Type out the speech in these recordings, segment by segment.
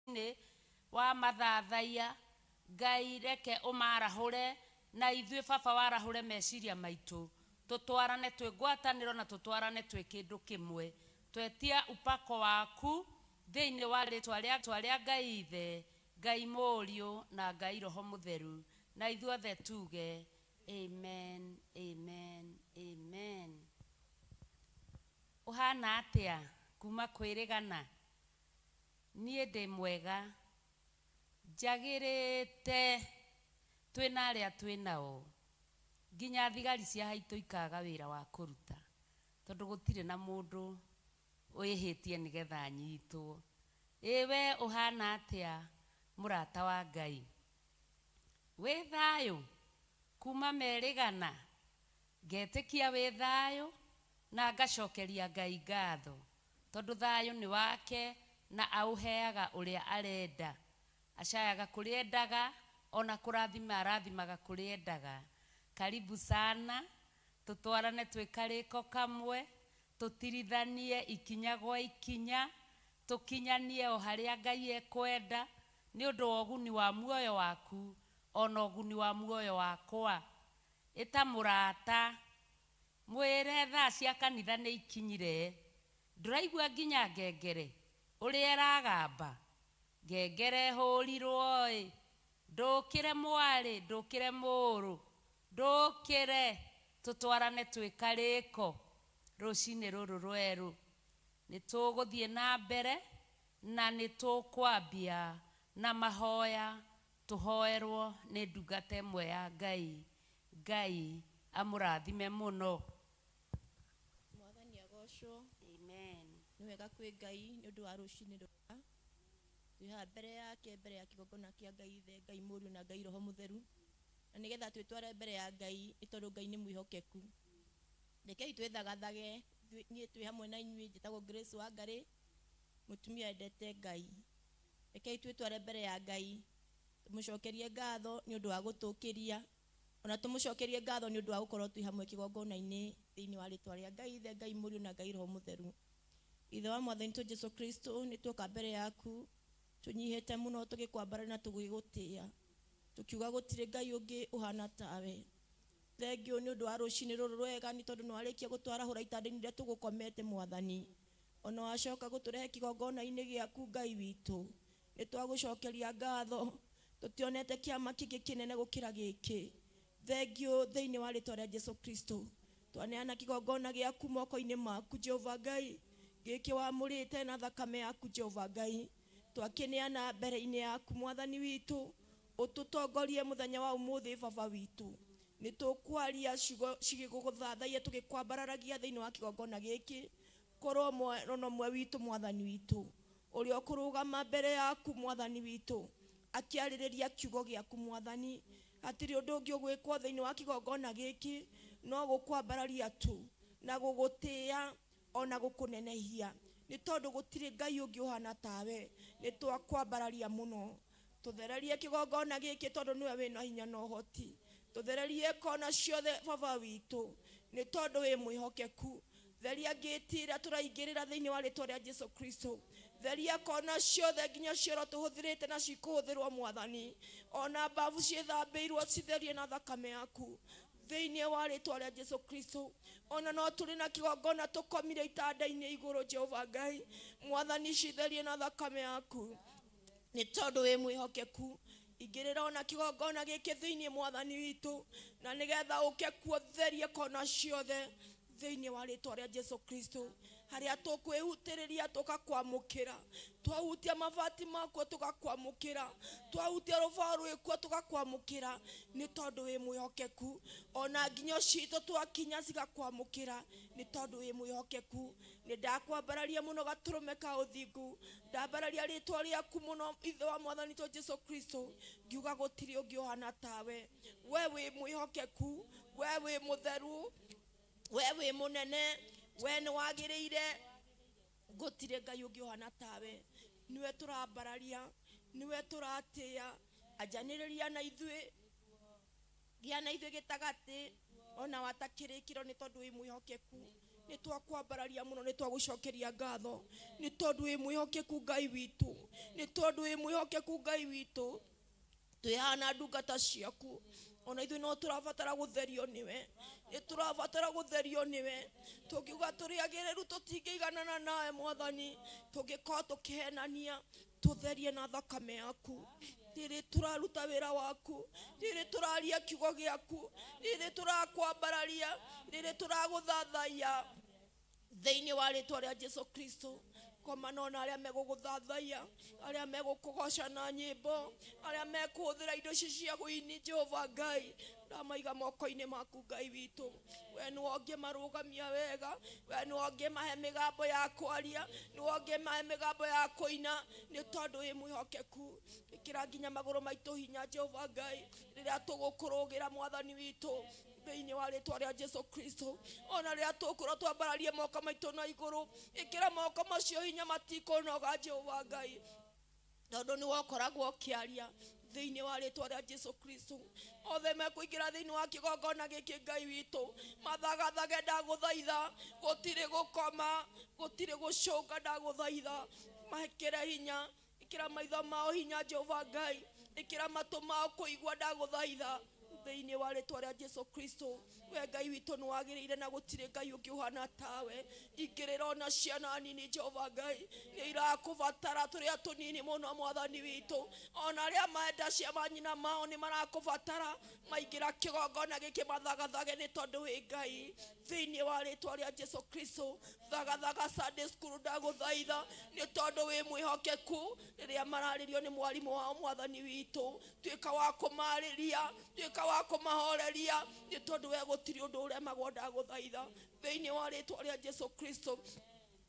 Rũcinĩ wa mathathaiya, Ngai reke ũmarahũre, na ithuĩ Baba warahũre meciria maitũ, tũtwarane twĩ ngwatanĩro na tũtwarane twĩ kĩndũ kĩmwe. Twetia upako waku thĩinĩ wa rĩtwa rĩa Ngai Ithe, Ngai Mũriũ na Ngai Roho Mũtheru, na ithuothe tuge amen, amen, amen. Ũhana atĩa kuma kwĩrĩgana? Niĩ ndĩ mwega, njagĩrĩte, twĩna arĩa twĩ nao, nginya thigari cia haitũ ikaga wĩra wa kũruta, tondũ gũtirĩ na mũndũ wĩhĩtie nĩgetha anyitwo. Ĩ we ũhana atĩa mũrata wa Ngai? Wĩ thayũ kuma merĩgana? Ngetĩkia wĩ thayũ na ngacokeria Ngai ngatho. Tondũ thayũ nĩ wake na aũheaga ũrĩa arenda. Acayaga kũrĩa endaga, ona kũrathima arathimaga kũrĩa endaga. Karibu sana, tũtwarane twĩ karĩko kamwe, tũtirithanie ikinya gwa ikinya, tũkinyanie o harĩa Ngai ekwenda, nĩ ũndũ wa ũguni wa muoyo waku, ona ũguni wa muoyo wakwa. Ĩta mũrata. Mwĩre thaa cia kanitha nĩ ikinyire. Ndũraigua nginya ngengere ũrĩa ĩragamba? Ngengere ĩhũrirwo-ĩ, ndũkĩre mwarĩ, ndũkĩre mũrũ, ndũkĩre tũtwarane twĩ karĩko rũcinĩ rũrũ rwerũ. Nĩ tũgũthiĩ na mbere na nĩ tũkwambia na mahoya tũhoerwo nĩ ndungata ĩmwe ya Ngai. Ngai amũrathime mũno. Mwathani agocwo. Amen. Nĩ wega kwĩ Ngai nĩ ũndũ wa rũcinĩ rwega. Twĩ haha mbere yake, mbere ya kĩgongona kĩa Ngai Ithe, Ngai Mũriũ na Ngai Roho Mũtheru. Na nĩgetha twĩtware mbere ya Ngai nĩ tondũ Ngai nĩ mwĩhokeku. Rekei twĩthagathage, niĩ twĩ hamwe na inyuĩ, njĩtagwo Grace Wangarĩ, mũtumia wendete Ngai. Rekei twĩtware mbere ya Ngai, tũmũcokerie ngatho nĩ ũndũ wa gũtũkĩria, ona tũmũcokerie ngatho nĩ ũndũ wa gũkorwo twĩ hamwe kĩgongona-inĩ thĩinĩ wa rĩtwa rĩa Ngai Ithe, Ngai Mũriũ na Ngai Roho Mũtheru. Ithe wa Mwathani witũ Jesu Kristo, nĩ tuoka mbere yaku tũnyihĩte mũno tũgĩkwambararia na tũgĩgũtĩa, tũkiuga gũtirĩ Ngai ũngĩ ũhana tawe. Thengiũ nĩ ũndũ wa rũcinĩ rũrũ rwega, nĩ tondũ nĩ warĩkia gũtwarahũra itanda-inĩ iria tũgũkomete Mwathani. Ona wacoka gũtũrehe kĩgongona-inĩ gĩaku Ngai witũ, nĩ twagũcokeria ngatho. Tũtionete kĩama kĩngĩ kĩnene gũkĩra gĩkĩ. Thengiũ thĩinĩ wa rĩtwa rĩa Jesu Kristo. Twaneana kĩgongona gĩaku moko-inĩ maku Jehova Ngai, gĩkĩ wamũrĩte na thakame yaku Jehova Ngai. Twakĩneana mbere-inĩ yaku Mwathani witũ, ũtũtongorie mũthenya wa ũmũthĩ Baba witũ. Nĩ tũkwaria ciugo cigĩgũthathaiya tũgĩkwambararagia thĩinĩ wa kĩgongona gĩkĩ. Korwo ona ũmwe witũ Mwathani witũ, ũrĩa ũkũrũgama mbere yaku Mwathani witũ, akĩarĩrĩria kiugo gĩaku Mwathani. Hatirĩ ũndũ ũngĩ ũgwĩkwo thĩinĩ wa kĩgongona gĩkĩ no gũkwambararia tu na gũgũtĩa ona gũkũnenehia, nĩ tondũ gũtirĩ Ngai ũngĩ ũhana tawe. Nĩ twakwambararia mũno. Tũthererie kĩgongona gĩkĩ tondũ nĩwe wĩna hinya na ũhoti. Tũthererie kona ciothe Baba witũ, nĩ tondũ wĩ mwĩhokeku. Theria ngĩti ĩrĩa tũraingĩrĩra thĩinĩ wa rĩtwa rĩa Jesu Kristo. Theria kona ciothe nginya cioro tũhũthĩrĩte na cikũhũthĩrwo Mwathani. Ona mbabu ciĩthambĩirwo citherie na thakame yaku thĩinĩ wa rĩtwa rĩa Jesu Kristo. Ona no tũrĩ na kĩgongona tũkomire itanda-inĩ igũrũ Jehova Ngai. Mwathani citherie na thakame yaku, nĩ tondũ wĩ mwĩhokeku. Ingĩrĩra ona kĩgongona gĩkĩ thĩinĩ Mwathani witũ, na nĩgetha ũke kuo therie kona ciothe thĩinĩ wa rĩtwa rĩa Jesu Kristo. Harĩa tũkwĩhutĩrĩria tũgakwamũkĩra, twahutia mabati makuo tũgakwamũkĩra, twahutia rũbao rwĩkuo tũgakwamũkĩra, nĩ tondũ wĩ mwĩhokeku. Ona nginyo citũ twakinya cigakwamũkĩra, nĩ tondũ wĩ mwĩhokeku. Nĩ ndakwambararia mũno gatũrũme ka ũthingu, ndambararia rĩtwa rĩaku mũno Ithe wa Mwathani witũ Jesu Kristo, ngiuga gũtirĩ ũngĩ ũhana tawe. We wĩ mwĩhokeku, we wĩ mũtheru, we wĩ mũnene, we nĩ wagĩrĩire. Gũtirĩ Ngai ũngĩ ũhana tawe. Nĩwe tũrambararia, nĩwe tũratĩa. Anjanĩrĩria na ithuĩ, gĩa na ithuĩ gĩtagatĩ, ona watakĩrĩkĩro, nĩ tondũ wĩ mwĩhokeku. Nĩ twakwambararia mũno, nĩ twagũcokeria ngatho, nĩ tondũ wĩ mwĩhokeku Ngai witũ. Nĩ tondũ wĩ mwĩhokeku Ngai witũ, twĩhana ndungata ciaku, ona ithuĩ no tũrabatara gũtherio nĩwe, nĩ tũrabatara gũtherio nĩwe. Tũngiuga tũrĩ agĩrĩru tũtingĩiganana nawe Mwathani, tũngĩkorwo tũkĩhenania, tũtherie na thakame yaku. Rĩrĩ tũraruta wĩra waku, rĩrĩ tũraria kiugo gĩaku, rĩrĩ tũrakwambararia, rĩrĩ tũragũthathaiya thĩinĩ wa rĩtwa rĩa Jesu Kristo. Komana na arĩa megũgũthathaiya, arĩa megũkũgoca na nyĩmbo, arĩa mekũhũthĩra indo ici cia wũini, Jehova Ngai, ndamaiga moko-inĩ maku Ngai witũ. We nĩwe ũngĩmarũgamia wega, we nĩwe ũngĩmahe mĩgambo ya kwaria, nĩwe ũngĩmahe mĩgambo ya kũina, nĩ tondũ wĩ mwĩhokeku. Ĩkĩra nginya magũrũ maitũ hinya Jehova Ngai, rĩrĩa tũgũkũrũgĩra Mwathani witũ thĩinĩ wa rĩtwa rĩa Jesu Kristo. Ona rĩrĩa tũkũrwo twambararie moko maitũ na igũrũ, ĩkĩra moko macio hinya matikũnoga Jehova Ngai, tondũ nĩwe ũkoragwo ũkĩaria thĩinĩ wa rĩtwa rĩa Jesu Kristo. Othe mekũingĩra thĩinĩ wa kĩgongona gĩkĩ Ngai witũ, mathagathage ndagũthaitha, gũtirĩ gũkoma, gũtirĩ gũcũnga ndagũthaitha, mekĩre hinya, ĩkĩra maitho mao hinya Jehova Ngai, ĩkĩra matũ mao kũigua ndagũthaitha thĩinĩ wa rĩtwa rĩa Jesu Kristo. We Ngai witũ nĩ wagĩrĩire na gũtirĩ Ngai ũngĩ ũhana tawe. Ingĩrĩra ona ciana nini Jehova Ngai, nĩ irakũbatara tũrĩa tũnini mũno Mwathani witũ. Ona arĩa menda cia manyina mao nĩ marakũbatara, maingĩra kĩgongona gĩkĩ mathagathage nĩ tondũ wĩ Ngai. Thĩinĩ wa rĩtwa rĩa Jesu Kristo, thagathaga Sunday school ndagũthaitha, nĩ tondũ wĩ mwĩhokeku. Rĩrĩa mararĩrio nĩ mwarimũ wao Mwathani witũ, tuĩka wa kũmarĩria, tuĩka wa kũmahoreria, nĩ tondũ we gũtirĩ ũndũ ũremagwo ndagũthaitha thĩinĩ wa rĩtwa rĩa Jesu Kristo.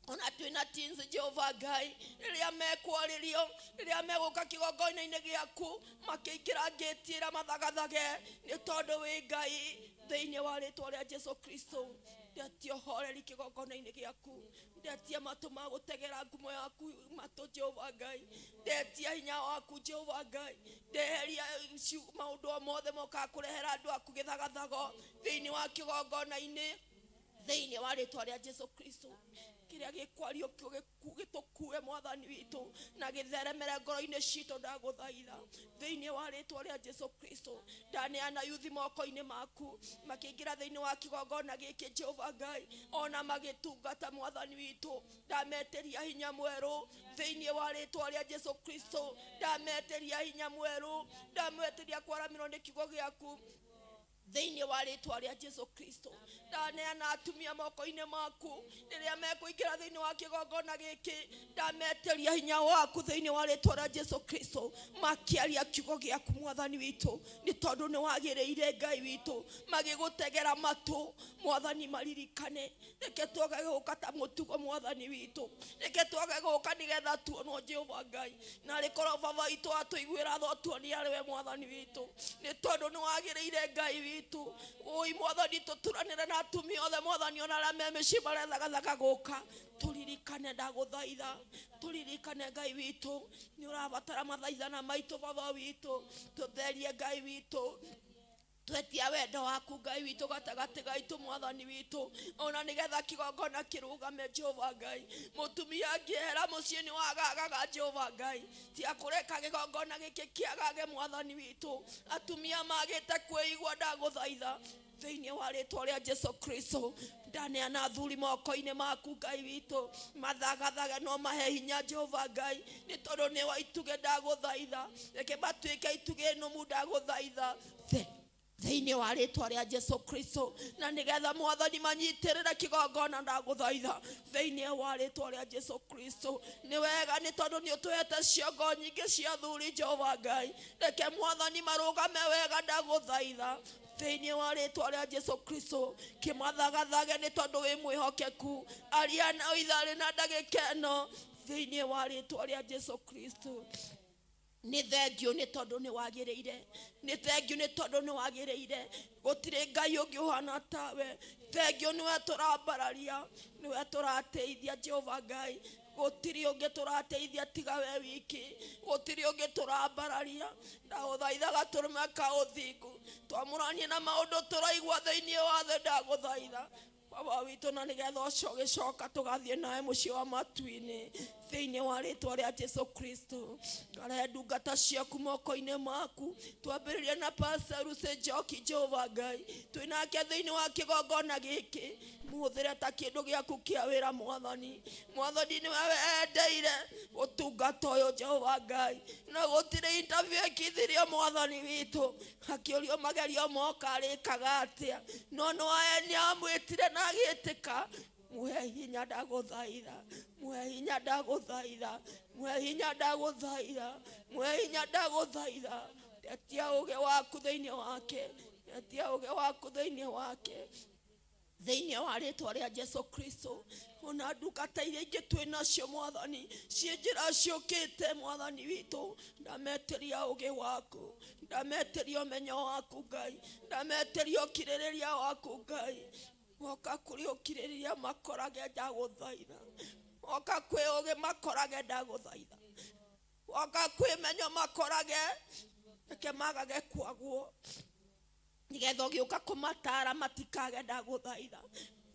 Ona twĩna teens Jehova Ngai, rĩrĩa mekwarĩrio, rĩrĩa megũka kĩgongona-inĩ gĩaku, makĩingĩra ngĩti ĩrĩa mathagathage, nĩ tondũ wĩ Ngai thĩinĩ wa rĩtwa rĩa Jesu Kristo. Ndetia ũhoreri kĩgongona-inĩ gĩaku, ndetia matũ ma gũtegera ngumo yaku matũ Jehova Ngai, ndetia hinya waku Jehova Ngai, ndeheria maũndũ mothe mokaga kũrehera andũ aku gĩthagathago thĩinĩ wa kĩgongona-inĩ thĩinĩ wa rĩtwa rĩa Jesu Kristo. Kĩrĩa gĩkwario gĩtũkue Mwathani witũ na gĩtheremere ngoro-inĩ citũ ndagũthaitha thĩinĩ wa rĩtwa rĩa Jesu Kristo. Ndaneana yuthi moko-inĩ maku, makĩingĩra thĩinĩ wa kĩgongona gĩkĩ Jehova Ngai, ona magĩtungata Mwathani witũ, ndametĩria hinya mwerũ thĩinĩ wa rĩtwa rĩa Jesu Kristo. Ndametĩria hinya mwerũ, ndametĩria kwaramĩrwo nĩ kiugo gĩaku thĩinĩ wa rĩtwa rĩa Jesu Kristo. Ndaneana atumia moko-inĩ maku, rĩrĩa mekũingĩra thĩinĩ wa kĩgongona gĩkĩ, ndametĩria hinya waku thĩinĩ wa rĩtwa rĩa Jesu Kristo, makĩaria kiugo gĩaku Mwathani witũ, nĩ tondũ nĩ wagĩrĩire Ngai witũ. Magĩgũtegera matũ Mwathani, maririkane. Reke twage gũka ta mũtugo Mwathani witũ, reke twage gũka nĩgetha tuonwo Jehova Ngai, na rĩkorwo baba witũ atũiguĩra tha tuonie arĩ we Mwathani witũ, nĩ tondũ nĩ wagĩrĩire Ngai witũ. Oi Mwathani, tũturanĩre na atumia othe Mwathani, ona arĩa me mĩciĩ marethagathaga gũka, tũririkane ndagũthaitha, tũririkane Ngai witũ, nĩ ũrabatara mathaithana maitũ baba witũ, tũtherie Ngai witũ, twetia wendo waku Ngai witũ gatagatĩ gaitũ Mwathani witũ, ona nĩgetha kĩgongona kĩrũgame Jehova Ngai. Mũtumia angĩehera mũciĩ nĩ wagagaga Jehova Ngai, tiga kũreka kĩgongona gĩkĩ kĩagage Mwathani witũ. Atumia magĩte kwĩigua ndagũthaitha thĩinĩ wa rĩtwa rĩa Jesu Kristo. Ndaneana athuri moko-inĩ maku Ngai witũ, mathagathage no mahe hinya Jehova Ngai, nĩ tondũ nĩ wa itugĩ ndagũthaitha, reke matuĩke itugĩ nũmu ndagũthaitha thĩinĩ wa rĩtwa rĩa Jesu Kristo, na nĩgetha Mwathani manyitĩrĩre kĩgongona ndagũthaitha thĩinĩ wa rĩtwa rĩa Jesu Kristo. Nĩ wega nĩ tondũ nĩ ũtũhete ciongo nyingĩ cia athuri Jehova Ngai, reke Mwathani marũgame wega ndagũthaitha thĩinĩ wa rĩtwa rĩa Jesu Kristo. Kĩmathagathage nĩ tondũ wĩ mwĩhokeku, aria na itharĩ na ndagĩka ĩno thĩinĩ wa rĩtwa rĩa Jesu Kristo. Nĩ thengio nĩ tondũ nĩ wagĩrĩire, nĩ thengio nĩ tondũ nĩ wagĩrĩire, gũtirĩ Ngai ũngĩ ũhana tawe. Thengio nĩwe tũrambararia, nĩwe tũrateithia Jehova Ngai, gũtirĩ ũngĩ tũrateithia tiga we wiki, gũtirĩ ũngĩ tũrambararia. Ndagũthaitha gatũrũme ka ũthingu, twamũranie na maũndũ tũraigua thĩinĩ wa thĩ ndagũthaitha. Baba witũ, na nĩgetha ũcio ũgĩcoka tũgathiĩ nawe mũciĩ wa matu-inĩ, thĩinĩ wa rĩtwa rĩa Jesu Kristo. Ngarehe ndungata ciaku moko-inĩ maku, twambĩrĩrie na Pastor Lucy Njoki. Jehova Ngai, twĩ nake thĩinĩ wa kĩgongona gĩkĩ, mũhũthĩre ta kĩndũ gĩaku kĩa wĩra. Mwathani, Mwathani, nĩwe wendeire ũtungata ũyũ, Jehova Ngai, na gũtirĩ interview ekithirio. Mwathani witũ, akĩũrio magerio moka arĩkaga atĩa, no nĩ amwĩtire na agĩtĩka. Muhe hinya, ndagũthaitha, muhe hinya, ndagũthaitha, muhe hinya, ndagũthaitha, muhe hinya, ndagũthaitha. Etia ũgĩ waku thĩinĩ wake, etia ũgĩ waku thĩinĩ wake, thĩinĩ wa rĩtwa rĩa Jesu Kristo. Ona ndungata iria ingĩ twĩ nacio, Mwathani, ciĩ njĩra ciũkĩte, Mwathani witũ, ndametĩria ũgĩ waku, ndametĩria ũmenyo waku, Ngai, ndametĩria ũkirĩrĩria waku, Ngai. Woka kũrĩ ũkirĩrĩria makorage, ndagũthaitha. Woka kwĩ ũgĩ makorage, ndagũthaitha. Woka kwĩ menyo makorage. Reke magage kwagwo, nigetha ũgĩũka kũmatara matikage, ndagũthaitha,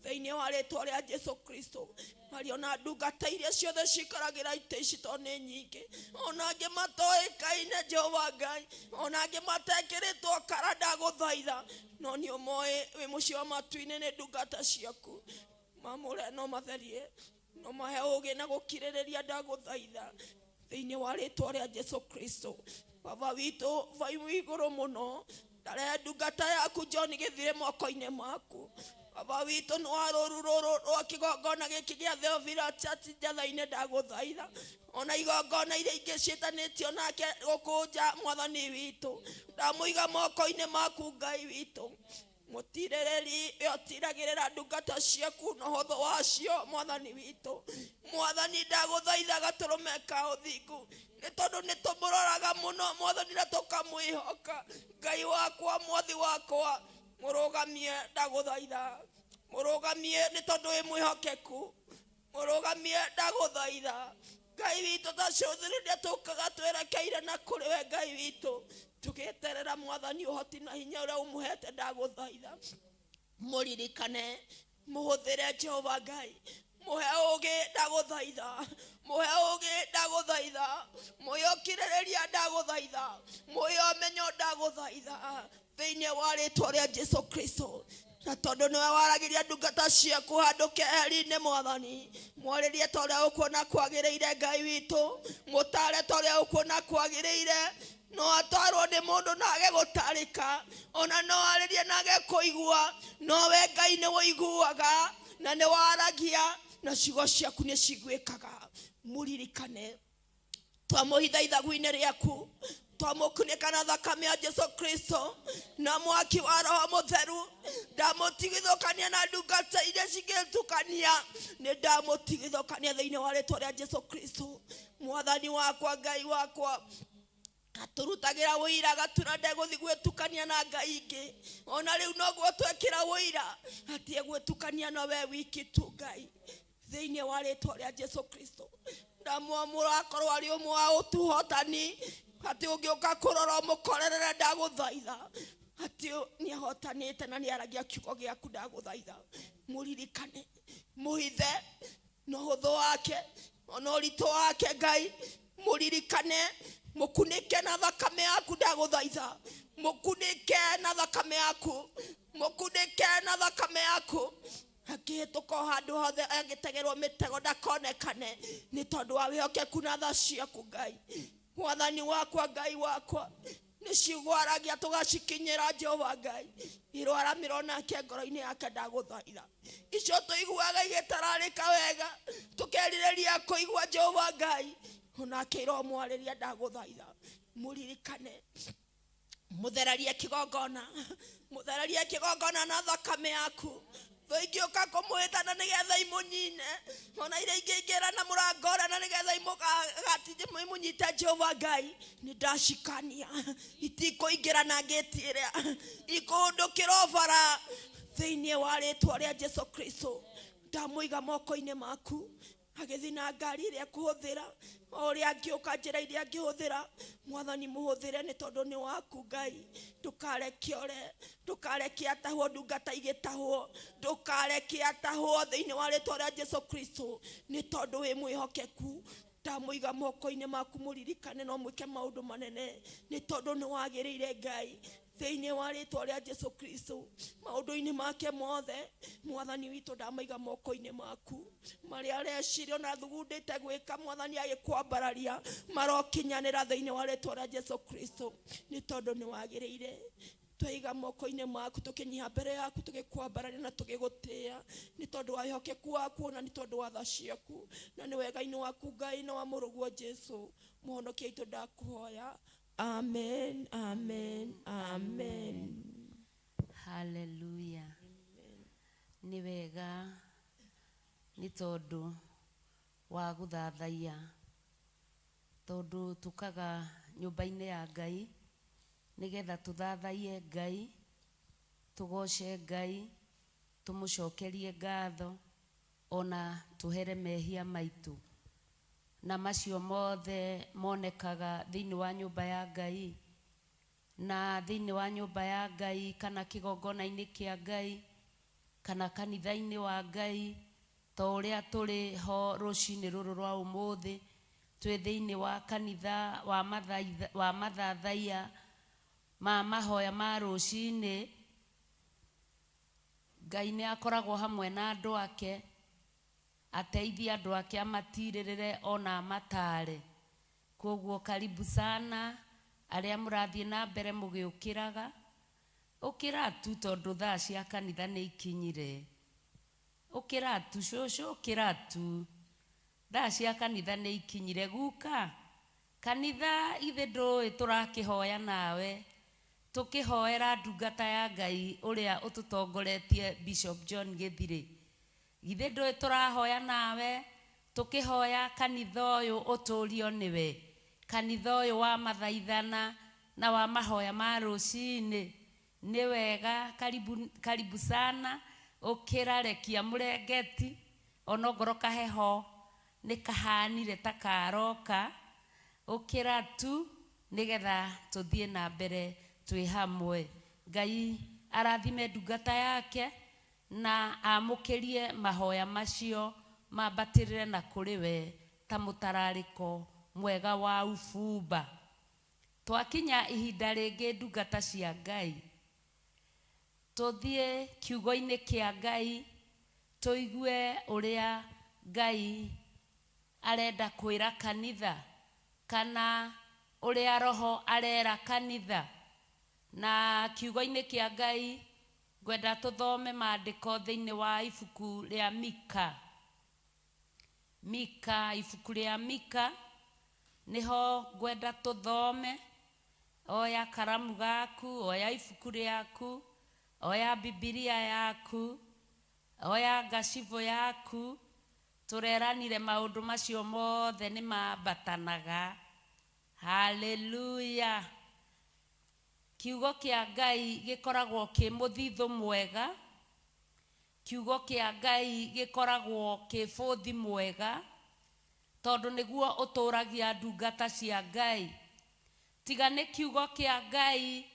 thĩinĩ wa rĩtwa rĩa Jesu Kristo. Marĩ ona ndungata iria ciothe cikaragĩra itĩ ici, tondũ nĩ nyingĩ, ona angĩ matoĩkaine, Jehova Ngai, ona angĩ matekĩrĩtwo kara, ndagũthaitha, no nĩ ũmoĩ wĩ mũciĩ wa matu-inĩ. Nĩ ndungata ciaku, mamũre, no matherie, no mahe ũgĩ na gũkirĩrĩria, ndagũthaitha, thĩinĩ wa rĩtwa rĩa Jesu Kristo. Baba witũ vai igũrũ mũno, ndarehe ndungata yaku John gĩthire moko-inĩ maku. Baba witũ, nĩ wa rũru rũrũ rwa kĩgongona gĩkĩ gĩa Theophila Church Njatha-inĩ, ndagũthaitha, ona igongona iria ingĩ ciĩtanĩtio nake gũkũ nja, Mwathani witũ, ndamũiga moko-inĩ maku. Ngai witũ, mũtirĩrĩri, we ũtiragĩrĩra ndungata ciaku na ũhũthũ wacio, Mwathani witũ, Mwathani, ndagũthaitha gatũrũme ka ũthingu, nĩ tondũ nĩ tũmũroraga mũno, Mwathani, na tũkamwĩhoka. Ngai wakwa, Mwathi wakwa, mũrũgamie, ndagũthaitha, mũrũgamie, nĩ tondũ wĩ mwĩhokeku. Mũrũgamie, ndagũthaitha, Ngai witũ. Ta cũthĩrĩria tũkaga twerekeire na kũrĩ we, Ngai witũ, tũgĩeterera Mwathani ũhoti na hinya ũrĩa ũmũhete. Ndagũthaitha, mũririkane, mũhũthĩre, Jehova Ngai, mũhe ũgĩ, ndagũthaitha, mũhe ũgĩ, ndagũthaitha, mũhe ũkirĩrĩria, ndagũthaitha, mũhe ũmenyo, ndagũthaitha, thĩinĩ wa rĩtwa rĩa Jesu Kristo. Na tondũ nĩwe waragĩria ndungata ciaku handũ keheri-inĩ, Mwathani, mwarĩrie ta ũrĩa ũkuona kwagĩrĩire. Ngai witũ, mũtare ta ũrĩa ũkuona kwagĩrĩire. No atwarwo nĩ mũndũ na age gũtarĩka, ona no arĩrie na age kũigua, no we Ngai nĩ wũiguaga na nĩ waragia, na ciugo ciaku nĩ ciguĩkaga. Mũririkane, twamũhitha ithagu-inĩ rĩaku, twamũkunĩka na thakame ya Jesu Kristo na mwaki wa Roho Mũtheru. Ndamũtigithũkania na ndungata iria cingĩtukania, nĩ ndamũtigithũkania thĩinĩ wa rĩtwa rĩa Jesu Kristo. Mwathani wakwa, Ngai wakwa, atũrutagĩra wũira, agatura ndegũthi gwĩtukania na ngai ingĩ. Ona rĩu noguo twekĩra wũira atĩ egwĩtukania no we wiki tu, Ngai, thĩinĩ wa rĩtwa rĩa Jesu Kristo. Ndamwamũra akorwo arĩ ũmwe wa ũtuhotani, atĩ ũngĩũka kũrora ũmũkorerere, ndagũthaitha, atĩ nĩ ahotanĩte na nĩ aragia kiugo gĩaku. Ndagũthaitha, mũririkane, mũhithe na ũhũthũ wake ona ũritũ wake. Ngai, mũririkane, mũkunĩke na thakame yaku. Ndagũthaitha, mũkunĩke na thakame yaku, mũkunĩke na thakame yaku. Akĩhĩtũka o handũ hothe agĩtegerwo mĩtego, ndakonekane, nĩ tondũ wa wĩhokeku na tha ciaku. Ngai, Mwathani wakwa, Ngai wakwa, nĩ ciugo aragia tũgacikinyĩra. Jehova Ngai, irwaramĩrwo nake ngoro-inĩ yake. Ndagũthaitha, icio tũiguaga igĩtararĩka wega, tũkerirĩria kũigua, Jehova Ngai, onake iromwarĩria. Ndagũthaitha, mũririkane, mũthererie kĩgongona, mũthererie kĩgongona na thakame yaku. Thũ ingĩũka kũmwĩtana nĩgetha imũnyine, ona iria ingĩingĩra na mũrango ũrĩa na nĩgetha imũnyite, Jehova Ngai, nĩ ndacikania, itikũingĩra na ngĩti ĩrĩa ikũhũndũkĩra bara, thĩinĩ wa rĩtwa rĩa Jesu Kristo. Ndamũiga moko-inĩ maku, agĩthiĩ na ngari ĩrĩa ekũhũthĩra. O ũrĩa angĩũka njĩra iria angĩhũthĩra, Mwathani mũhũthĩre nĩ tondũ nĩ waku Ngai. Ndũkareke ore, ndũkareke atahwo ndungata igĩtahwo, ndũkareke atahwo thĩinĩ wa rĩtwa rĩa Jesu Kristo, nĩ tondũ wĩ mwĩhokeku. Ndamũiga moko-inĩ maku, mũririkane no mwĩke maũndũ manene, nĩ tondũ nĩ wagĩrĩire Ngai thĩinĩ wa rĩtwa rĩa Jesu Kristo. Maũndũ-inĩ make mothe, Mwathani witũ, ndamaiga moko-inĩ maku. Marĩa areciria ona thugundĩte gwĩka, Mwathani agĩkwambararia, marokinyanĩra thĩinĩ wa rĩtwa rĩa Jesu Kristo, nĩ tondũ nĩ wagĩrĩire. Twaiga moko-inĩ maku, tũkĩnyiha mbere yaku, tũgĩkwambararia na tũgĩgũtĩĩa, nĩ tondũ wa wĩhokeku waku na nĩ tondũ wa tha ciaku, na nĩ wega-inĩ waku Ngai na wa mũrũguo Jesu mũhonokia witũ, ndakũhoya. Amen, amen, amen. Haleluya. Nĩ wega nĩ tondũ wa gũthathaiya, tondũ tũkaga nyũmba-inĩ ya Ngai nĩgetha tũthathaiye Ngai, tũgoce Ngai, tũmũcokerie ngatho, ona tũhere mehia maitũ. Na macio mothe monekaga thĩinĩ wa nyũmba ya Ngai. Na thĩinĩ wa nyũmba ya Ngai, kana kĩgongona-inĩ kĩa Ngai, kana kanitha-inĩ wa Ngai, to ũrĩa tũrĩ ho rũcinĩ rũrũ rwa ũmũthĩ, twĩ thĩinĩ wa kanitha wa mathathaiya ma mahoya ma rũcinĩ. Ngai nĩ akoragwo hamwe na andũ ake, ateithie andũ ake, amatirĩrĩre ona amatare. Koguo karibu sana arĩa mũrathiĩ na mbere mũgĩũkĩraga, ũkĩra tu tondũ thaa cia kanitha nĩ ikinyire. Ũkĩra tu cũcũ, ũkĩra tu, thaa cia kanitha nĩ ikinyire. Guka kanitha ithe ndũĩ tũrakĩhoya nawe, tũkĩhoera ndungata ya Ngai ũrĩa ũtũtongoretie Bishop John Gĩthirĩ. Githĩ ndũĩ tũrahoya nawe, tũkĩhoya kanitha ũyũ ũtũrio nĩwe, kanitha ũyũ wa mathaithana na wa mahoya ma rũcinĩ. Nĩ wega, karibu, karibu sana. Ũkĩra, rekia mũrengeti, onongorwo kaheho nĩ kahanire ta karoka. Ũkĩra tu nĩgetha tũthiĩ na mbere twĩ hamwe. Ngai arathime ndungata yake na amũkĩrie mahoya macio mambatĩrĩre na kũrĩ we ta mũtararĩko mwega wa ubumba. Twakinya ihinda rĩngĩ, ndungata cia Ngai, tũthiĩ kiugo-inĩ kĩa Ngai, tũigue ũrĩa Ngai arenda kwĩra kanitha, kana ũrĩa Roho arera kanitha. Na kiugo-inĩ kĩa Ngai ngwenda tũthome maandĩko thĩinĩ wa ibuku rĩa Mika. Mika, ibuku rĩa Mika nĩho ngwenda tũthome. Oya karamu gaku, oya ibuku rĩaku, oya Bibilia yaku, oya ngacibũ yaku. Tũreranire maũndũ macio mothe nĩ mambatanaga. Haleluya. Kiugo kĩa Ngai gĩkoragwo kĩ mũthithũ mwega, kiugo kĩa Ngai gĩkoragwo kĩ bũthi mwega, tondũ nĩguo ũtũragia ndungata cia Ngai. Tiga nĩ kiugo kĩa Ngai,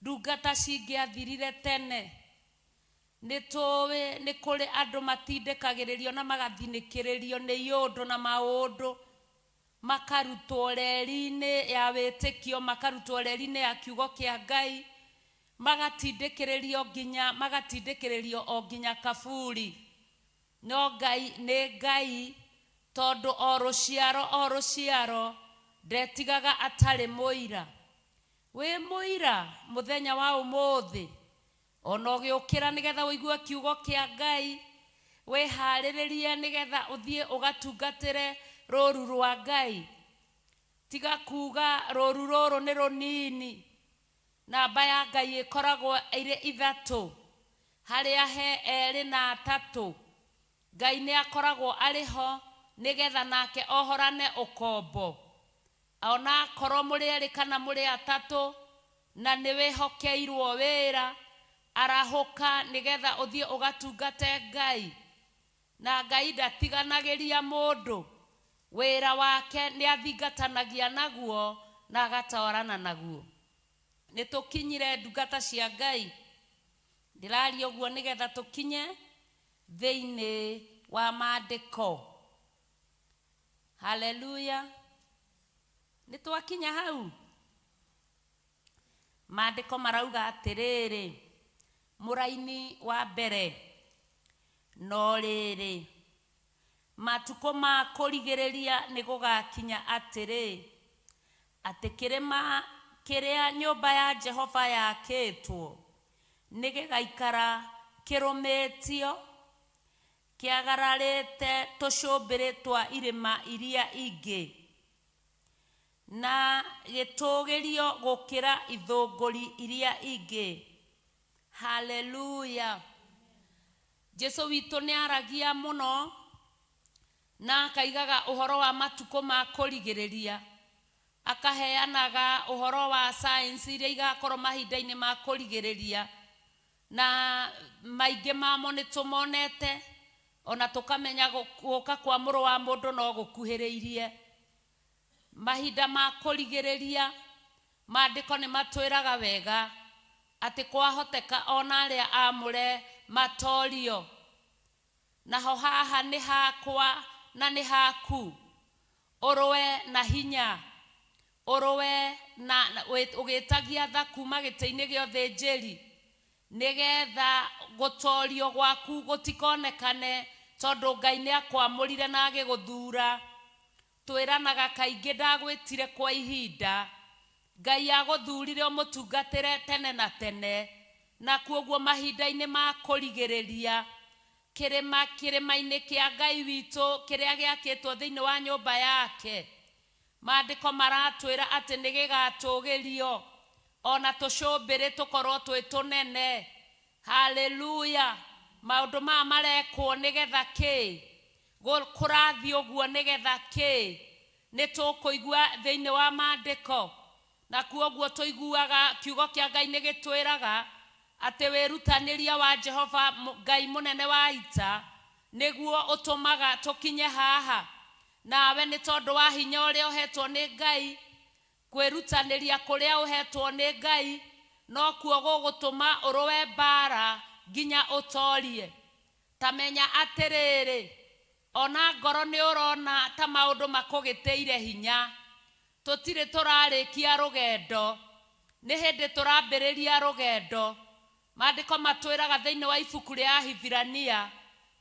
ndungata cingĩathirire tene. Nĩ tũĩ nĩ kũrĩ andũ matindĩkagĩrĩrio na magathinĩkĩrĩrio nĩ iũndũ na maũndũ, makarutwo reri-inĩ ya wĩtĩkio, makarutwo reri-inĩ ya kiugo kĩa Ngai, magatindĩkĩrĩrio nginya, magatindĩkĩrĩrio o nginya kaburi. No Ngai nĩ Ngai, tondũ o rũciaro o rũciaro ndetigaga atarĩ mũira. Wĩ mũira mũthenya wa ũmũthĩ, ona ũgĩũkĩra nĩgetha ũigue kiugo kĩa Ngai, wĩharĩrĩrie nĩgetha ũthiĩ ũgatungatĩre rũru rwa Ngai. Tiga kuga rũru rũrũ nĩ rũnini. Namba ya Ngai ĩkoragwo ĩrĩ ithatũ, harĩa he erĩ na atatũ. Ngai nĩ akoragwo arĩ ho nĩgetha nake ohorane ũkombo. Ona akorwo mũrĩ erĩ kana mũrĩ atatũ, na nĩ wĩhokeirwo wĩra, arahũka nĩgetha ũthiĩ ũgatungate Ngai. Na Ngai ndatiganagĩria mũndũ. Wĩra wake nĩ athingatanagia naguo na agatwarana naguo. Nĩ tũkinyire ndungata cia Ngai. Ndĩraria ũguo nĩgetha tũkinye thĩinĩ wa maandĩko. Haleluya. Nĩ twakinya hau. Maandĩko marauga atĩrĩrĩ, mũraini wa mbere, no rĩrĩ, matukũ ma kũrigĩrĩria nĩ gũgakinya atĩrĩ, atĩ kĩrĩma kĩrĩa nyũmba ya Jehova yakĩtwo nĩ gĩgaikara kĩrũmĩtio, kĩagararĩte tũcũmbĩrĩ twa irĩma iria ingĩ, na gĩtũũgĩrio gũkĩra ithũngũri iria ingĩ. Haleluya. Jesu witũ nĩ aragia mũno na akaigaga ũhoro wa matukũ ma kũrigĩrĩria, akaheanaga ũhoro wa science iria igakorwo mahinda-inĩ ma kũrigĩrĩria, na maingĩ mamo nĩ tũmonete, ona tũkamenya gũka kwa mũrũ wa mũndũ no gũkuhĩrĩirie. Mahinda ma kũrigĩrĩria, maandĩko nĩ matwĩraga wega atĩ kwahoteka ona arĩa amũre matorio. Naho haha nĩ hakwa na nĩ haku, ũrũe na hinya, ũrũe na ũgĩtagia tha kuma gĩtĩ-inĩ gĩa ũthĩnjĩri, nĩgetha gũtorio gwaku gũtikonekane, tondũ Ngai nĩ akwamũrire na agĩgũthura. Twĩranaga kaingĩ ndagwĩtire kwa ihinda, Ngai agũthurire ũmũtungatĩre tene na tene, na kuoguo mahinda-inĩ ma kũrigĩrĩria, kĩrĩma kĩrĩma-inĩ kĩa Ngai witũ kĩrĩa gĩakĩtwo thĩinĩ wa nyũmba yake, maandĩko maratwĩra atĩ nĩ gĩgatũgĩrio, ona tũcũmbĩrĩ tũkorwo twĩ tũnene. Haleluya. Maũndũ maya marekwo nĩgetha kĩ? Kũrathiĩ ũguo nĩgetha kĩ? Nĩ tũkũigua thĩinĩ wa maandĩko, na kuoguo tũiguaga kiugo kĩa Ngai nĩ gĩtwĩraga atĩ wĩrutanĩria wa Jehova Ngai mũnene wa ita nĩguo ũtũmaga tũkinye haha. Nawe nĩ tondũ wa hinya ũrĩa ũhetwo nĩ Ngai, kwĩrutanĩria kũrĩa ũhetwo nĩ Ngai nokuo gũgũtũma ũrũe mbara nginya ũtorie. Ta menya atĩrĩrĩ, ona ngoro nĩ ũrona ta maũndũ makũgĩtĩire hinya, tũtirĩ tũrarĩkia rũgendo, nĩ hĩndĩ tũrambĩrĩria rũgendo. Maandĩko matwĩraga thĩinĩ wa ibuku rĩa Ahibirania,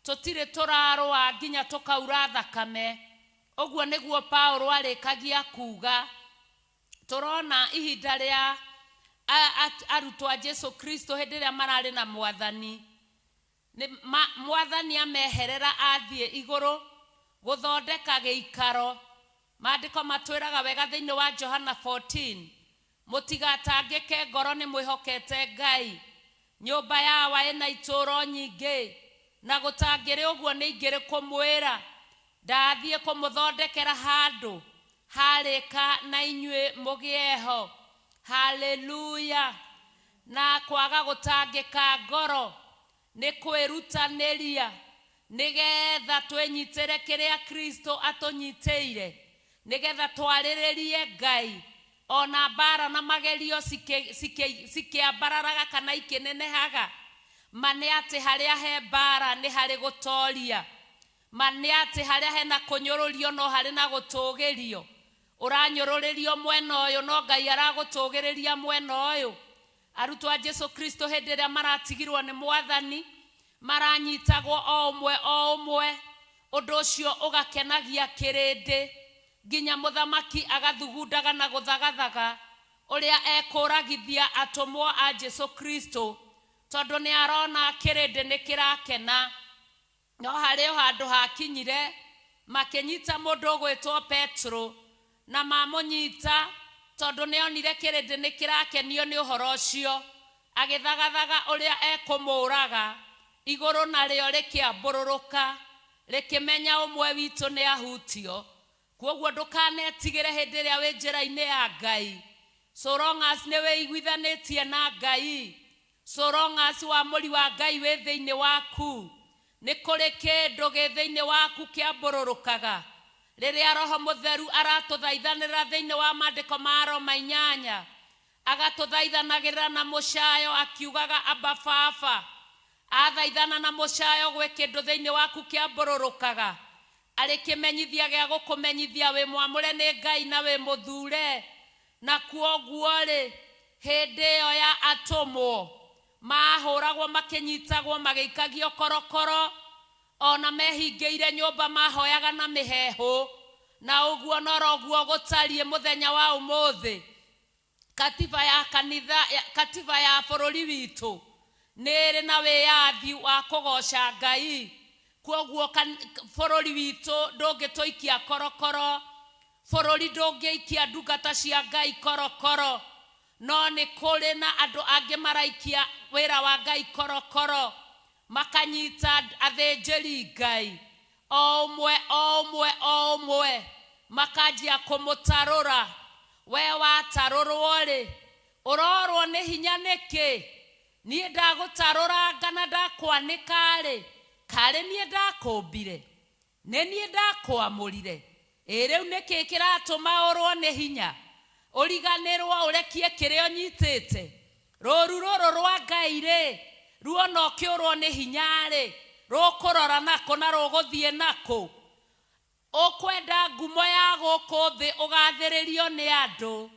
tũtirĩ tũrarũa nginya tũkaura thakame. Ũguo nĩguo Paulo arĩkagia kuga. Tũrona ihinda rĩa arutwo a Jesu Kristo hĩndĩ ĩrĩa mararĩ na mwathani. Mwathani ameherera athiĩ igũrũ gũthondeka gĩikaro. Maandĩko matwĩraga wega thĩinĩ wa Johana 14, mũtigatangĩke ngoro nĩ mwĩhokete Ngai. Nyũmba yawa ĩna itũũro nyingĩ, na gũtangĩrĩ ũguo nĩ ingĩrĩ kũmwĩra, ndathiĩ kũmũthondekera handũ harĩka na inyuĩ mũgĩe ho. Haleluya. Na kwaga gũtangĩka ngoro nĩ kwĩrutanĩria nĩgetha twĩnyitĩre kĩrĩa Kristo atũnyitĩire, nĩgetha twarĩrĩrie Ngai ona mbara na magerio cikĩambararaga kana ikĩnenehaga. Ma nĩ atĩ harĩa he mbara nĩ harĩ gũtoria, ma nĩ atĩ harĩa hena kũnyũrũrio no harĩ na gũtũgĩrio. Ũranyũrũrĩrio mwena ũyũ no Ngai aragũtũgĩrĩria mwena ũyũ. Arutwo a Jesu Kristo hĩndĩ ĩrĩa maratigirwo nĩ mwathani maranyitagwo o ũmwe o ũmwe, ũndũ ũcio ũgakenagia kĩrĩndĩ nginya mũthamaki agathugundaga na gũthagathaga ũrĩa ekũragithia atũmwo a Jesu Kristo, tondũ nĩ arona kĩrĩndĩ nĩ kĩrakena. No harĩ o handũ hakinyire makĩnyita mũndũ ũgwĩtwo Petro, na mamũnyita tondũ nĩ onire kĩrĩndĩ nĩ kĩrakenio nĩ ũhoro ũcio, agĩthagathaga ũrĩa ekũmũraga. Igũrũ narĩo rĩkĩambũrũrũka rĩkĩmenya ũmwe witũ nĩ ahutio. Kuoguo ndũkanetigĩre hĩndĩ ĩrĩa wĩ njĩra-inĩ ya Ngai, so long as nĩ wĩiguithanĩtie na Ngai, so long as wamũri wa Ngai wĩ thĩinĩ waku, nĩ kũrĩ kĩndũ gĩ thĩinĩ waku kĩambũrũrũkaga. Rĩrĩa Roho Mũtheru aratũthaithanĩra thĩinĩ wa maandĩko ma Roma 8, agatũthaithanagĩrĩra na mũcayo akiugaga aba baba. Athaithana na mũcayo gwĩ kĩndũ thĩinĩ waku kĩambũrũrũkaga, arĩ kĩmenyithia gĩa gũkũmenyithia wĩ mwamũre nĩ Ngai na wĩ mũthure. Na kuoguo-rĩ, hĩndĩ ĩyo ya atũmwo mahũragwo makĩnyitagwo magĩikagio korokoro, ona mehingĩire nyũmba mahoyaga na mĩheehũ, na ũguo noroguo gũtariĩ mũthenya wa ũmũthĩ. Katiba ya kanitha, katiba ya bũrũri witũ nĩ ĩrĩ na wĩyathi wa kũgoca Ngai. Kuoguo bũrũri witũ ndũngĩtũikia korokoro, bũrũri ndũngĩikia ndungata cia Ngai korokoro, no nĩ kũrĩ na andũ angĩ maraikia wĩra wa Ngai korokoro, makanyita athĩnjĩri Ngai o ũmwe o ũmwe o ũmwe, makanjia kũmũtarũra. We watarũrwo-rĩ, ũrorwo nĩ hinya nĩkĩ? Niĩ ndagũtarũranga na ndakwanĩka-rĩ, karĩ niĩ ndakũmbire? Nĩ niĩ ndakwamũrire? Ĩ rĩu nĩkĩ kĩratũma ũrwo nĩ hinya? Ũriganĩrwo ũrekie kĩrĩa ũnyitĩte? Rũru rũrũ rwa Ngai rĩ, ruona ũkĩũrwo nĩ hinya-rĩ, rũkũrora nakũ na rũgũthiĩ nakũ? Ũkwenda ngumo ya gũkũ thĩ ũgathĩrĩrio nĩ andũ,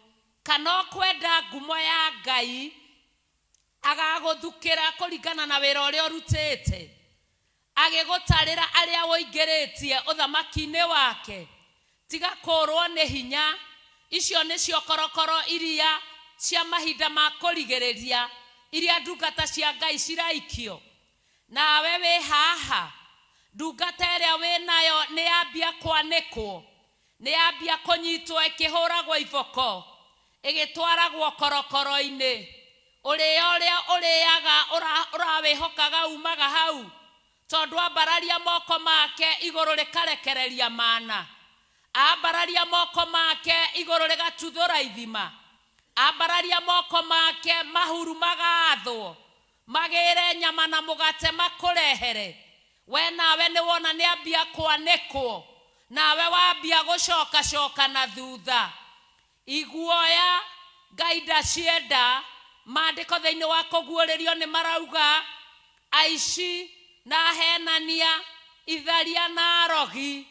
kana ũkwenda ngumo ya Ngai agagũthukĩra kũringana na wĩra ũrĩa ũrutĩte, agĩgũtarĩra arĩa ũingĩrĩtie ũthamaki-inĩ wake? Tiga kũũrwo nĩ hinya. Icio nĩcio korokoro iria cia mahinda ma kũrigĩrĩria iria ndungata cia Ngai ciraikio. Nawe wĩ haha, ndungata ĩrĩa wĩ nayo nĩ yambia kwanĩkwo, nĩ yambia kũnyitwo ĩkĩhũragwo iboko, ĩgĩtwaragwo korokoro-inĩ. Ũrĩo ũrĩa ũrĩaga ũrawĩhokaga umaga hau, tondũ ambararia moko make igũrũ rĩkarekereria mana, ambararia moko make igũrũ rĩgatuthũra ithima, ambararia moko make mahuru magathwo, magĩre nyama na mũgate makũrehere. We nawe nĩ wona nĩ ambia kwanĩkwo, nawe wambia gũcokacoka na thutha. Iguoya Ngai ndacienda. Maandĩko thĩinĩ wa kũguũrĩrio nĩ marauga aici na ahenania, itharia na arogi,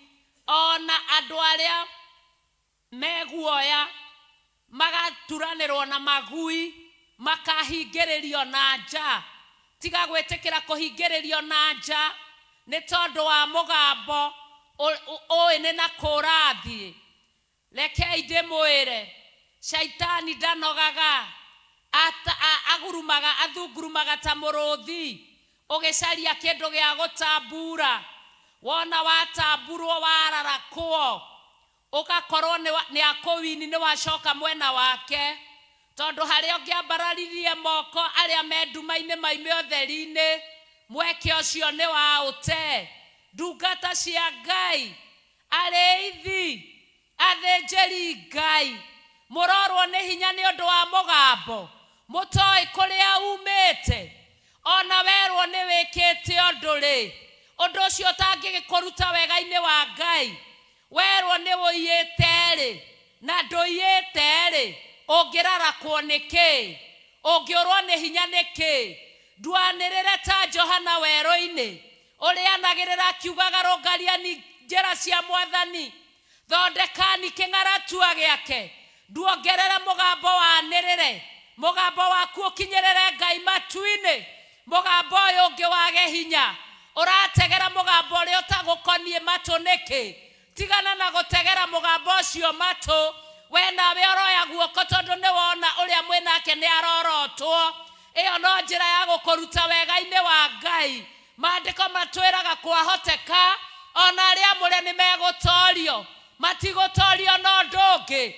ona andũ arĩa meguoya magaturanĩrwo na magui, makahingĩrĩrio na nja. Tiga gwĩtĩkĩra kũhingĩrĩrio na nja nĩ tondũ wa mũgambo ũĩ nĩ na kũrathiĩ. Rekei ndĩmwĩre, shaitani ndanogaga, agurumaga, athungurumaga ta mũrũthi ũgĩcaria kĩndũ gĩa gũtambura. Wona watamburwo wararakwo, ũgakorwo nĩ akũwini, nĩ wacoka mwena wake, tondũ harĩa ũngĩambararirie moko arĩa me nduma-inĩ maime ũtheri-inĩ, mweke ũcio nĩ wa ũte. Ndungata cia Ngai, arĩithi, athĩnjĩri Ngai, mũrorwo nĩ hinya nĩ ũndũ wa mũgambo mũtoĩ kũrĩa umĩte. Ona werwo nĩ wĩkĩte ũndũ rĩ, ũndũ ũcio ũtangĩgĩkũruta wega-inĩ wa Ngai. Werwo nĩ ũiyĩte rĩ, na ndũiyĩte rĩ, ũngĩrarakwo nĩkĩ? Ũngĩũrwo nĩ hinya nĩkĩ? Ndwanĩrĩre ta Johana werũ-inĩ, ũrĩa anagĩrĩra akiugaga rũngariani njĩra cia Mwathani, thondekani kĩng'aratua gĩake. Nduongerere mũgambo wanĩrĩre, mũgambo waku ũkinyĩrĩre Ngai matu-inĩ. Mũgambo ũyũ ũngĩ wage hinya, ũrategera mũgambo ũrĩa ũtagũkoniĩ matũ nĩkĩ? Tigana na gũtegera mũgambo ũcio matũ. We nawe ũroya guoko tondũ nĩ wona ũrĩa mwĩnake nĩ arorotwo. Ĩyo no njĩra ya gũkũruta wega-inĩ wa Ngai. Maandĩko matwĩraga kwahoteka ona arĩa amũre nĩ megũtorio. Matigũtorio na ũndũ ũngĩ,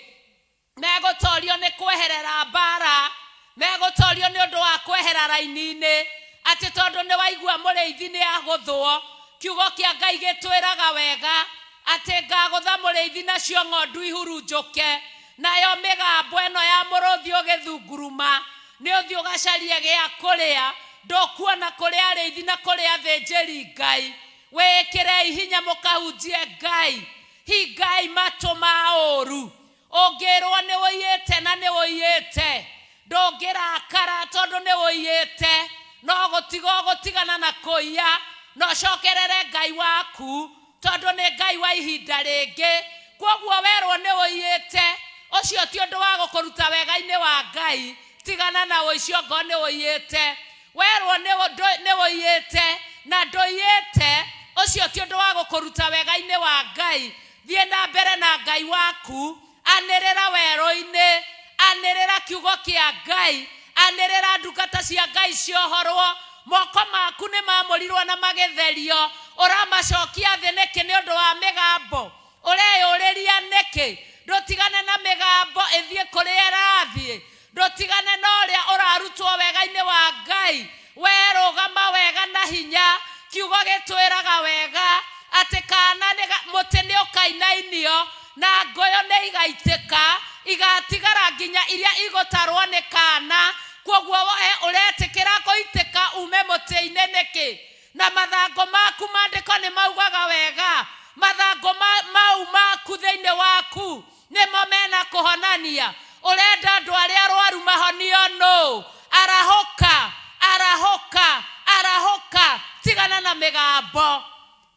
megũtorio nĩ kweherera mbara, megũtorio nĩ ũndũ wa kwehera raini-inĩ, atĩ tondũ nĩ waigua mũrĩithi nĩ agũthwo. Kiugo kĩa Ngai gĩtwĩraga wega atĩ ngagũtha mũrĩithi nacio ng'ondu ihurunjũke, nayo mĩgambo ĩno ya mũrũthi ũgĩthunguruma nĩ ũthiĩ ũgacarie gĩa kũrĩa. Ndũkuona kũrĩ arĩithi na kũrĩ athĩnjĩri Ngai. Wĩkĩrei hinya mũkahunjie Ngai. Hingai matũ ma ũũru. Ũngĩrwo nĩ ũiyĩte na nĩ ũiyĩte, ndũngĩrakara tondũ nĩ ũiyĩte, no gũtiga ũgũtigana na kũiya, na ũcokerere Ngai waku, tondũ nĩ Ngai wa ihinda rĩngĩ. Kwoguo werwo nĩ ũiyĩte, ũcio ti ũndũ wa gũkũruta wega-inĩ wa Ngai. Tigana na ũici ongorwo nĩ ũiyĩte. Werwo nĩ ũiyĩte na ndũiyĩte, ũcio ti ũndũ wa gũkũruta wega-inĩ wa Ngai. Thiĩ na mbere na Ngai waku, anĩrĩra werũ-inĩ, anĩrĩra kiugo kĩa Ngai, anĩrĩra ndungata cia Ngai ciohorwo. Moko maku nĩ mamũrirwo na magĩtherio, ũramacokia thĩ nĩkĩ nĩ ũndũ wa mĩgambo? Ũreyũrĩria nĩkĩ? Ndũtigane na mĩgambo ĩthiĩ kũrĩa ĩrathiĩ, ndũtigane na ũrĩa ũrarutwo wega-inĩ wa Ngai. We rũgama wega na hinya. Kiugo gĩtwĩraga wega atĩ kana mũtĩ nĩ ũkainainio na ngũyũ nĩ igaitĩka, igatigara nginya iria igũtarwo nĩ kana. Kwoguo we ũretĩkĩra gũitĩka ume mũtĩ-inĩ nĩkĩ? Na mathangũ maku maandĩko nĩ maugaga wega, mathangũ mau maku thĩinĩ waku nĩmo mena kũhonania. Ũrenda andũ arĩa arwaru mahonio nũ? Arahũka, arahũka, arahũka, tigana na mĩgambo.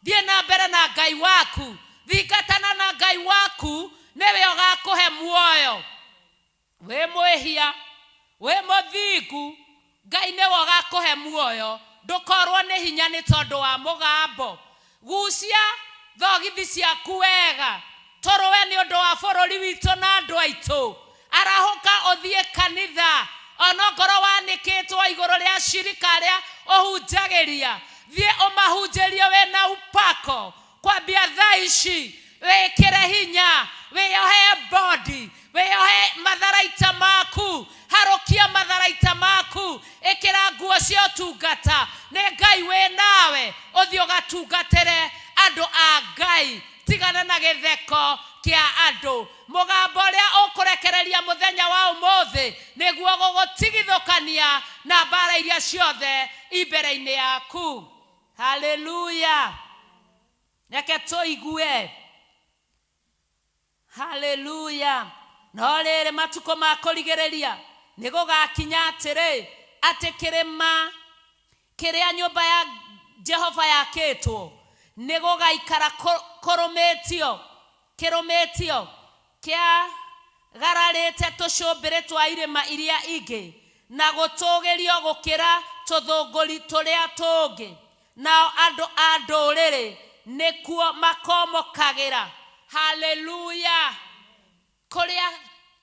Thiĩ na mbere na Ngai waku, thingatana na Ngai waku, nĩwe ũgakũhe muoyo. Wĩ mwĩhia, wĩ mũthingu, Ngai nĩwe ũgakũhe muoyo. Ndũkorwo nĩ hinya nĩ tondũ wa mũgambo. Gucia thogithi ciaku wega, tũrũe nĩ ũndũ wa bũrũri witũ na andũ aitũ. Arahũka ũthiĩ kanitha, onongorwo wanĩkĩtwo igũrũ rĩa cirika arĩa ũhunjagĩria, thiĩ ũmahunjĩrie wĩna upako. Kwambia thaa ici wĩkĩre hinya, wĩyohe bodi, wĩyohe matharaita maku, harũkia matharaita maku, ĩkĩra nguo cia ũtungata. Nĩ Ngai wĩ nawe, ũthiĩ ũgatungatĩre andũ a Ngai. Tigana na gĩtheko kĩa andũ. Mũgambo ũrĩa ũkũrekereria mũthenya wa ũmũthĩ nĩguo gũgũtigithũkania na mbara iria ciothe i mbere-inĩ yaku. Haleluya. Reke tũigue. Haleluya. No rĩrĩ, matukũ ma kũrigĩrĩria nĩ gũgakinya atĩrĩ, atĩ kĩrĩma kĩrĩa nyũmba ya Jehova yakĩtwo nĩ gũgaikara kũrũmĩtio, kĩrũmĩtio, kĩagararĩte tũcũmbĩrĩ twa irĩma iria ingĩ, na gũtũgĩrio gũkĩra tũthũngũri tũrĩa tũngĩ. Nao andũ a ndũrĩrĩ nĩkuo makomokagĩra. Haleluya. Kũrĩa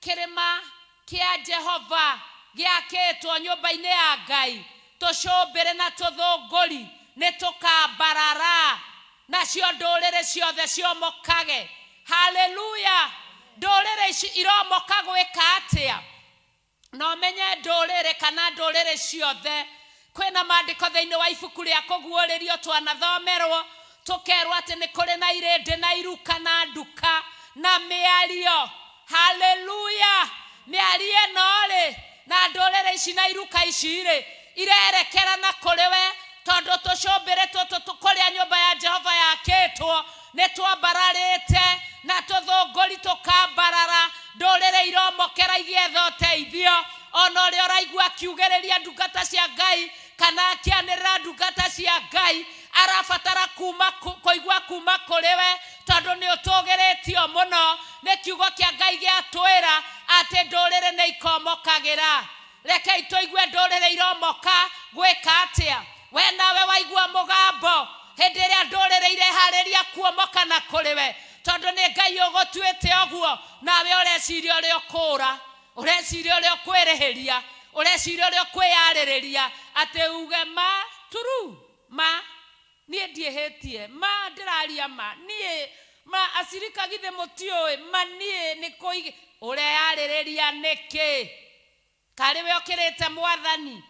kĩrĩma kĩa Jehova gĩakĩtwo nyũmba-inĩ ya Ngai, tũcũmbĩrĩ na tũthũngũri nĩ tũkambarara, nacio ndũrĩrĩ ciothe ciomokage. Haleluya. Ndũrĩrĩ ici iromoka gwĩka atĩa? Na ũmenye ndũrĩrĩ kana ndũrĩrĩ ciothe, kwĩna maandĩko thĩinĩ wa ibuku rĩa kũguũrĩrio twanathomerwo, tũkerwo atĩ nĩ kũrĩ na irĩndĩ na iruka na nduka na mĩario. Haleluya. Mĩario ĩno rĩ, na ndũrĩrĩ ici na iruka ici rĩ, irerekera na kũrĩ we, tondũ tũcũmbĩrĩ tũtũ kũrĩa nyũmba ya Jehova yakĩtwo nĩ twambararĩte na tũthũngũri tũkambarara. Ndũrĩrĩ iromokera igĩetha ũteithio. Ona ũrĩa ũraigua akiugĩrĩria ndungata cia Ngai kana akĩanĩrĩra ndungata cia Ngai, arabatara kũigua kuma kũrĩ we, tondũ nĩ ũtũgĩrĩtio mũno. Nĩ kiugo kĩa Ngai gĩatwĩra atĩ ndũrĩrĩ nĩ ikomokagĩra. Rekei tũigue ndũrĩrĩ iromoka gwĩka atĩa. We nawe waigua mũgambo hĩndĩ ĩrĩa ndũrĩrĩ ireharĩria kuomoka na kũrĩ we, tondũ nĩ Ngai ũgũtuĩte ũguo, nawe ũreciria ũrĩa ũkũũra, ũreciria ũrĩa ũkwĩrĩhĩria, ũreciria ũrĩa ũkwĩyarĩrĩria, atĩ uge ma turu ma niĩ ndiĩhĩtie, ma ndĩraria ma niĩ ma acirika githĩ mũtiũĩ ma niĩ nĩ kũige. Ũreyarĩrĩria nĩkĩ? Karĩ we ũkĩrĩte mwathani?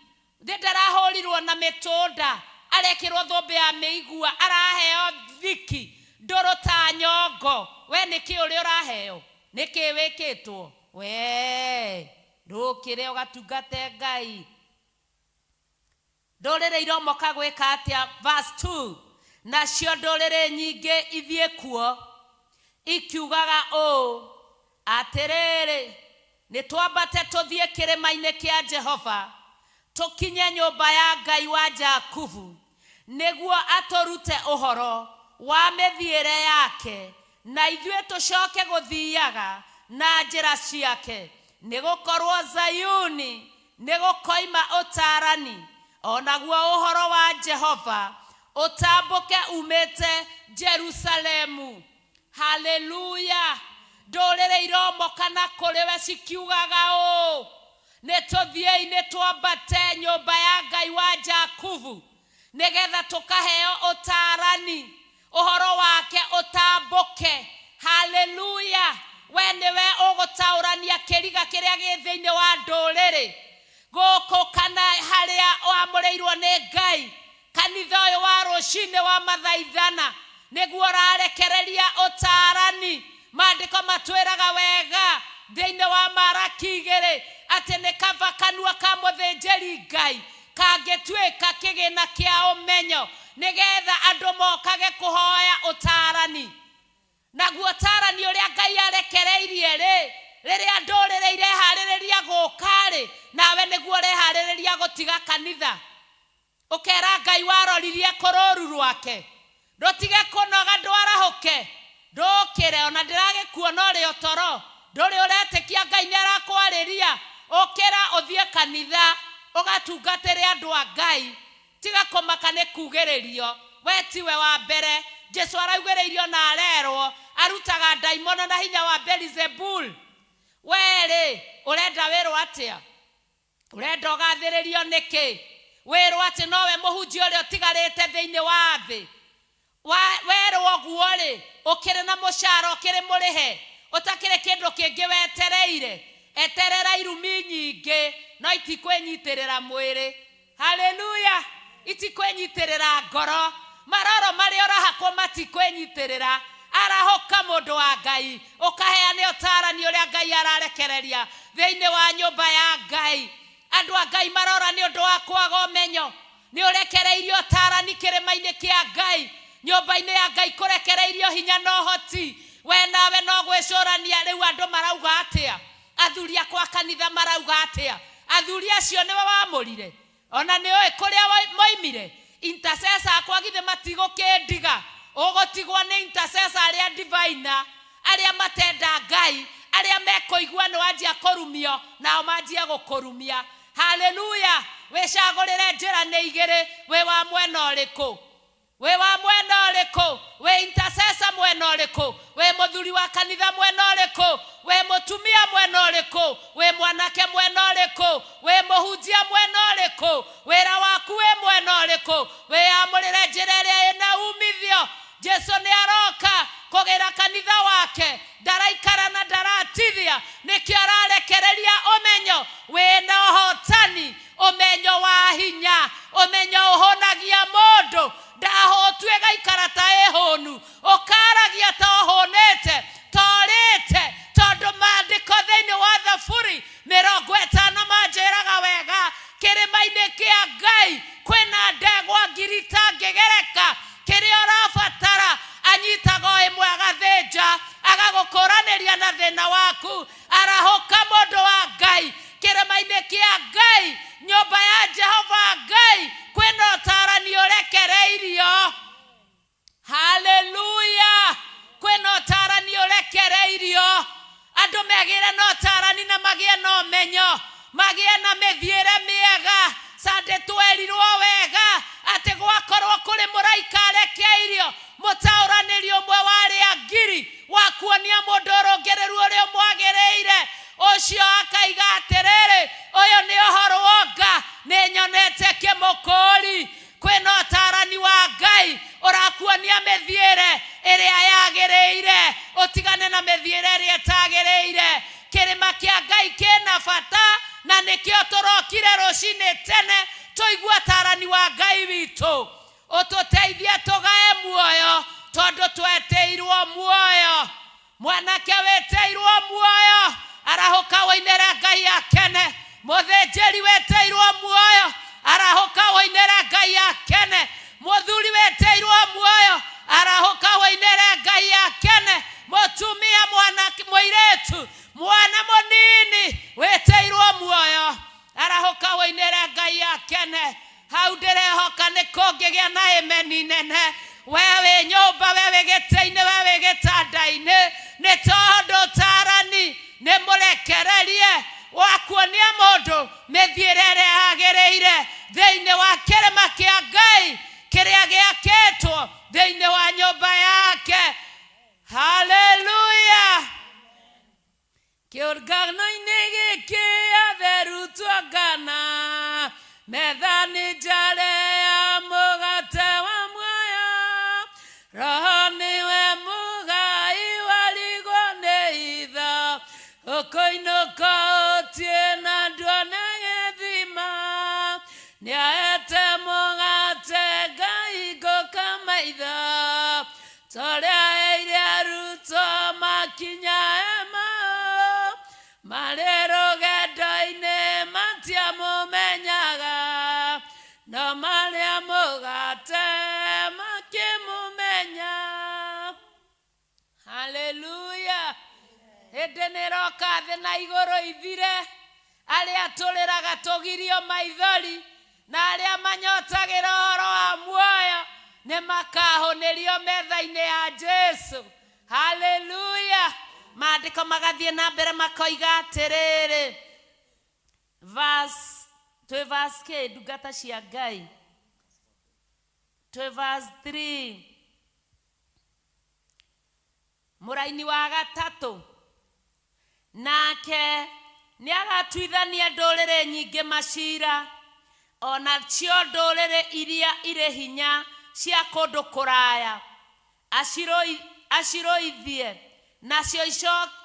Thĩ ndarahũrirwo na mĩtũnda, arekĩrwo thũmbĩ ya mĩigua, araheo thiki ndũrũ ta nyongo. We nĩkĩ ũrĩa ũraheo? Nĩkĩ wĩkĩtwo? We ndũkĩre ũgatungate Ngai. Ndũrĩrĩ iromoka gwĩka atĩa? Verse 2, nacio ndũrĩrĩ nyingĩ ithiĩ kuo Ikiugaga ũũ, atĩrĩrĩ, nĩ twambate tũthiĩ kĩrĩma-inĩ kĩa Jehova, tũkinye nyũmba ya Ngai wa Jakubu, nĩguo atũrute ũhoro wa mĩthiĩre yake, na ithuĩ tũcoke gũthiaga na njĩra ciake. Nĩ gũkorwo Zayuni nĩ gũkoima ũtaarani, o naguo ũhoro wa Jehova ũtambũke umĩte Jerusalemu. Haleluya! Ndũrĩrĩ iromoka na kũrĩ we cikiugaga ũũ, nĩ tũthiĩi, nĩ twambate nyũmba ya Ngai wa Jakubu, nĩgetha tũkaheo ũtaarani, ũhoro wake ũtambũke. Haleluya! We nĩwe ũgũtaũrania kĩriga kĩrĩa gĩ thĩinĩ wa ndũrĩrĩ gũkũ kana harĩa wamũrĩirwo nĩ Ngai. Kanitha ũyũ wa rũcinĩ wa mathaithana nĩguo ũrarekereria ũtaarani. Maandĩko matwĩraga wega thĩinĩ wa Maraki 2 atĩ nĩ kaba kanua ka mũthĩnjĩri Ngai kangĩtuĩka kĩgĩna kĩa ũmenyo, nĩgetha andũ mokage kũhoya ũtaarani. Naguo ũtaarani ũrĩa Ngai arekereirie rĩ, rĩrĩa ndũrĩrĩ ireharĩrĩria gũka rĩ, nawe nĩguo ũreharĩrĩria gũtiga kanitha. Ũkera Ngai waroririe kũrũru rwake, ndũtige kũnoga, ndwarahũke, ndũkĩre, ona ndĩragĩkuona ũrĩ o toro, ndũrĩ ũretĩkia Ngai nĩ arakwarĩria. Ũkĩra ũthiĩ kanitha ũgatungatĩre andũ a Ngai. Tiga kũmaka nĩ kugĩrĩrio, we tiwe wa mbere. Jesu araugĩrĩirio na arerwo arutaga ndaimono na hinya wa Beelzebul. We rĩ, ũrenda wĩrwo atĩa? Ũrenda ũgathĩrĩrio nĩkĩ? Wĩrwo atĩ nowe mũhunjia ũrĩa ũtigarĩte thĩinĩ wa thĩ. Werwo ũguo rĩ, ũkĩrĩ na mũcara, ũkĩrĩ mũrĩhe, ũtakĩrĩ kĩndũ kĩngĩ wetereire. Eterera irumi nyingĩ, no itikwĩnyitĩrĩra mwĩrĩ. Haleluya! Itikwĩnyitĩrĩra ngoro. Maroro marĩa ũrahakwo matikwĩnyitĩrĩra. Arahũka mũndũ wa Ngai, ũkaheane ũtaarani ũrĩa Ngai ararekereria thĩinĩ wa nyũmba ya Ngai. Andũ a Ngai marora nĩ ũndũ wa kwaga ũmenyo. Nĩ ũrekereirio ũtaarani kĩrĩma-inĩ kĩa Ngai, nyũmba-inĩ ya Ngai kũrekereirio hinya na ũhoti. We nawe no gwĩcũrania rĩu andũ marauga atĩa, athuri akwa kanitha marauga atĩa. Athuri acio nĩwe wamũrire, ona nĩ ũĩ kũrĩa moimire. Intercessor akwa githĩ matigũkĩndiga? Ũgũtigwo nĩ intercessor arĩa diviner, arĩa matenda Ngai, arĩa mekũigua nĩ wanjia kũrumio, nao manjie gũkũrumia. Haleluya! Wĩcagũrĩre njĩra nĩ igĩrĩ, wĩ wa mwena ũrĩkũ? Wĩ wa mwena ũrĩkũ? Wĩ intercessor mwena ũrĩkũ? Wĩ mũthuri wa kanitha mwena ũrĩkũ? Wĩ mũtumia mwena ũrĩkũ? Wĩ mwanake mwena ũrĩkũ? Wĩ mũhunjia mwena ũrĩkũ? Wĩra waku wĩ mwena ũrĩkũ? Wĩyamũrĩre njĩra ĩrĩa ĩna umithio. Jesu nĩ aroka kũgĩra kanitha wake, ndaraikara na ndaratithia, nĩkĩo ararekereria ũmenyo wĩna ũhotani, ũmenyo wa hinya, ũmenyo ũhũnagia mũndũ. Ndahũtu ĩgaikara ta ĩhũnu, ũkaragia ta ũhũnĩte, torĩte, tondũ maandĩko thĩinĩ wa Thaburi 50 manjĩraga wega, kĩrĩma-inĩ kĩa Ngai kwĩna ndegwa ngiri itangĩgereka. Kĩrĩa ũrabatara anyitaga o ĩmwe agathĩnja, agagũkũranĩria na thĩna waku. Arahũka mũndũ wa Ngai, kĩrĩma-inĩ kĩa Ngai, nyũmba ya Jehova Ngai, kwĩna ũtaarani ũrekereirio. Haleluya! Kwĩna ũtaarani ũrekereirio. Andũ megĩre na ũtaarani na magĩe na ũmenyo, magĩe na mĩthiĩre mĩega. Sande twerirwo wega atĩ gwakorwo kũrĩ mũraika arekeirio, mũtaũranĩri ũmwe wa arĩa ngiri, wa kuonia mũndũ ũrũngĩrĩru ũrĩa ũmwagĩrĩire. Ũcio akaiga atĩrĩrĩ, ũyũ nĩ ũhoro wonga, nĩ nyonete kĩmũkũri. Kwĩna ũtaarani wa Ngai ũrakuonia mĩthiĩre ĩrĩa yagĩrĩire, ũtigane na mĩthiĩre ĩrĩa ĩtagĩrĩire. Kĩrĩma kĩa Ngai kĩna bata, na nĩkĩo tũrokire rũcinĩ tene tũigue ũtaarani wa Ngai witũ, ũtũteithie tũgae muoyo, tondũ twetĩirwo muoyo. Mwanake wĩtĩirwo muoyo, arahũka ũinĩre Ngai akene. Mũthĩnjĩri wĩtĩirwo muoyo, arahũka ũinĩre Ngai akene. Mũthuri wĩtĩirwo muoyo, arahũka ũinĩre Ngai akene. Mũtumia Mwana mũnini wĩtĩirwo muoyo, arahũka ũinĩre Ngai akene. Hau ndĩrehoka nĩ kũngĩgĩa na ĩmeni nene. We wĩ nyũmba, we wĩ gĩtĩ-inĩ, we wĩ gĩtanda-inĩ, nĩ tondũ ũtarani nĩ mũrekererie wa kuonia mũndũ mĩthiĩre ĩrĩa yagĩrĩire thĩinĩ wa kĩrĩma kĩa Ngai kĩrĩa gĩakĩtwo thĩinĩ wa nyũmba yake. Haleluya! Kĩũngano-inĩ gĩkĩ atheru tuongana, metha nĩ njare ya mũgate wa muoyo, Roho nĩwe mũgai warigwo nĩ itho, ũkũinũka ũtiĩ na nduone gĩthima, nĩaete mũgate Ngai ngũka maitho, torĩa heire arutwo makinya Emau, marĩ rũgendo-inĩ matiamũmenyaga, no marĩa mũgate makĩmũmenya. Haleluya! Hĩndĩ nĩ ĩroka thĩ na igũrũ ithire, arĩa tũrĩraga tũgirio maithori, na arĩa manyotagĩra ũhoro wa muoyo nĩ makahũnĩrio metha-inĩ ya Jesu. Haleluya! Maandĩko magathiĩ na mbere makoiga atĩrĩrĩ, verse twĩ verse kĩ, ndungata cia Ngai, twĩ verse 3 mũraini wa gatatũ, nake nĩagatuithania ndũrĩrĩ nyingĩ macira, ona cio ndũrĩrĩ iria irĩ hinya cia kũndũ kũraya acirũithie, nacio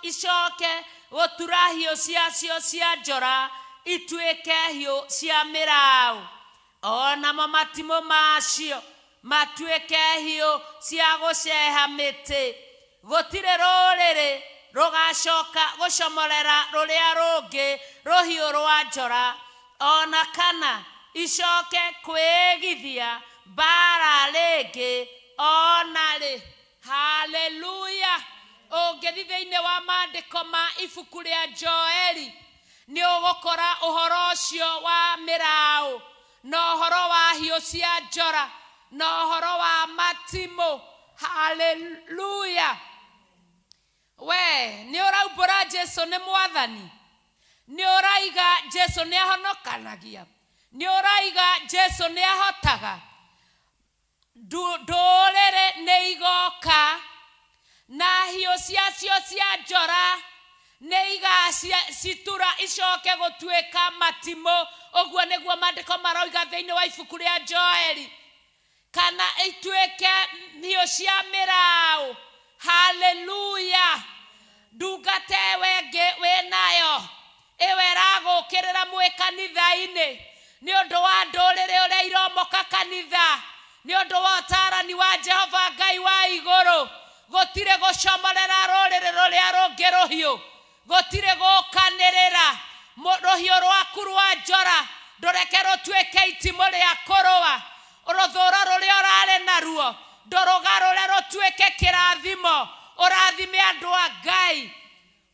icoke gũtura hiũ ciacio cia njora ituĩke hiũ cia mĩraũ, o namo matimũ macio matuĩke hiũ cia gũceha mĩtĩ. Gũtirĩ rũrĩrĩ rũgacoka gũcomorera rũrĩa rũngĩ rũhiũ rwa njora, ona kana icoke kwĩgithia mbara rĩngĩ ona rĩ. Haleluya! Ũngĩthiĩ thĩinĩ wa maandĩko ma ibuku rĩa Joeli, nĩ ũgũkora ũhoro ũcio wa mĩraũ, na ũhoro wa hiũ cia njora, na ũhoro wa matimũ. Haleluya! We nĩ ũraumbũra Jesu nĩ mwathani, nĩ ũraiga Jesu nĩ ahonokanagia, nĩ ũraiga Jesu nĩ ahotaga. Ndũrĩrĩ nĩ igoka na hiũ ciacio cia njora nĩ igacitura icoke gũtuĩka matimũ. Ũguo nĩguo maandĩko maroiga thĩinĩ wa ibuku rĩa Joeli, kana ituĩke hiũ cia mĩraũ. Haleluya! Ndungata ĩwe ĩngĩ wĩnayo ĩwe ĩragũkĩrĩra mwĩ kanitha-inĩ nĩ ũndũ wa ndũrĩrĩ ũrĩa iromoka kanitha, nĩ ũndũ wa ũtarani wa Jehova Ngai wa igũrũ. Gũtirĩ gũcomorera rũrĩrĩ rũrĩa rũngĩ rũhiũ, gũtirĩ gũkanĩrĩra rũhiũ rwaku rwa njora ndũreke rũtuĩke itimũ rĩa kũrũa. Rũthũro rũrĩa ũrarĩ naruo ndũrũgarũre rũtuĩke kĩrathimo, ũrathime andũ a Ngai.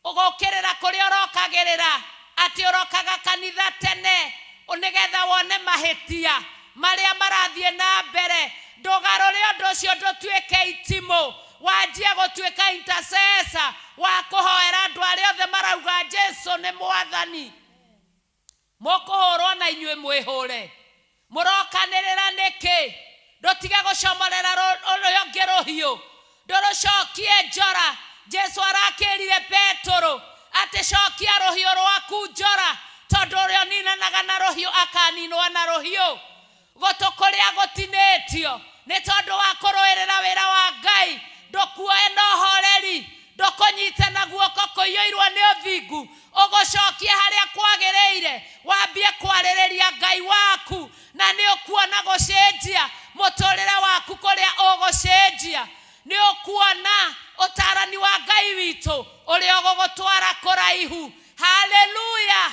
Ũgũkĩrĩra kũrĩa ũrokagĩrĩra atĩ ũrokaga kanitha tene nĩgetha wone mahĩtia marĩa marathiĩ na mbere, ndũgarũre ũndũ ũcio ndũtuĩke itimũ, wanjie gũtuĩka intercessor wa kũhoera andũ arĩa othe marauga Jesu nĩ mwathani. Mũkũhũrwo na inyuĩ mwĩhũre, mũrokanĩrĩra nĩkĩ? Ndũtige gũcomorera ũrĩa ũngĩ rũhiũ, ndũrũcokie njora. Jesu arakĩrire Petũrũ atĩ cokia rũhiũ rwaku njora, tondũ ũrĩa ũninanaga na rũhiũ akaninwo na rũhiũ. Gũtũ kũrĩa gũtinĩtio nĩ tondũ wa kũrũĩrĩra wĩra wa Ngai, ndũkuoe na ũhoreri, ndũkũnyite na guoko kũiyũirwo nĩ ũthingu, ũgũcokie harĩa kwagĩrĩire, wambie kwarĩrĩria Ngai waku, na nĩ ũkuona gũcenjia mũtũrĩre waku kũrĩa ũgũcenjia. Nĩ ũkuona ũtarani wa Ngai witũ ũrĩa ũgũgũtwara kũraihu. Haleluya!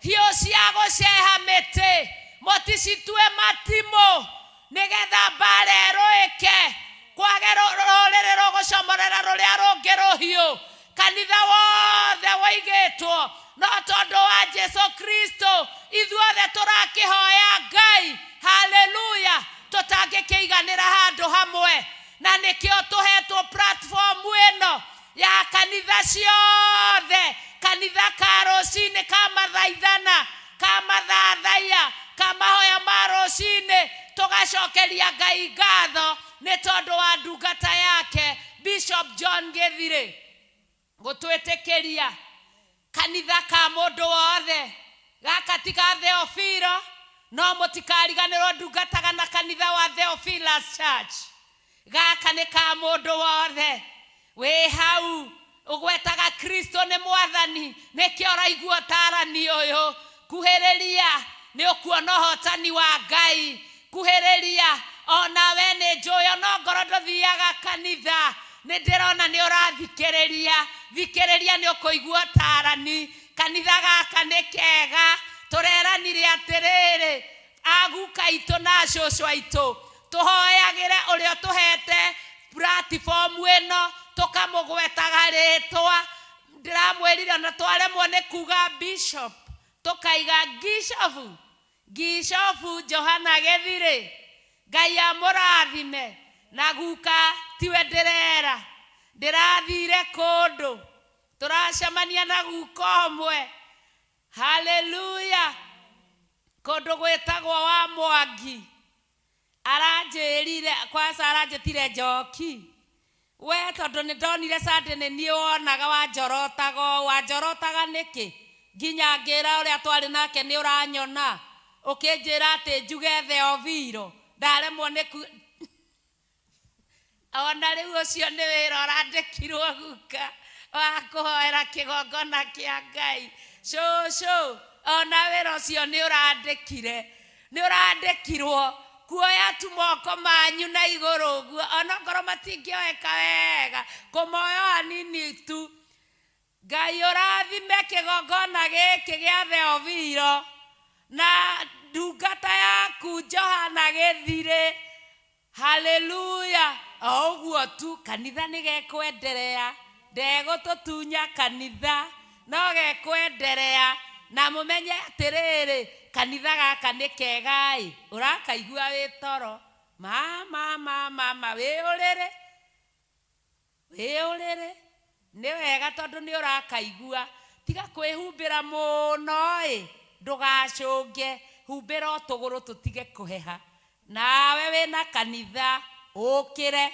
Hiũ cia gũceha mĩtĩ mũticitue matimũ, nĩgetha mbara ĩrũĩke, kwage rũrĩrĩ rũgũcomorera rũrĩa rũngĩ rũhiũ. Kanitha wothe woigĩtwo no tondũ wa Jesu Kristo ithuothe tũrakĩhoya Ngai. Haleluya. Tũtangĩkĩiganĩra handũ hamwe, na nĩkĩo tũhetwo platform ĩno ya kanitha ciothe. Kanitha ka rũcinĩ ka mathaithana, ka mathathaiya, ka mahoya ma rũcinĩ, tũgacokeria Ngai ngatho nĩ tondũ wa ndungata yake Bishop John Githire gũtwĩtĩkĩria kanitha ka mũndũ wothe. Gaka ti ka Theophilo, no mũtikariganĩrwo ndungataga na kanitha wa Theophilus Church. Gaka nĩ ka mũndũ wothe wĩ hau ũgwetaga Kristo nĩ mwathani, nĩkĩo ũraigua ũtarani ũyũ. Kuhĩrĩria, nĩ ũkuona ũhotani wa Ngai. Kuhĩrĩria, onawe nĩ njũĩ ona ngoro ndũthiaga kanitha, nĩ ndĩrona nĩ ũrathikĩrĩria. Thikĩrĩria, nĩ ũkũigua ũtarani. Kanitha gaka nĩ kega. Tũreranire atĩrĩrĩ, aguka aitũ na acũcũ aitũ tũhoyagĩre ũrĩa ũtũhete platform ĩno, tũkamũgwetaga rĩtwa. Ndĩramwĩrire ona twaremwo nĩ kuga bishop, tũkaiga Gishofu, Gishofu Johana Githire. Ngai amũrathime. Na guka tiwe ndĩrera, ndĩrathire kũndũ tũracemania na guka ũmwe. Haleluya. Kũndũ gwĩtagwo wa Mwangi. Aranjĩrire kwanza, aranjĩtire njoki we, tondũ nĩ ndonire Sunday nĩ niĩ wonaga wanjorotaga ũũ. Wanjorotaga nĩkĩ? Nginya ngĩra ũrĩa twarĩ nake nĩ ũranyona ũkĩnjĩra atĩ njuge Theophilo, ndaremwo nĩ ku ona rĩu ũcio nĩ wĩra ũrandĩkirwo guka wa kũhoera kĩgongona kĩa Ngai. Cũcũ, ona wĩra ũcio nĩ ũrandĩkire, nĩ ũrandĩkirwo kuoya tu moko manyu na igũrũ ũguo, onokorwo matingĩoeka wega, kũmoya o hanini tu. Ngai ũrathime kĩgongona gĩkĩ gĩa Theophilo na ndungata yaku Johana Githire. Haleluya. O ũguo tu kanitha nĩ gekwenderea, ndegũtũtunya kanitha, no gekwenderea. Na mũmenye atĩrĩrĩ, kanitha gaka nĩ kega-ĩ, ũrakaigua wĩ toro mama mama ma, wĩ ũrĩrĩ, wĩ ũrĩrĩ, nĩ wega tondũ nĩ ũrakaigua. Tiga kwĩhumbĩra mũno-ĩ, ndũgacũnge, humbĩra o tũgũrũ tũtige kũheha. Nawe wĩna kanitha, ũkĩre,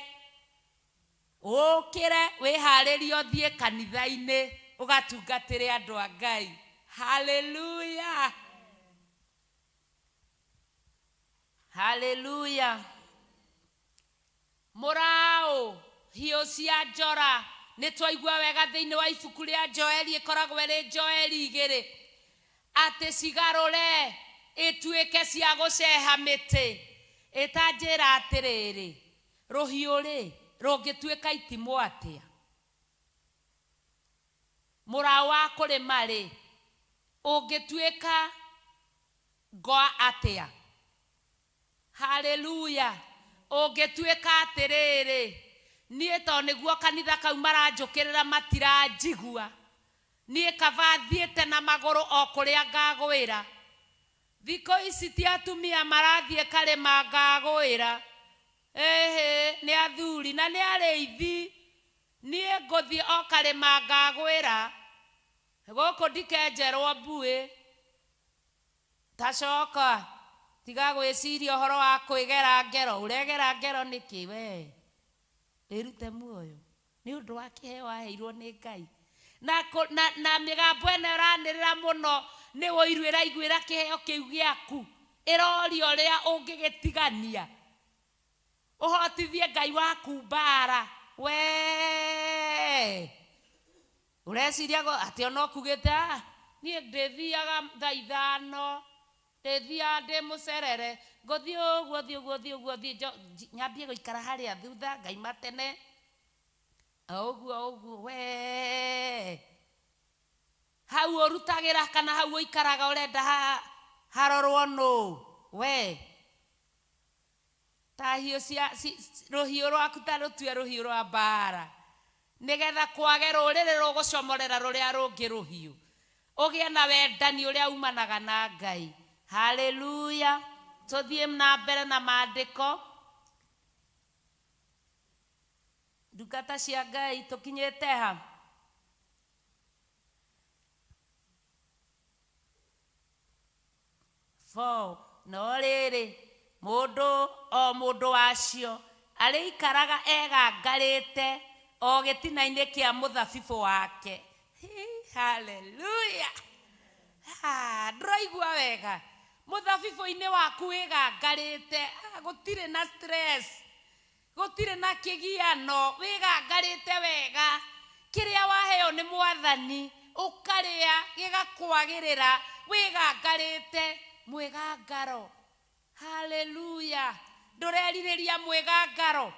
ũkĩre wĩharĩrie ũthiĩ kanitha-inĩ ũgatungatĩre andũ a Ngai. Haleluya. Haleluya. Mũraũ, hiũ cia njora, nĩ twaigua wega thĩinĩ wa ibuku rĩa Joeli, ĩkoragwo ĩrĩ Joeli 2, atĩ cigarũre ĩtuĩke cia gũceha mĩtĩ. Ĩtanjĩra atĩrĩrĩ, rũhiũ rĩ rũngĩtuĩka itimũ atĩa? Mũraũ wa kũrĩma rĩ ũngĩtuĩka ngoa atĩa? Haleluya. Ũngĩtuĩka atĩrĩrĩ, niĩ to nĩguo kanitha kau maranjũkĩrĩra matiranjigua, niĩ kaba thiĩte na magũrũ o kũrĩa ngagwĩra. Thikũ ici ti atumia marathiĩ karĩma ngagwĩra, ĩhĩ nĩ athuri na nĩ arĩithi. Niĩ ngũthiĩ o karĩma ngagwĩra, gũkũ ndikenjerwo mbuĩ. Tacoka tiga gwĩciria ũhoro wa kwĩgera ngero. Ũregera ngero nĩkĩ we? Wĩrute muoyo nĩ ũndũ wa kĩheo waheirwo nĩ Ngai. Na mĩgambo ĩno ĩranĩrĩra mũno nĩ ũiru ĩraiguĩra kĩheo kĩu gĩaku, ĩroria ũrĩa ũngĩgĩtigania ũhotithie Ngai waku mbara. We ũreciria atĩ ona ũkugĩte, niĩ ndĩthiaga thaa 5, ndĩthiaga ndĩ mũcerere, ngũthiĩ ũguo thiĩ ũguo thiĩ ũguo thiĩ, nyambie gũikara harĩa thutha ngaima tene o ũguo ũguo. We hau ũrutagĩra kana hau ũikaraga ũrenda harorwo nũ? We ta hiũ cia rũhiũ rwaku ta rũtue rũhiũ rwa mbara. Nĩgetha kwage rũrĩrĩ rũgũcomorera rũrĩa rũngĩ rũhiũ. Ũgĩe na wendani ũrĩa umanaga na Ngai. Haleluya. Tũthiĩ na mbere na maandĩko. Ndungata cia Ngai tũkinyĩte ha? 4 no rĩrĩ, mũndũ o mũndũ wacio arĩikaraga egangarĩte o gĩtina-inĩ kĩa mũthabibũ wake. Haleluya. Ndũraigua wega? Mũthabibũ-inĩ waku wĩgangarĩte, gũtirĩ na stress, gũtirĩ na kĩgiano, wĩgangarĩte wega. Kĩrĩa waheo nĩ Mwathani ũkarĩa gĩgakwagĩrĩra, wĩgangarĩte mwĩgangaro. Haleluya. Ndũrerirĩria mwĩgangaro.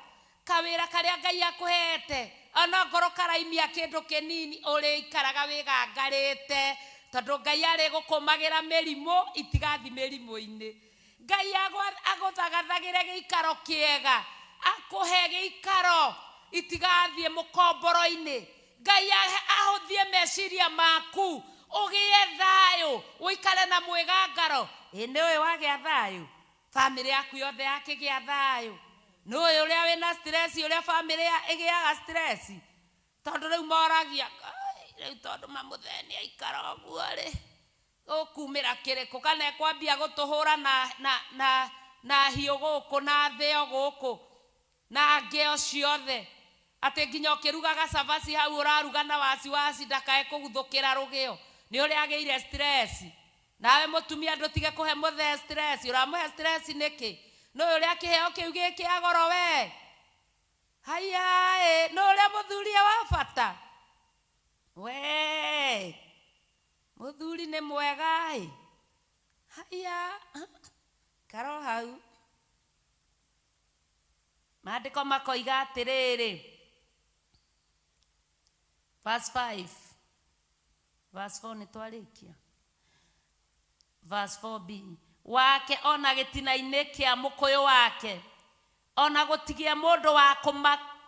Kawĩra karĩa Ngai akũhete ona ngoro karaimia kĩndũ kĩnini, ũrĩikaraga wĩgangarĩte, tondũ Ngai arĩgũkũmagĩra mĩrimũ itigathi mĩrimũ-inĩ. Ngai agũthagathagĩre gĩikaro kĩega, akũhe gĩikaro itigathiĩ mũkomboro-inĩ. Ngai ahũthie meciria maku, ũgĩe thayũ, ũikare na mwĩgangaro. Ĩ nĩũĩ wagĩa thayũ, bamĩrĩ yaku yothe yakĩgĩa thayũ. Nĩũĩ ũrĩa wĩna stress, ũrĩa bamĩrĩ ĩgĩaga stress, tondũ rĩu moragia, rĩu tondũ mamũthee nĩ aikara ũguo rĩ, gũkumĩra kĩrĩkũ, kana ekwambia gũtũhũra na hiũ gũkũ na thĩo gũkũ na ngĩo ciothe, atĩ nginya ũkĩrugaga cabaci hau ũraruga na wasiwasi ndakae kũguthũkĩra rũgĩo nĩ ũrĩa agĩire stress. Nawe mũtumia ndũtige kũhe mũthee stress. Ũramũhe stress nĩkĩ? Nĩ ũrĩa kĩheo kĩu gĩ kĩa goro we. Haiya ĩ, nĩ ũrĩa mũthuri wa bata we. Mũthuri nĩ mwega ĩ. Haiya, karo hau. Maandĩko makoiga atĩrĩrĩ, verse 5, verse 4 nĩ twarĩkia. Verse 4b, wake ona gĩtina-inĩ kĩa mũkũyũ wake, ona gũtigĩe mũndũ wa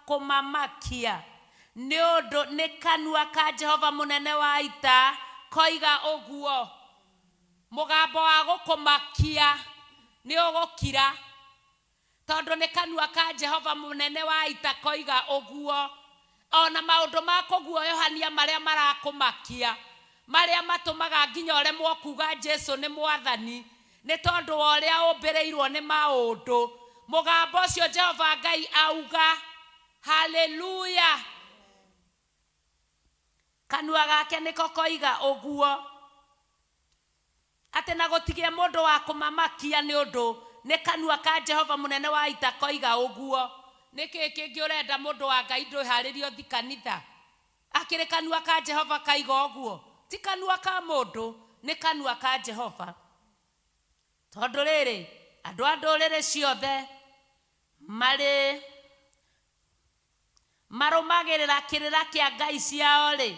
kũmamakia, nĩ ũndũ nĩ kanua ka Jehova mũnene wa ita koiga ũguo. Mũgambo wa gũkũmakia nĩ ũgũkira, tondũ nĩ kanua ka Jehova mũnene wa ita koiga ũguo. Ona maũndũ ma kũguoyohania marĩa marakũmakia, marĩa matũmaga nginya ũremwo kuga Jesu nĩ Mwathani, nĩ tondũ wa ũrĩa ũmbĩrĩirwo nĩ maũndũ. Mũgambo ũcio Jehova Ngai auga. Haleluya. Kanua gake nĩko koiga ũguo, atĩ na gũtigĩe mũndũ wa kũmamakia, nĩ ũndũ nĩ kanua ka Jehova mũnene wa ita koiga ũguo. Nĩkĩ kĩngĩ ũrenda mũndũ wa Ngai? Ndwĩharĩrie ũthi kanitha, akĩrĩ kanua ka Jehova kaiga ũguo, ti kanua ka mũndũ, nĩ kanua ka Jehova. Tondũ rĩrĩ, andũ a ndũrĩrĩ ciothe marĩ marũmagĩrĩra kĩrĩra kĩa ngai ciao rĩ,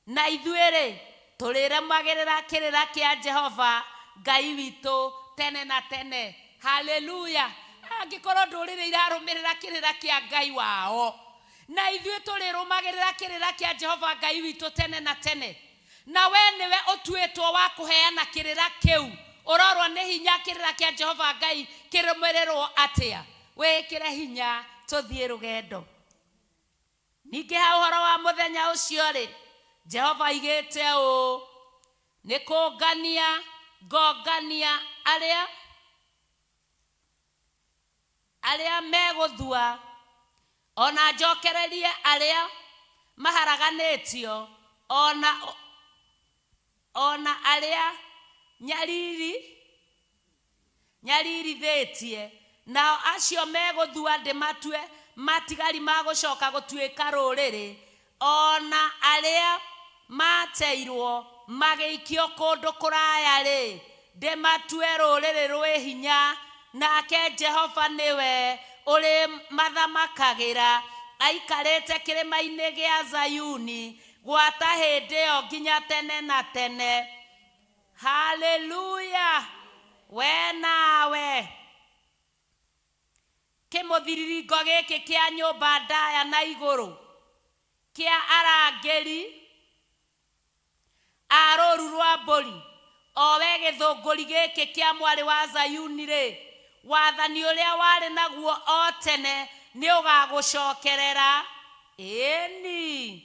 na ithuĩ rĩ, tũrĩrũmagĩrĩra kĩrĩra kĩa Jehova Ngai witũ tene na tene. Haleluya. Angĩkorwo ndũrĩrĩ irarũmĩrĩra kĩrĩra kĩa Ngai wao, na ithuĩ tũrĩrũmagĩrĩra kĩrĩra kĩa Jehova Ngai witũ tene na tene. Na we nĩwe ũtuĩtwo wa kũheana kĩrĩra kĩu, ũrorwo nĩ hinya kĩrĩra kĩa Jehova Ngai kĩrũmĩrĩrwo atĩa? Wĩkĩre hinya tũthiĩ rũgendo. Ningĩ ha ũhoro wa mũthenya ũcio rĩ, Jehova aigĩte ũũ, nĩ kũngania ngongania arĩa megũthua, ona njokererie arĩa maharaganĩtio, ona arĩa nyaririthĩtie, nao acio megũthua ndĩmatue matigari ma gũcoka gũtuĩka rũrĩrĩ, ona arĩa mateirwo magĩikio kũndũ kũraya rĩ, ndĩmatue rũrĩrĩ rwĩ hinya, nake Jehova nĩwe ũrĩmathamakagĩra aikarĩte kĩrĩma-inĩ gĩa Zayuni gwata hĩndĩ ĩyo nginya tene na tene. Haleluya. We nawe kĩmũthiriringo gĩkĩ kĩa nyũmba ndaya na igũrũ. Kĩa arangĩri a rũũru rwa mbũri, o we gĩthũngũri gĩkĩ kĩa mwarĩ wa Zayuni-rĩ, wathani ũrĩa warĩ naguo o tene nĩ ũgagũcokerera. Ĩni,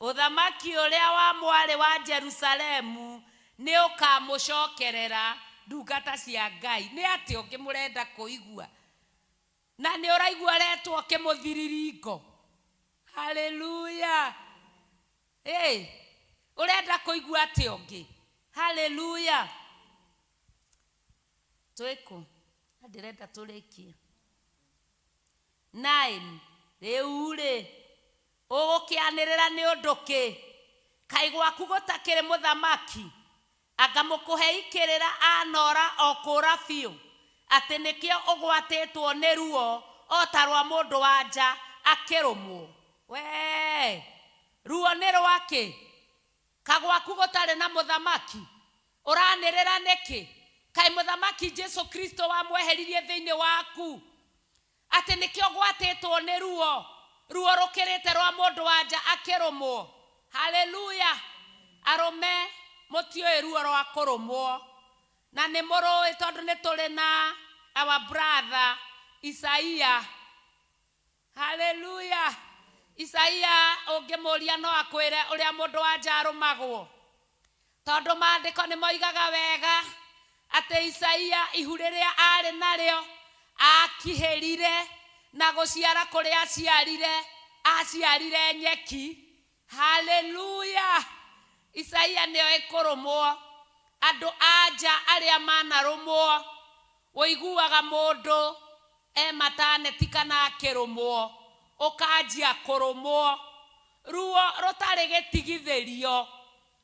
ũthamaki ũrĩa wa mwarĩ wa Jerusalemu nĩ ũkamũcokerera. Ndungata cia Ngai, nĩ atĩa ũngĩ mũrenda kũigua? Na nĩ ũraigua ũretwo kĩmũthiriringo. Haleluya! Ĩ ũrenda kũigua atĩa ũngĩ? Haleluya! Twĩkũ na ndĩrenda tũrĩkie. 9 rĩu rĩ, ũgũkĩanĩrĩra nĩ ũndũ kĩ? Kaĩ gwaku gũtakĩrĩ mũthamaki? Anga mũkũhei kĩrĩra anora o kũra biũ, atĩ nĩkĩo ũgwatĩtwo nĩ ruo o ta rwa mũndũ wa nja akĩrũmwo? Wee, ruo nĩ rwakĩ? Kagwaku gũtarĩ na mũthamaki? Ũranĩrĩra nĩkĩ? Kaĩ mũthamaki Jesu Kristo wamweheririe thĩinĩ waku, atĩ nĩkĩo gwatĩtwo nĩ ruo, ruo rũkĩrĩte rwa mũndũ wa nja akĩrũmwo? Haleluya! Arũme mũtiũĩ ruo rwa kũrũmwo, na nĩ mũrũĩ tondũ nĩ tũrĩ na our brother Isaia. Haleluya! Isaia ũngĩmũria no akwĩre ũrĩa mũndũ wa nja arũmagwo, tondũ maandĩko nĩ moigaga wega atĩ Isaia ihu rĩrĩa arĩ narĩo akihĩrire na gũciara kũrĩa aciarire, aciarire nyeki. Haleluya! Isaia nĩoĩ kũrũmwo. Andũ a nja arĩa manarũmwo, ũiguaga mũndũ e mataneti kana akĩrũmwo, ũkanjia kũrũmwo ruo rũtarĩ gĩtigithĩrio,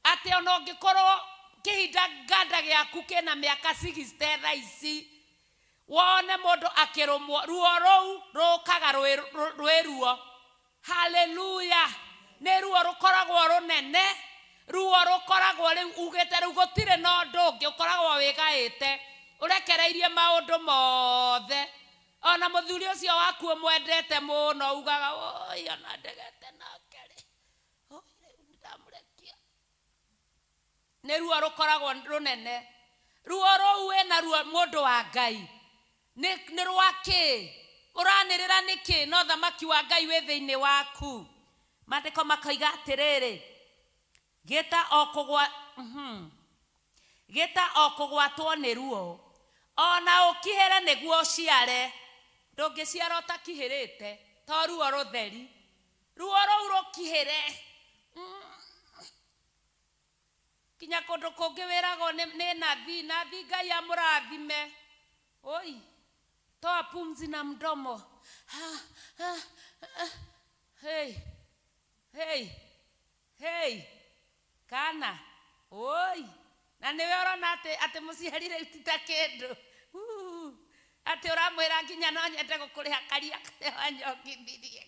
atĩ ona ũngĩkorwo kĩhinda nganda gĩaku kĩna mĩaka 60 thaa ici, wone mũndũ akĩrũmwo, ruo rũu rũkaga rwĩ ruo. Haleluya! Nĩ ruo rũkoragwo rũnene, ruo rũkoragwo rĩu ugĩte rĩu gũtirĩ na ũndũ ũngĩ, ũkoragwo wĩgaĩte, ũrekereirie maũndũ mothe. Ona mũthuri ũcio waku ũmwendete mũno ugaga, oi, ona ndegete nake rĩ, oi, rĩu ndamũrekia. Nĩ ruo rũkoragwo rũnene. Ruo rũu wĩna ruo mũndũ wa Ngai nĩ rwa kĩ? Ũranĩrĩra nĩkĩ no thamaki wa Ngai wĩ thĩinĩ waku? Maandĩko makoiga atĩrĩrĩ, gĩta o kũgwa, gĩta o kũgwatwo nĩ ruo, ona ũkihĩre nĩguo ũciare. Ndũngĩciara ũtakihĩrĩte, to ruo rũtheri. Ruo rũu rũkihĩre. Kinya kũndũ kũngĩ wĩragwo nĩ nathi, nathi Ngai amũrathime. Oi, toa pumzi na mdomo. Ha, ha, ha. Hey, hey, hey. Kana, oi. Na nĩwe ũrona atĩ atĩ mũciari rĩu ti ta kĩndũ. Atĩ ũramwĩra nginya no nyende gũkũrĩha karia karĩa wanyongithirie.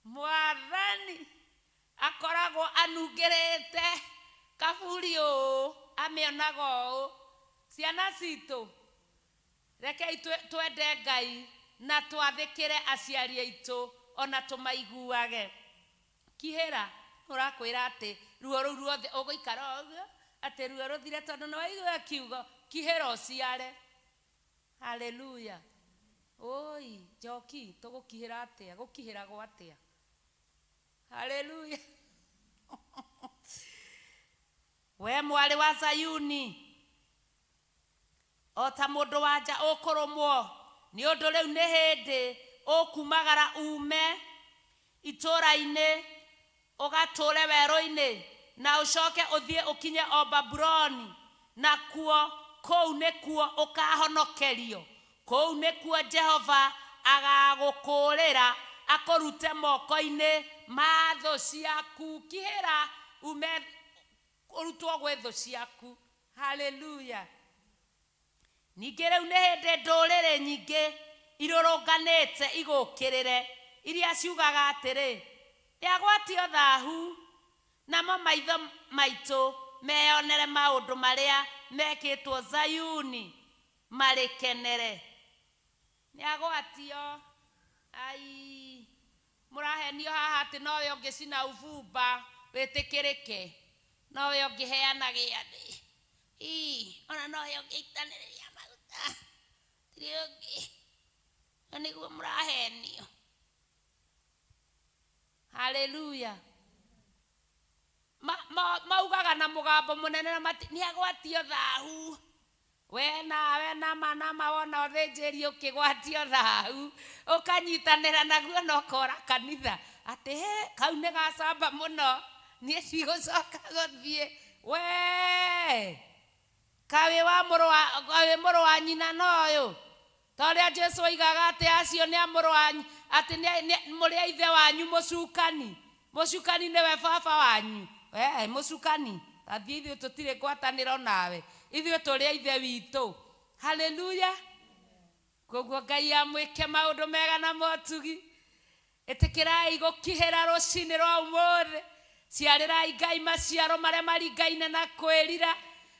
Mwathani akoragwo anungĩrĩte kaburi ũũ, amĩonaga ũũ. Ciana citũ, rekei twende Ngai na twathĩkĩre aciari aitũ ona tũmaiguage. Kihĩra ũrakwĩra atĩ ruo rũu ruothe ũgũikara ũguo, atĩ ruo rũthire tondũ nĩ waigua kiugo kihĩra ũciare. Haleluya! Oi, Njoki, tũgũkihĩra atĩa? Gũkihĩragwo atĩa? Haleluya! We mwarĩ wa Zayuni, o ta mũndũ wa nja ũkũrũmwo, nĩ ũndũ rĩu nĩ hĩndĩ ũkumagara ume itũũra-inĩ ũgatũũre werũ-inĩ, na ũcoke ũthiĩ ũkinye o Babuloni, nakuo kũu nĩkuo ũkahonokerio, kũu nĩkuo Jehova agagũkũũrĩra akũrute moko-inĩ ma thũ ciaku. Kihĩra ume ũrutwo gwĩ thũ ciaku. Haleluya! Ningĩ rĩu nĩ hĩndĩ ndũrĩrĩ nyingĩ irũrũnganĩte igũũkĩrĩre, iria ciugaga atĩrĩ, nĩagwatio thahu, namo maitho maitũ meyonere maũndũ marĩa mekĩtwo Zayuni marĩkenere. Nĩagwatio, ai, Mũrahenio haha atĩ nowe ũngĩcina ubumba wĩtĩkĩrĩke, nowe ũngĩheana gĩathĩ, ii ona nowe ũngĩitanĩrĩria maguta, tirĩ ũngĩ. Na nĩguo mũrahenio. Haleluya. Maugaga na mũgambo mũnene na mati nĩ agwatio thahu. We nawe nama nama wona ũthĩnjĩri ũkĩgwatio thahu ũkanyitanĩra naguo na ũkora kanitha atĩ he kau nĩ gacamba mũno, niĩ ndigũcoka gũthiĩ. We kawĩ wa mũrũ wa kawĩ mũrũ wa nyina na ũyũ, ta ũrĩa Jesu oigaga atĩ acio nĩ a mũrũ wa atĩ nĩ mũrĩ a ithe wanyu mũcukani. Mũcukani nĩwe baba wanyu. We mũcukani, tathiĩ, ithuĩ tũtirĩ ngwatanĩro nawe, ithuĩ tũrĩ a ithe witũ. Haleluya. Koguo Ngai amwĩke maũndũ mega na motugi. Ĩtĩkĩrai gũkihĩra rũcinĩ rwa ũmũthĩ. Ciarĩrai Ngai maciaro marĩa maringaine na kwĩrira.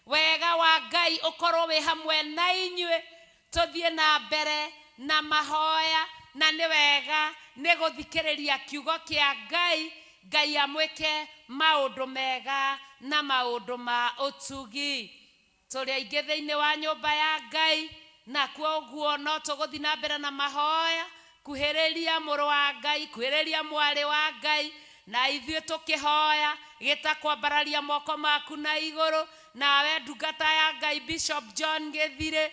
Wega wa Ngai ũkorwo wĩ hamwe na inyuĩ. Tũthiĩ na mbere na mahoya, na nĩ wega nĩ gũthikĩrĩria kiugo kĩa Ngai. Ngai amwĩke maũndũ mega na maũndũ ma ũtugi. Tũrĩ aingĩ thĩinĩ wa nyũmba ya Ngai, na kwoguo no tũgũthiĩ na mbere na mahoya. Kuhĩrĩria mũrũ wa Ngai, kuhĩrĩria mwarĩ wa Ngai, na ithuĩ tũkĩhoya gĩta kwambararia moko maku na igũrũ. Nawe ndungata ya Ngai Bishop John Gĩthirĩ,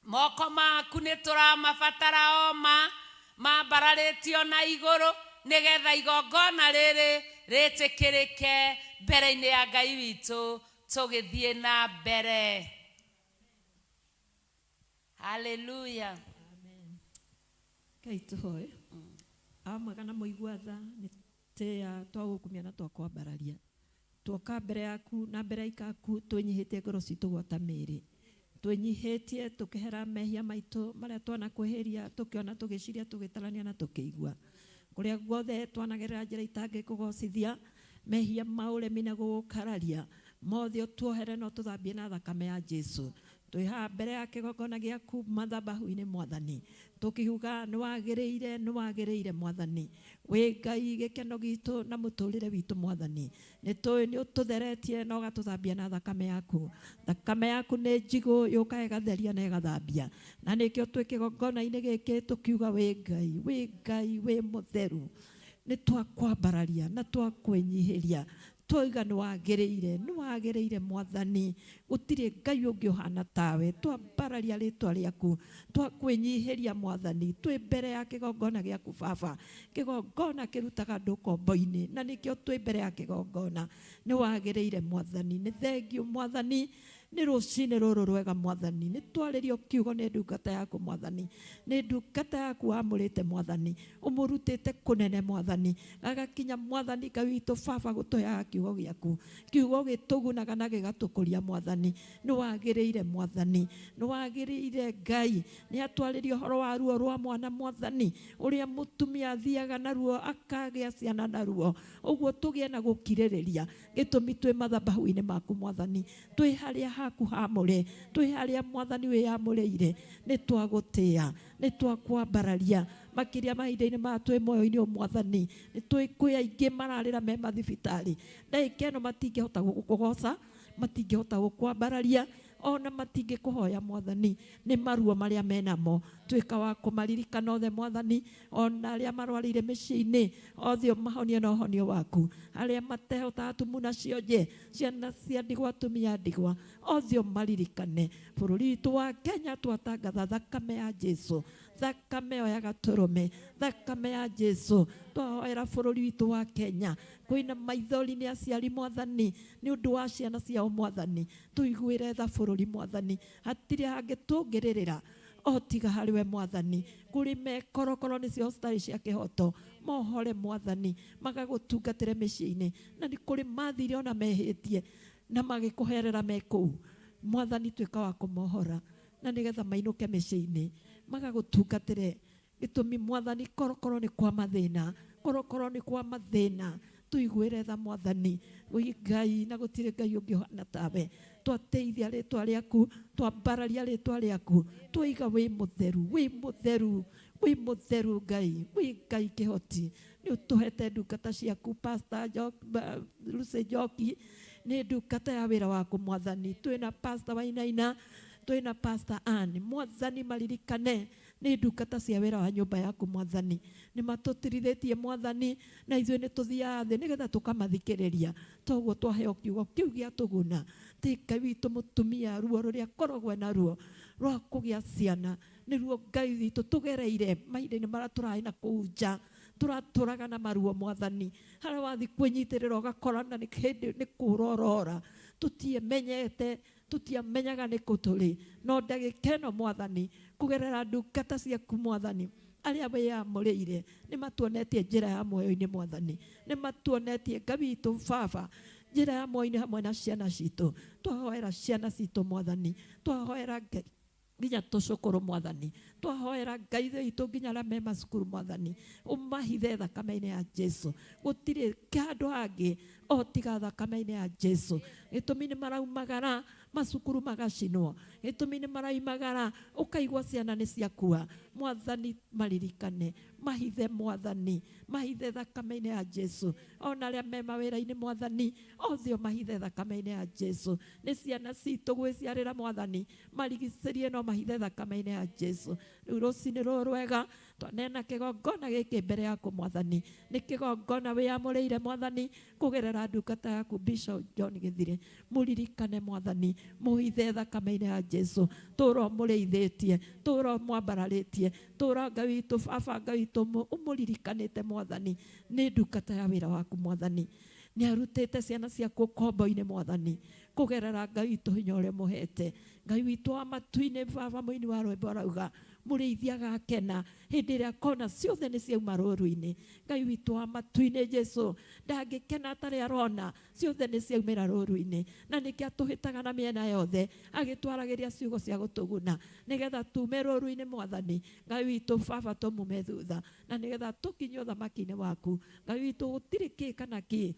moko maku nĩ tũramabatara o ma mambararĩtio na igũrũ, nĩgetha igongona rĩrĩ rĩtĩkĩrĩke mbere-inĩ ya Ngai witũ tũgĩthiĩ na mbere. Haleluya. Amen. Ngai tũhoe. Amwega na mũigua tha, nĩ tĩa twagũkumia na twakwambararia. Tuoka mbere yaku na mbere ya ikaku twĩnyihĩtie ngoro citũ gwata mĩĩrĩ, twĩnyihĩtie tũkĩhera mehia maitũ marĩa twanakwĩhĩria, tũkĩona, tũgĩciria, tũgĩtarania na tũkĩigua. Kũrĩa guothe twanagerera njĩra itangĩkũgocithia, mehia ma ũremi na gũgũkararia mothe ũtuohere na ũtũthambie na thakame ya Jesu. Twĩ haha mbere ya kĩgongona gĩaku mathabahu-inĩ Mwathani, tũkiuga nĩ wagĩrĩire, nĩ wagĩrĩire Mwathani. Wĩ Ngai gĩkeno gitũ na mũtũrĩre witũ Mwathani. Nĩ tũĩ nĩ ũtũtheretie na ũgatũthambia na thakame yaku. Thakame yaku nĩ njigũ, yũkaga ĩgatheria na ĩgathambia. Na nĩkĩo twĩ kĩgongona-inĩ gĩkĩ tũkiuga wĩ Ngai, wĩ Ngai, wĩ mũtheru. Nĩ twakwambararia na twakwĩnyihĩria, twauga nĩ wagĩrĩire, nĩ wagĩrĩire Mwathani, gũtirĩ Ngai ũngĩ ũhana tawe. Twambararia rĩtwa rĩaku, twakwĩnyihĩria Mwathani, twĩ mbere ya kĩgongona gĩaku Baba. Kĩgongona kĩrutaga andũ ũkombo-inĩ, na nĩkĩo twĩ mbere ya kĩgongona. Nĩ wagĩrĩire Mwathani, nĩ thengiũ Mwathani, nĩ rũcinĩ rũrũ rwega Mwathani. Nĩ twarĩrio kiugo nĩ ndungata yaku Mwathani, nĩ ndungata yaku wamũrĩte Mwathani, ũmũrutĩte kũnene Mwathani, gagakinya Mwathani Ngai witũ Baba gũtũheaga kiugo gĩaku, kiugo gĩtũgunaga na gĩgatũkũria Mwathani. Nĩ wagĩrĩire Mwathani, nĩ wagĩrĩire Ngai. Nĩ atwarĩria ũhoro wa ruo rwa mwana Mwathani, ũrĩa mũtumia athiaga naruo akagĩa ciana naruo, ũguo tũgĩe na gũkirĩrĩria. Gĩtũmi twĩ mathabahu-inĩ maku Mwathani, twĩ harĩa haku hamũre, twĩ harĩa Mwathani wĩyamũrĩire. Nĩ twagũtĩa, nĩ twakwambararia makĩria mahinda-inĩ maya twĩ muoyo-inĩ ũyũ Mwathani. Nĩ tũĩ kwĩ aingĩ mararĩra me mathibitarĩ, ndagĩka ĩno matingĩhota gũkũgoca, matingĩhota gũkwambararia, ona matingĩkũhoya Mwathani, nĩ maruo marĩa menamo. Tuĩka wa kũmaririkana othe Mwathani, ona arĩa marwarĩire mĩciĩ-inĩ othe ũmahonie na ũhonio waku, arĩa matehotaga tumuna cionje, ciana cia ndigwa, atumia a ndigwa, othe ũmaririkane. Bũrũri witũ wa Kenya twatangatha thakame ya Jesu, thakame ĩyo ya gatũrũme, thakame ya Jesu. Twahoera bũrũri witũ wa Kenya, kwĩna maithori nĩ aciari Mwathani, nĩ ũndũ wa ciana ciao Mwathani. Tũiguĩre tha bũrũri Mwathani, hatirĩ hangĩ tũngĩrĩrĩra o tiga harĩ we Mwathani. Kũrĩ mekorokoro nĩcio hospital cia kĩhoto, mohore Mwathani, magagũtungatĩre mĩciĩ-inĩ, na nĩ kũrĩ mathire ona mehĩtie na magĩkũherera me kũu Mwathani. Tuĩka wa kũmohora na nĩgetha mainũke mĩciĩ-inĩ magagũtungatĩre. Gĩtũmi Mwathani, korokoro nĩ kwa mathĩna, korokoro nĩ kwa mathĩna. Tũiguĩre tha Mwathani, wĩ Ngai na gũtirĩ Ngai ũngĩ ũhana tawe. Twateithia rĩtwa rĩaku, twambararia rĩtwa rĩaku, twaiga wĩ mũtheru, wĩ mũtheru, Wĩ mũtheru Ngai, wĩ Ngai kĩhoti. Nĩ ũtũhete ndungata ciaku Pastor Lucy Njoki, nĩ ndungata ya wĩra waku Mwathani. Twĩna Pastor Wainaina, twĩna Pastor Ann. Mwathani maririkane nĩ ndungata cia wĩra wa nyũmba yaku Mwathani. Nĩ matũtirithĩtie Mwathani, na ithuĩ nĩ tũthiaga thĩ nĩgetha tũkamathikĩrĩria. Toguo twaheo kiugo kĩu gĩa tũguna. Ti Ngai witũ mũtumia ruo rũrĩa akoragwo naruo rwa kũgĩa ciana, nĩruo Ngai witũ tũgereire mahinda-inĩ marĩa tũrarĩ na kũu nja, tũratũraga na maruo Mwathani. Harĩa wathiĩ kwĩnyitĩrĩra ũgakorana nĩ hĩndĩ nĩ kũra ũrora. Tũtiĩmenyete, tũtiamenyaga nĩ kũ tũrĩ. No ndagĩka ĩno Mwathani, kũgerera ndungata ciaku Mwathani, arĩa wĩyamũrĩire, nĩ matuonetie njĩra ya muoyo-inĩ Mwathani. Nĩ matuonetie Ngai witũ Baba, njĩra ya muoyo-inĩ hamwe na ciana citũ. Twahoera ciana citũ Mwathani, twahoera Ngai nginya tũcũkũrũ Mwathani, twahoera Ngai witũ nginya arĩa me macukuru Mwathani, ũmahithe thakame-inĩ ya Jesu. Gũtirĩ handũ hangĩ o tiga thakame-inĩ ya Jesu. Gĩtũmi nĩ maraumagara macukuru magacinwo, gĩtũmi nĩ maraumagara ũkaigua ciana nĩ ciakua. Mwathani maririkane, mahithe Mwathani, mahithe thakame-inĩ ya Jesu. Ona arĩa me mawĩra-inĩ Mwathani, othe ũmahithe thakame-inĩ ya Jesu. Nĩ ciana citũ gwĩciarĩra Mwathani, marigicĩrie no mahithe thakame-inĩ ya Jesu. Rĩu rũcinĩ rũrũ rwega twanena kĩgongona gĩkĩ mbere yaku Mwathani, nĩ kĩgongona wĩyamũrĩire Mwathani kũgerera ndungata yaku Bishop John Gĩthire. Mũririkane Mwathani, mũhithe thakame-inĩ ya Jesu. Tũra ũmũrĩithĩtie, tũra ũmwambararĩtie, tũra Ngai witũ Baba, Ngai witũ ũmũririkanĩte Mwathani. Nĩ ndungata ya wĩra waku Mwathani, nĩ arutĩte ciana ciaku ũkombo-inĩ Mwathani, kũgerera Ngai witũ hinya ũrĩa ũmũhete. Ngai witũ wa matu-inĩ Baba, mũini wa rwĩmbo arauga mũrĩithi agakena hĩndĩ ĩrĩa akona ciothe nĩ ciauma rũru-inĩ. Ngai witũ wa matu-inĩ Jesu ndangĩkena atarĩ arona ciothe nĩ ciaumĩra rũru-inĩ, na nĩkĩo atũhĩtaga na mĩena yothe agĩtwaragĩria ciugo cia gũtũguna nĩgetha tume rũru-inĩ Mwathani. Ngai witũ Baba tũmume thutha na nĩgetha tũkinye ũthamaki-inĩ waku. Ngai witũ gũtirĩ kĩ kana kĩ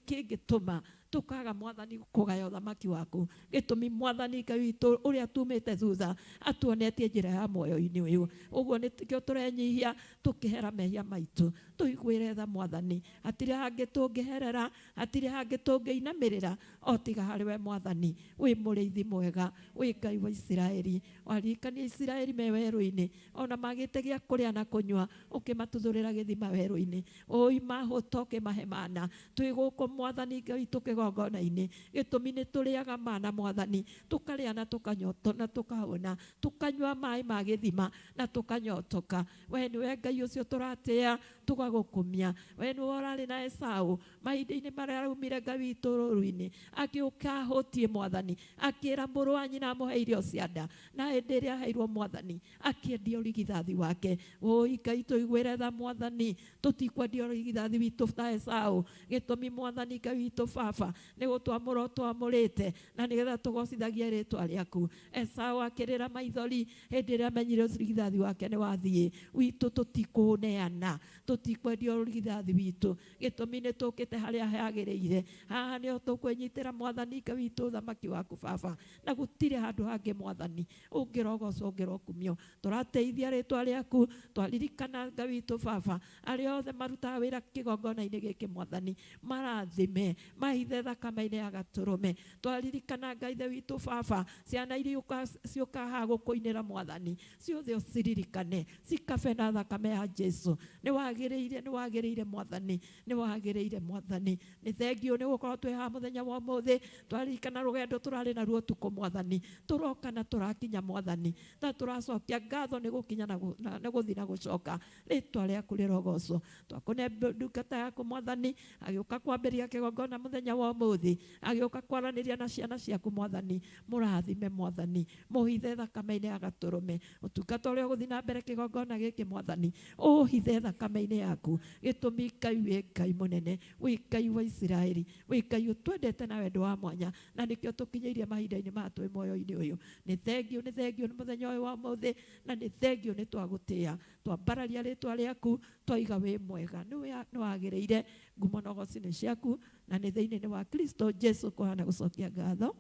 kĩngĩtũma tũkaga Mwathani kũgaya ũthamaki waku. Gĩtũmi Mwathani Ngai witũ ũrĩa tumĩte thutha atuonetie njĩra ya muoyo-inĩ ũyũ. Ũguo nĩkĩo tũrenyihia tũkĩhera mehia maitũ, tũiguĩre tha Mwathani. Hatirĩ hangĩ tũngĩherera, hatirĩ hangĩ tũngĩinamĩrĩra o tiga harĩ we Mwathani. Wĩ mũrĩithi mwega, wĩ Ngai wa Isiraeli. Waririkania Isiraeli me werũ-inĩ, ona magĩte gĩa kũrĩa na kũnyua, ũkĩmatuthũrĩra gĩthima werũ-inĩ. Ũi mahũta ũkĩmahe mana. Twĩ gũkũ Mwathani Ngai witũ kĩgongona-inĩ, gĩtũmi nĩ tũrĩaga mana Mwathani, tũkarĩa na tũkanyota na tũkahũna, tũkanyua maĩ ma gĩthima na tũkanyotoka. We nĩwe Ngai ũcio tũratĩa, tũgagũkumia. We nĩwe ũrarĩ na Esau mahinda-inĩ marĩa araumire Ngai witũ rũru-inĩ, agĩũka ahũtie Mwathani, akĩra mũrũ wa nyina amũhe irio cia nda, na hĩndĩ ĩrĩa aheirwo Mwathani akĩendia ũrigithathi wake. Ũi Ngai tũiguĩre tha Mwathani, tũtikwendia ũrigithathi witũ ta Esau. Gĩtũmi Mwathani Ngai witũ Baba nĩ gũtwamũra ũtwamũrĩte na nĩgetha tũgocithagie rĩtwa rĩaku. Esau akĩrĩra maithori hĩndĩ ĩrĩa amenyire ũrigithathi wake nĩ wathiĩ. Witũ tũtikũneana, tũtikwendia ũrigithathi witũ. Gĩtũmi nĩ tũkĩte harĩa hagĩrĩire. Haha nĩho tũkwĩnyitĩra Mwathani Ngai witũ ũthamaki waku Baba, na gũtirĩ handũ hangĩ Mwathani ũngĩrogocwo ũngĩrokumio. Tũrateithia rĩtwa rĩaku, twaririkana Ngai witũ Baba arĩa othe marutaga wĩra kĩgongona-inĩ gĩkĩ Mwathani, marathime, mahithe thakame-inĩ ya gatũrũme. Twaririkana Ngai Ithe witũ Baba ciana iria ciũkaga haha gũkũinĩra Mwathani, ciothe ũciririkane, cikabe na thakame ya Jesu. Nĩ wagĩrĩire, nĩ wagĩrĩire Mwathani, nĩ wagĩrĩire Mwathani. Nĩ thengiũ nĩ gũkorwo twĩ haha mũthenya wa ũmũthĩ, twaririkana rũgendo tũrarĩ naruo ũtukũ Mwathani, tũroka na tũrakinya Mwathani, na tũracokia ngatho nĩ gũkinya na gũthiĩ na gũcoka. Rĩtwa rĩaku rĩrogocwo. Twakũne ndungata yaku Mwathani, agĩũka kwambĩrĩria kĩgongona mũthenya wa ũmũthĩ, agĩũka kwaranĩria na ciana ciaku Mwathani, mũrathime Mwathani, mũhithe thakame-inĩ ya gatũrũme. Ũtungata ũrĩa ũgũthiĩ na mbere kĩgongona gĩkĩ Mwathani, ũhithe thakame-inĩ yaku. Gĩtũmi Ngai wĩ Ngai mũnene, wĩ Ngai wa Isiraeli, wĩ Ngai ũtwendete na wendo wa mwanya, na nĩkĩo tũkinyĩirie mahinda-inĩ maya twĩ muoyo-inĩ ũyũ. Nĩ thengiũ, nĩ thengiũ nĩ mũthenya ũyũ wa ũmũthĩ, na nĩ thengiũ nĩ twagũtĩĩa. Twambararia rĩtwa rĩaku, twaiga wĩ mwega, nĩ wagĩrĩire. Ngumo na ũgoci nĩ ciaku, na nĩ thĩinĩ wa Kristo Jesu kũhana gũcokia ngatho.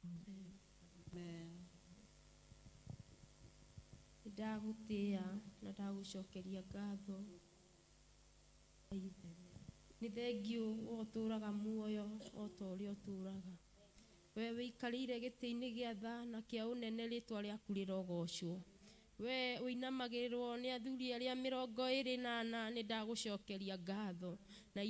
Amen. Ndagũtĩĩa na ndagũcokeria ngatho. Nĩ thengiũ we ũtũũraga muoyo o ta ũrĩa ũtũũraga. We wĩikarĩire gĩtĩ-inĩ gĩa tha na kĩa ũnene, rĩtwa rĩaku rĩrogocwo. We ũinamagĩrĩrwo nĩ athuri arĩa 24, nĩ ndagũcokeria ngatho. Na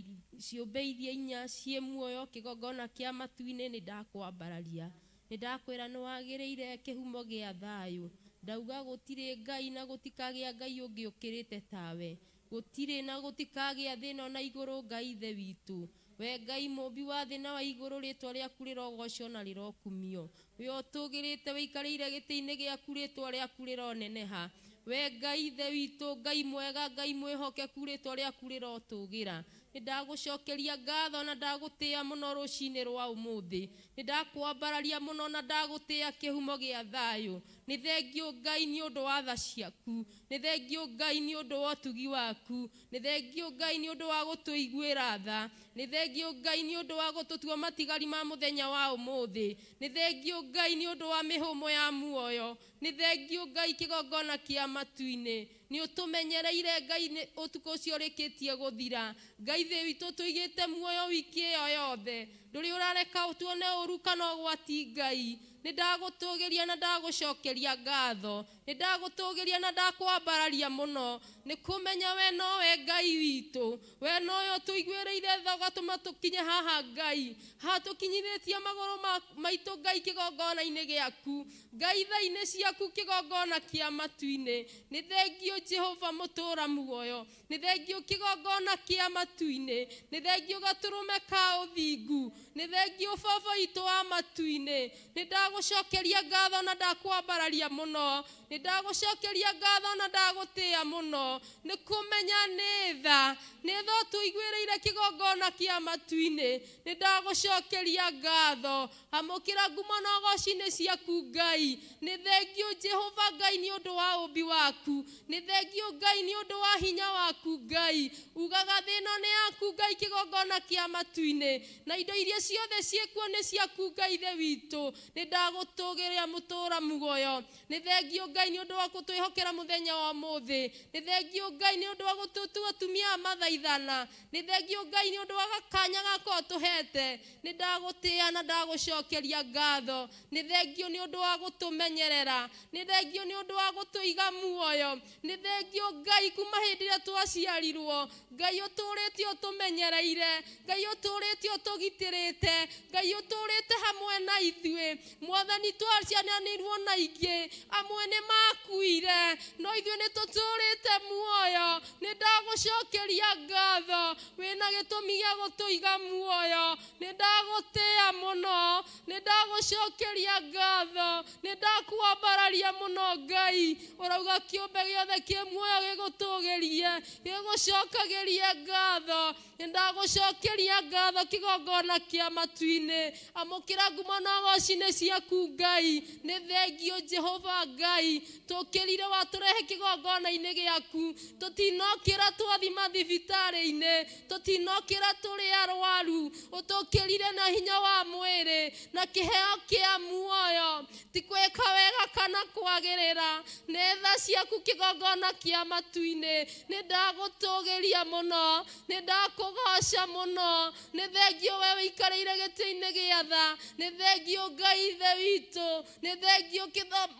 ciũmbe iria inya ciĩ muoyo kĩgongona kĩa matu-inĩ, nĩ ndakwambararia. Nĩ ndakwĩra nĩ wagĩrĩire, kĩhumo gĩa thayũ. Ndauga gũtirĩ Ngai na gũtikagĩa Ngai ũngĩ ũkĩrĩte tawe. Gũtirĩ na gũtikagĩa thĩ ĩno na igũrũ, Ngai Ithe witũ. We Ngai mũmbi wa thĩ na wa igũrũ, rĩtwa rĩaku rĩrogocwo na rĩrokumio. We ũtũgĩrĩte wĩikarĩire gĩtĩ-inĩ gĩaku, rĩtwa rĩaku rĩroneneha. We Ngai Ithe witũ, Ngai mwega, Ngai mwĩhokeku, rĩtwa rĩaku rĩrotũgĩra. Nĩ ndagũcokeria ngatho na ndagũtĩĩa mũno rũcinĩ rwa ũmũthĩ. Nĩ ndakwambararia mũno na ndagũtĩĩa, kĩhumo gĩa thayũ. Nĩ thengiũ Ngai nĩ ũndũ wa tha ciaku. Nĩ thengiũ Ngai nĩ ũndũ wa ũtugi waku. Nĩ thengiũ Ngai nĩ ũndũ wa gũtũiguĩra tha. Nĩ thengiũ Ngai nĩ ũndũ wa gũtũtua matigari ma mũthenya wa ũmũthĩ. Nĩ thengiũ Ngai nĩ ũndũ wa mĩhũmũ ya muoyo. Nĩ thengiũ Ngai, kĩgongona kĩa matu-inĩ. Nĩ ũtũmenyereire Ngai nĩ ũtukũ ũcio ũrĩkĩtie gũthira. Ngai thĩ witũ, tũigĩte muoyo wiki ĩyo yothe. Ndũrĩ ũrareka tuone ũru kana ũgwati. Ngai, nĩ ndagũtũgĩria na ndagũcokeria ngatho. Nĩ ndagũtũgĩria na ndakwambararia mũno, nĩ kũmenya we nowe Ngai witũ. We nowe ũtũiguĩrĩire tha ũgatũma tũkinye haha. Ngai, haha tũkinyithĩtie magũrũ maitũ, Ngai, kĩgongona-inĩ gĩaku, Ngai, tha-inĩ ciaku, kĩgongona kĩa matu-inĩ. Nĩ thengiũ Jehova mũtũũra muoyo. Nĩ thengiũ kĩgongona kĩa matu-inĩ. Nĩ thengiũ gatũrũme ka ũthingu. Nĩ thengiũ baba witũ wa matu-inĩ. Nĩ ndagũcokeria ngatho na ndakwambararia mũno. Nĩ ndagũcokeria ngatho na ndagũtĩĩa mũno, nĩ kũmenya nĩ tha, nĩ tha ũtũiguĩrĩire, kĩgongona kĩa matu-inĩ. Nĩ ndagũcokeria ngatho. Amũkĩra ngumo na ũgoci-inĩ ciaku, Ngai. Nĩ thengiũ Jehova Ngai nĩ ũndũ wa ũmbi waku. Nĩ thengiũ Ngai nĩ ũndũ wa hinya waku. Ngai, ugaga thĩ ĩno nĩ yaku, Ngai, kĩgongona kĩa matu-inĩ, na indo iria ciothe ciĩkuo nĩ ciaku, Ngai Ithe witũ. Nĩ ndagũtũgĩria, mũtũũra muoyo. Nĩ thengiũ Ngai nĩ ũndũ wa gũtwĩhokera mũthenya wa ũmũthĩ. Nĩ thengiũ Ngai nĩ ũndũ wa gũtũtua atumia a mathaithana. Nĩ thengiũ Ngai nĩ ũndũ wa gakanya gaka ũtũhete. Nĩ ndagũtĩĩa na ndagũcokeria ngatho. Nĩ thengiũ nĩ ũndũ wa gũtũmenyerera. Nĩ thengiũ nĩ ũndũ wa gũtũiga muoyo. Nĩ thengiũ Ngai, kuma hĩndĩ ĩrĩa twaciarirwo, Ngai, ũtũrĩte ũtũmenyereire. Ngai, ũtũrĩte ũtũgitĩrĩte. Ngai, ũtũrĩte hamwe na ithuĩ. Mwathani, twaciaranĩirwo na ingĩ, amwe nĩ makuire, no ithuĩ nĩ tũtũrĩte muoyo. Nĩ ndagũcokeria ngatho. Wĩna gĩtũmi gĩa gũtũiga muoyo. Nĩ ndagũtĩĩa mũno. Nĩ ndagũcokeria ngatho. Nĩ ndakwambararia mũno. Ngai, ũrauga kĩũmbe gĩothe kĩ muoyo gĩgũtũgĩrie, gĩgũcokagĩrie ngatho. Nĩ ndagũcokeria ngatho, kĩgongona kĩa matu-inĩ. Amũkĩra ngumo na ũgoci-inĩ ciaku, Ngai. Nĩ thengiũ Jehova Ngai, tũkĩrire watũrehe kĩgongona-inĩ gĩaku. Tũtinokĩra twathima thibitarĩ-inĩ, tũtinokĩra tũrĩ arwaru. Ũtũkĩrire na hinya wa mwĩrĩ na kĩheo kĩa muoyo. Ti gwĩka wega kana kwagĩrĩra, nĩ tha ciaku, kĩgongona kĩa matu-inĩ. Nĩ ndagũtũgĩria mũno. Nĩ ndakũgoca mũno. Nĩ thengiũ we wĩikarĩire gĩtĩ-inĩ gĩa tha. Nĩ thengiũ Ngai Ithe witũ. Nĩ thengiũ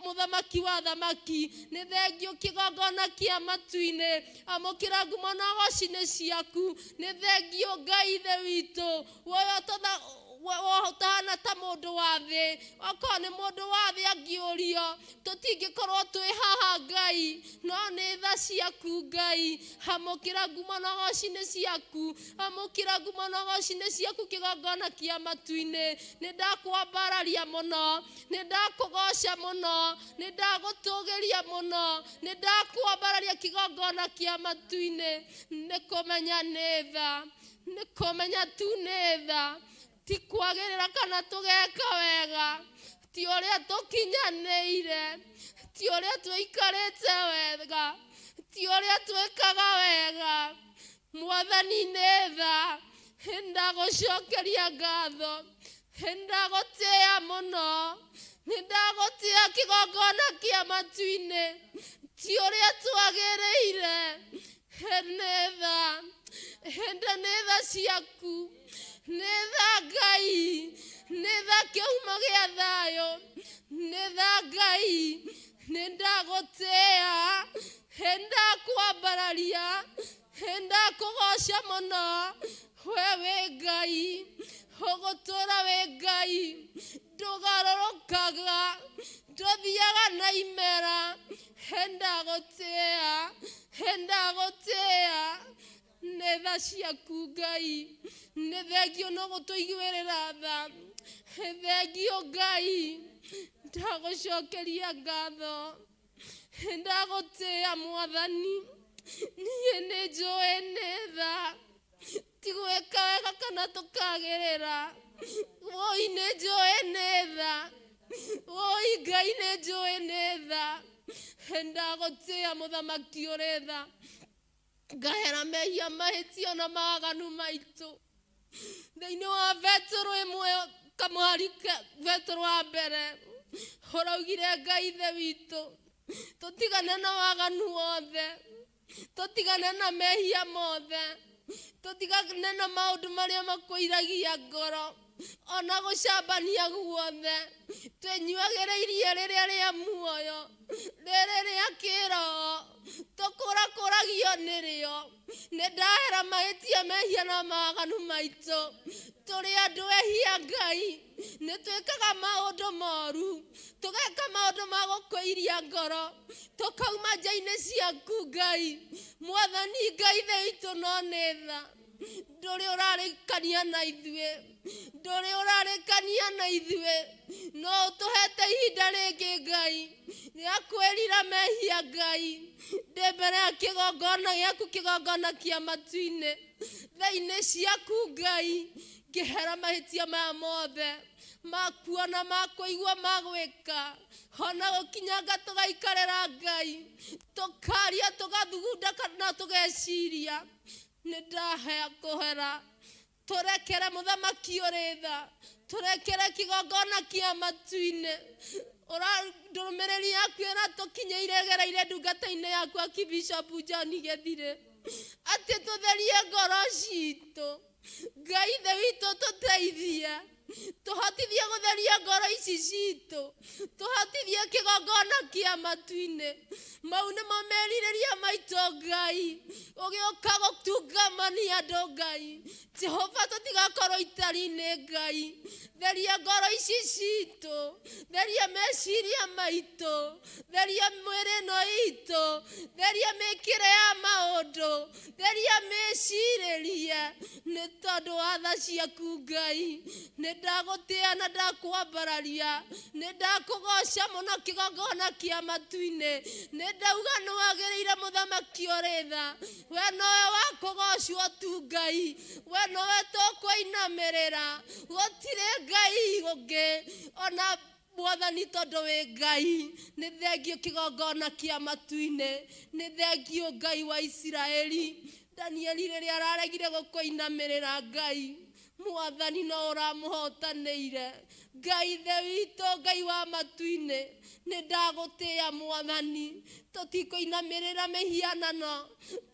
mũthamaki wa thamaki. Nĩ thengiũ kĩgongona kĩa matu-inĩ. Amũkĩra ngumo na ũgoci-inĩ ciaku. Nĩ thengiũ Ngai Ithe witũ. Woyo ũtahana ta mũndũ wa thĩ. Okorwo nĩ mũndũ wa thĩ angĩũrio, tũtingĩkorwo twĩ haha, Ngai, no nĩ tha ciaku. Ngai, amũkĩra ngumo na ũgoci-inĩ ciaku. Amũkĩra ngumo na ũgoci-inĩ ciaku, kĩgongona kĩa matu-inĩ. Nĩ ndakwambararia mũno. Nĩ ndakũgoca mũno. Nĩ ndagũtũgĩria mũno. Nĩ ndakwambararia, kĩgongona kĩa matu-inĩ. Nĩ kũmenya nĩ tha, nĩ kũmenya tu nĩ tha. Ti kwagĩrĩra kana tũgeka wega, ti ũrĩa tũkinyanĩire, ti ũrĩa tũikarĩte wega, ti ũrĩa twĩkaga wega. Mwathani, nĩ tha. Ndagũcokeria ngatho. Nĩndagũtĩĩa mũno, nĩndagũtĩĩa kĩgongona kĩa matu-inĩ, ti ũrĩa twagĩrĩire. Nĩ tha, hĩndĩ nĩ tha ciaku, nĩ tha Ngai, nĩ tha kĩhumo gĩa thayũ, nĩ tha Ngai. Nĩndagũtĩĩa, nĩndakwambararia, nĩndakũgoca mũno. We wĩ Ngai, ũgũtũũra wĩ Ngai, ndũgarũrũkaga, ndũthiaga na imera. Nĩndagũtĩĩa, nĩndagũtĩĩa, nĩ tha ciaku Ngai. Nĩ thengio no gũtũiguĩrĩra tha, nĩ thengio Ngai, ndagũcokeria ngatho, ndagũtĩĩa Mwathani. Niĩ nĩ njũĩ nĩ tha, ti gwĩka wega kana tũkagĩrĩra. Woi nĩ njũĩ nĩ tha, woi Ngai nĩ njũĩ nĩ tha. Ndagũtĩĩa mũthamaki ũrĩ tha, ngahera mehia mahĩtio na mawaganu maitũ. Thĩinĩ wa Betũrũ ĩmwe kamũhari Betũrũ wa mbere ũraugire Ngai ithe witũ tũtigane na waganu wothe, tũtigane na mehia mothe, tũtigane na maũndũ marĩa makũiragia ngoro, ona gũcambania guothe. Twĩnyuagĩre iria rĩrĩa rĩa muoyo, rĩrĩ rĩa kĩroho, tũkũrakũragio nĩrĩo. Nĩ ndahera mahĩtia mehia na mawaganu maitũ. Tũrĩ andũ ehia Ngai, nĩ twĩkaga maũndũ moru, tũgeka maũndũ ma gũkũiria ngoro, tũkauma nja-inĩ ciaku Ngai. Mwathani Ngai ithe witũ, no nĩ tha, ndũrĩ ũrarĩkania na ithuĩ, ndũrĩ ũrarĩkania na ithuĩ, no ũtũhete ihinda rĩngĩ Ngai rĩa kwĩrira mehia Ngai. Ndĩ mbere ya kĩgongona gĩaku, kĩgongona kĩa matu-inĩ, tha-inĩ ciaku Ngai, ngĩhera mahĩtia maya mothe makuona, makũigua, magwĩka, ona gũkinyanga tũgaikarĩra Ngai, tũkaria, tũgathugunda na tũgeciria. Nĩ ndahea kũhera, tũrekere mũthamaki ũrĩ tha, tũrekere kĩgongona kĩa matu-inĩ. Ndũmĩrĩri yaku ĩratũkinyĩire ĩgereire ndungata-inĩ yaku Archbishop John Gĩthire, atĩ tũtherie ngoro citũ. Ngai ithe witũ tũteithie, tũhotithie gũtheria ngoro ici citũ, tũhotithie kĩgongona kĩa matu-inĩ. Mau nĩmo merirĩria maitũ Ngai, ũgĩũka gũtungamania andũ Ngai. Jehova, tũtigakorwo itari-inĩ Ngai. Theria ngoro ici citũ, theria meciria maitũ, theria mwĩrĩ ĩno itũ, theria mĩkĩre ya maũndũ, theria mĩcirĩrie, nĩ tondũ wa tha ciaku Ngai. Nĩ ndagũtĩĩa na ndakwambararia, nĩ ndakũgoca mũno kĩgongona kĩa matu-inĩ. Nĩ ndauga nĩ wagĩrĩire mũthamaki ũrĩ tha, we nowe wa kũgocwo tu Ngai, we nowe tũkũinamĩrĩra, gũtirĩ Ngai ũngĩ ona Mwathani, tondũ wĩ Ngai. Nĩ thengio kĩgongona kĩa matu-inĩ, nĩ thengio Ngai wa Isiraeli. Danieli rĩrĩa araregire gũkũinamĩrĩra Ngai, Mwathani no ũramũhotanĩire. Ngai ithe witũ, Ngai wa matu-inĩ, nĩ ndagũtĩĩa Mwathani. Tũtikũinamĩrĩra mĩhianano,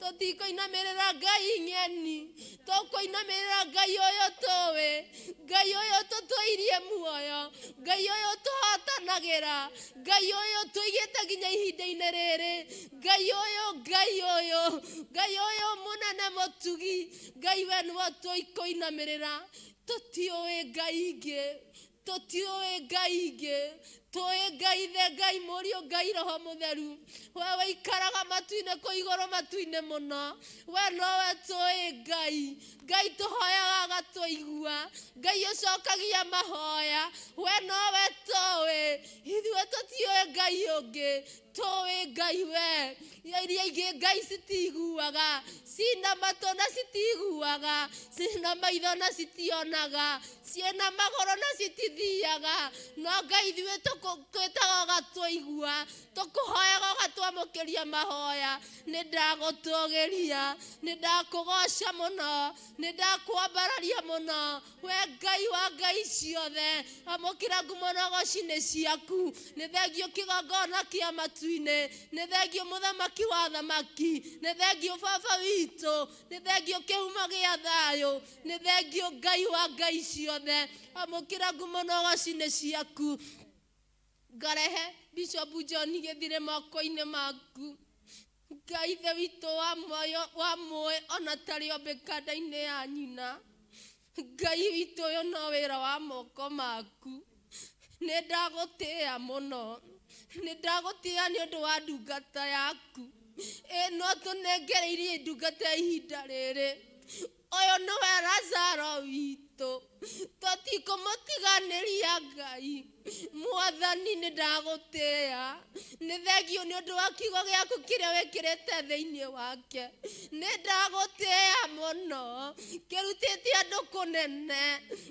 tũtikũinamĩrĩra Ngai ng'eni, tũkũinamĩrĩra Ngai ũyũ tũĩ, Ngai ũyũ tũtũirie muoyo, Ngai ũyũ tũhotanagĩra, Ngai ũyũ tũigĩte nginya ihinda-inĩ rĩrĩ, Ngai ũyũ, Ngai ũyũ, Ngai ũyũ mũnene mũtugi, Ngai we nĩwe tũikũinamĩrĩra. Tũtiũĩ Ngai ingĩ, tũtiũĩ Ngai ingĩ, tũĩ Ngai Ithe, Ngai Mũriũ, Ngai Roho Mũtheru. We wĩikaraga matu-inĩ kũu igũrũ matu-inĩ mũno, we nowe tũĩ Ngai. Ngai tũhoyaga agatũigua, Ngai ũcokagia mahoya, we nowe tũĩ. Ithuĩ tũtiũĩ Ngai ũngĩ, tũĩ Ngai we. Iria ingĩ Ngai citiguaga, cina matũ na citiguaga, cina maitho na citionaga, ciĩna magũrũ na citithiaga, no Ngai ithuĩ tũkũinamĩrĩra. Tũkwĩtaga ũgatũigua, tũkũhoyaga ũgatwamũkĩria mahoya. Nĩ ndagũtũgĩria, nĩ ndakũgoca mũno, nĩ ndakwambararia mũno. We Ngai wa ngai ciothe, amũkĩra ngumo na ũgoci nĩ ciaku. Nĩ thengio kĩgongona kĩa matu-inĩ, nĩ thengio mũthamaki wa thamaki, nĩ thengio baba witũ, nĩ thengio kĩhumo gĩa thayũ, nĩ thengio Ngai wa ngai ciothe, amũkĩra ngumo na ũgoci nĩ ciaku. Ngarehe Bishop John Gĩthire moko-inĩ maku. Ngai ithe witũ wa muoyo wa muoĩ ona tarĩ ombĩka nda-inĩ ya nyina. Ngai witũ ũyũ no wĩra wa moko maku. Nĩ ndagũtĩĩa mũno, nĩ ndagũtĩĩa nĩ ũndũ wa ndungata yaku. Ĩ no tũnengereirie ndungata ihinda rĩrĩ. Ũyũ nĩwe Lazaro witũ, tũtikũmũtiganĩria Ngai. Mwathani nĩ ndagũtĩĩa, nĩ thengio nĩ ũndũ wa kiugo gĩaku kĩrĩa wĩkĩrĩte thĩinĩ wake. Nĩ ndagũtĩĩa mũno, kĩrutĩte andũ kũnene.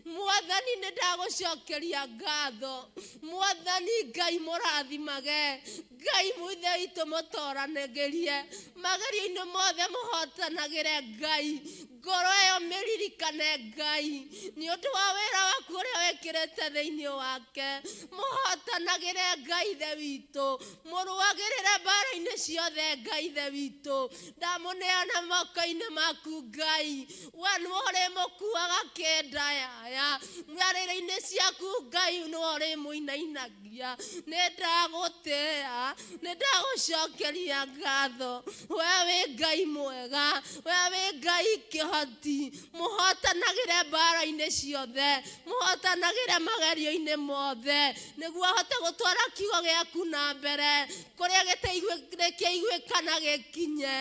Mwathani nĩ ndagũcokeria ngatho. Mwathani Ngai mũrathimage, Ngai mwithe witũ mũtoranagĩrie magerio-inĩ mothe, mũhotanagĩre Ngai. Ngoro ĩyo mĩririkane Ngai nĩ ũndũ wa wĩra waku ũrĩa wĩkĩrĩte thĩinĩ wake. Mũhotanagĩre Ngai ithe witũ, mũrũagĩrĩre mbara-inĩ ciothe Ngai ithe witũ. Ndamũneana moko-inĩ maku Ngai, we nĩwe ũrĩmũkuaga kĩndayaya mwarĩrĩ-inĩ ciaku Ngai, nĩwe ũrĩmũinainagia. Nĩ ndagũtĩĩa, nĩ ndagũcokeria ngatho. We wĩ Ngai mwega, we wĩ Ngai kĩhoti. Mũhotanagĩre mbara-inĩ ciothe, mũhotanagĩre magerio-inĩ mothe, nĩguo ahote gũtwara kiugo gĩaku na mbere kũrĩa gĩteiguĩkana gĩkinye.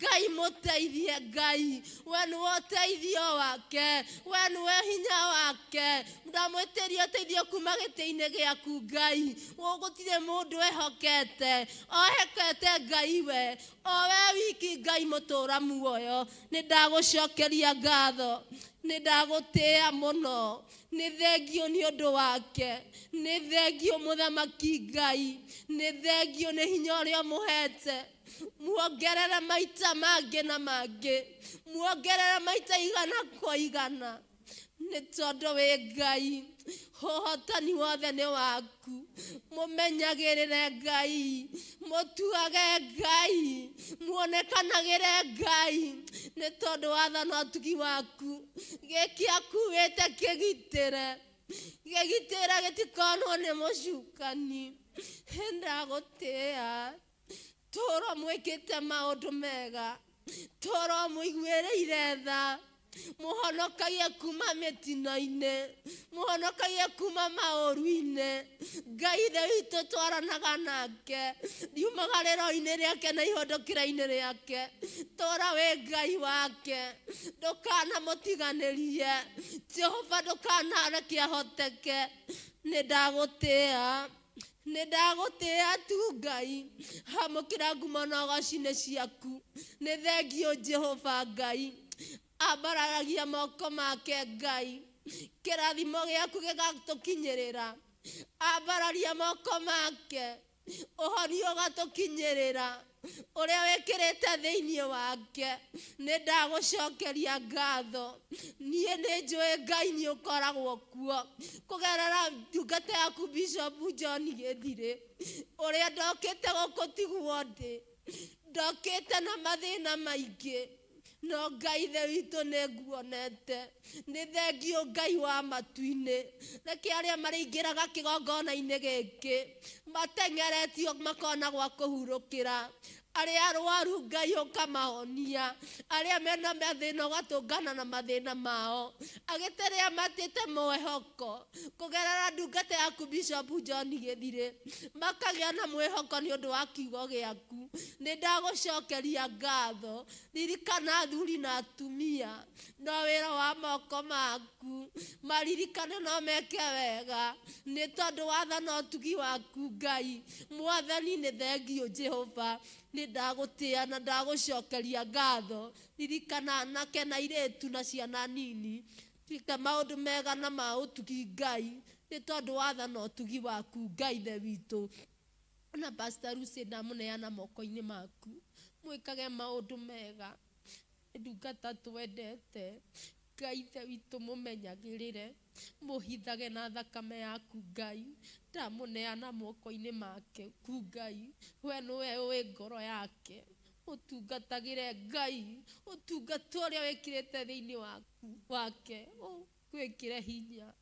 Ngai mũteithie Ngai, we nĩwe ũteithio wake, we nĩwe hinya wake. Ndamwĩtĩria ũteithio kuma gĩtĩ-inĩ gĩaku Ngai. Gũtirĩ mũndũ ehokete, ohekete Ngai we, o we wiki Ngai mũtũra muoyo. Nĩ ndagũcokeria ngatho, nĩ ndagũtĩĩa mũno, nĩ thengio nĩ ũndũ wake, nĩ thengio mũthamaki Ngai, nĩ thengio nĩ hinya ũrĩa ũmũhete. Muongerere maita mangĩ na mangĩ, muongerere maita igana kwa igana, nĩ tondũ wĩ Ngai, ũhotani wothe nĩ waku. Mũmenyagĩrĩre Ngai, mũtuage Ngai, muonekanagĩre Ngai, nĩ tondũ watha na ũtugi waku. Gĩkĩ akuĩte kĩgitĩre, gĩgitĩre gĩtikonwo nĩ mũcukani. Ndagũtĩĩa, tũrwo mwĩkĩte maũndũ mega, tũrwo mũiguĩrĩire tha, mũhonokagie kuma mĩtino-inĩ, mũhonokagie kuma maũru-inĩ. Ngai ithe witũ twaranaga nake riumagarĩro-inĩ rĩake na ihũndũkĩra-inĩ rĩake. Tũra wĩ Ngai wake, ndũkanamũtiganĩrie Jehova, ndũkanareke ahoteke. Nĩ ndagũtĩĩa, nĩ ndagũtĩĩa tu Ngai. Amũkĩra ngumo na ũgoci nĩ ciaku. Nĩ thengio Jehova Ngai. Ambararagia moko make Ngai, kĩrathimo gĩaku gĩgatũkinyĩrĩra. Ambararia moko make, ũhonia ũgatũkinyĩrĩra, ũrĩa wĩkĩrĩte thĩinĩ wake. Nĩ ndagũcokeria ngatho. Niĩ nĩ njũĩ Ngai nĩ ũkoragwo kuo kũgerera ndungata yaku Bishop John Gĩthirĩ. Ũrĩa ndokĩte gũkũ tiguo ndĩ, ndokĩte na mathĩna maingĩ, no Ngai ithe witũ nĩ nguonete. Nĩ thengio Ngai wa matu-inĩ. Reke arĩa marĩingĩraga kĩgongona-inĩ gĩkĩ mateng'eretio makona gwa kũhurũkĩra. Arĩa arwaru Ngai ũkamahonia, arĩa mena mathĩna ũgatũngana na mathĩna mao, agĩtĩrĩa matĩte mwĩhoko kũgerera ndungata yaku Bishop John Gĩthirĩ, makagĩa na mwĩhoko nĩ ũndũ wa kiugo gĩaku. Nĩ ndagũcokeria ngatho. Ririkana athuri na atumia, no wĩra wa moko maku, maririkane no meke wega, nĩ tondũ watha na ũtugi waku Ngai. Mwathani nĩ thengio Jehova, nĩ ndagũtĩĩa na ndagũcokeria ngatho. Ririkana anake na airĩtu na ciana nini. Twĩke maũndũ mega na ma ũtugi Ngai, nĩ tondũ wa tha na ũtugi waku Ngai Ithe witũ. Na Pastor Lucy ndamũneana moko-inĩ maku, mwĩkage maũndũ mega, nĩ ndungata twendete. Ngai Ithe witũ mũmenyagĩrĩre, mũhithage na thakame yaku Ngai, ndamũneana moko-inĩ make ku Ngai, we nĩwe ũĩ ngoro yake. Ũtungatagĩre Ngai, ũtungata ũrĩa wĩkĩrĩte thĩinĩ waku wake, ũgwĩkĩre hinya.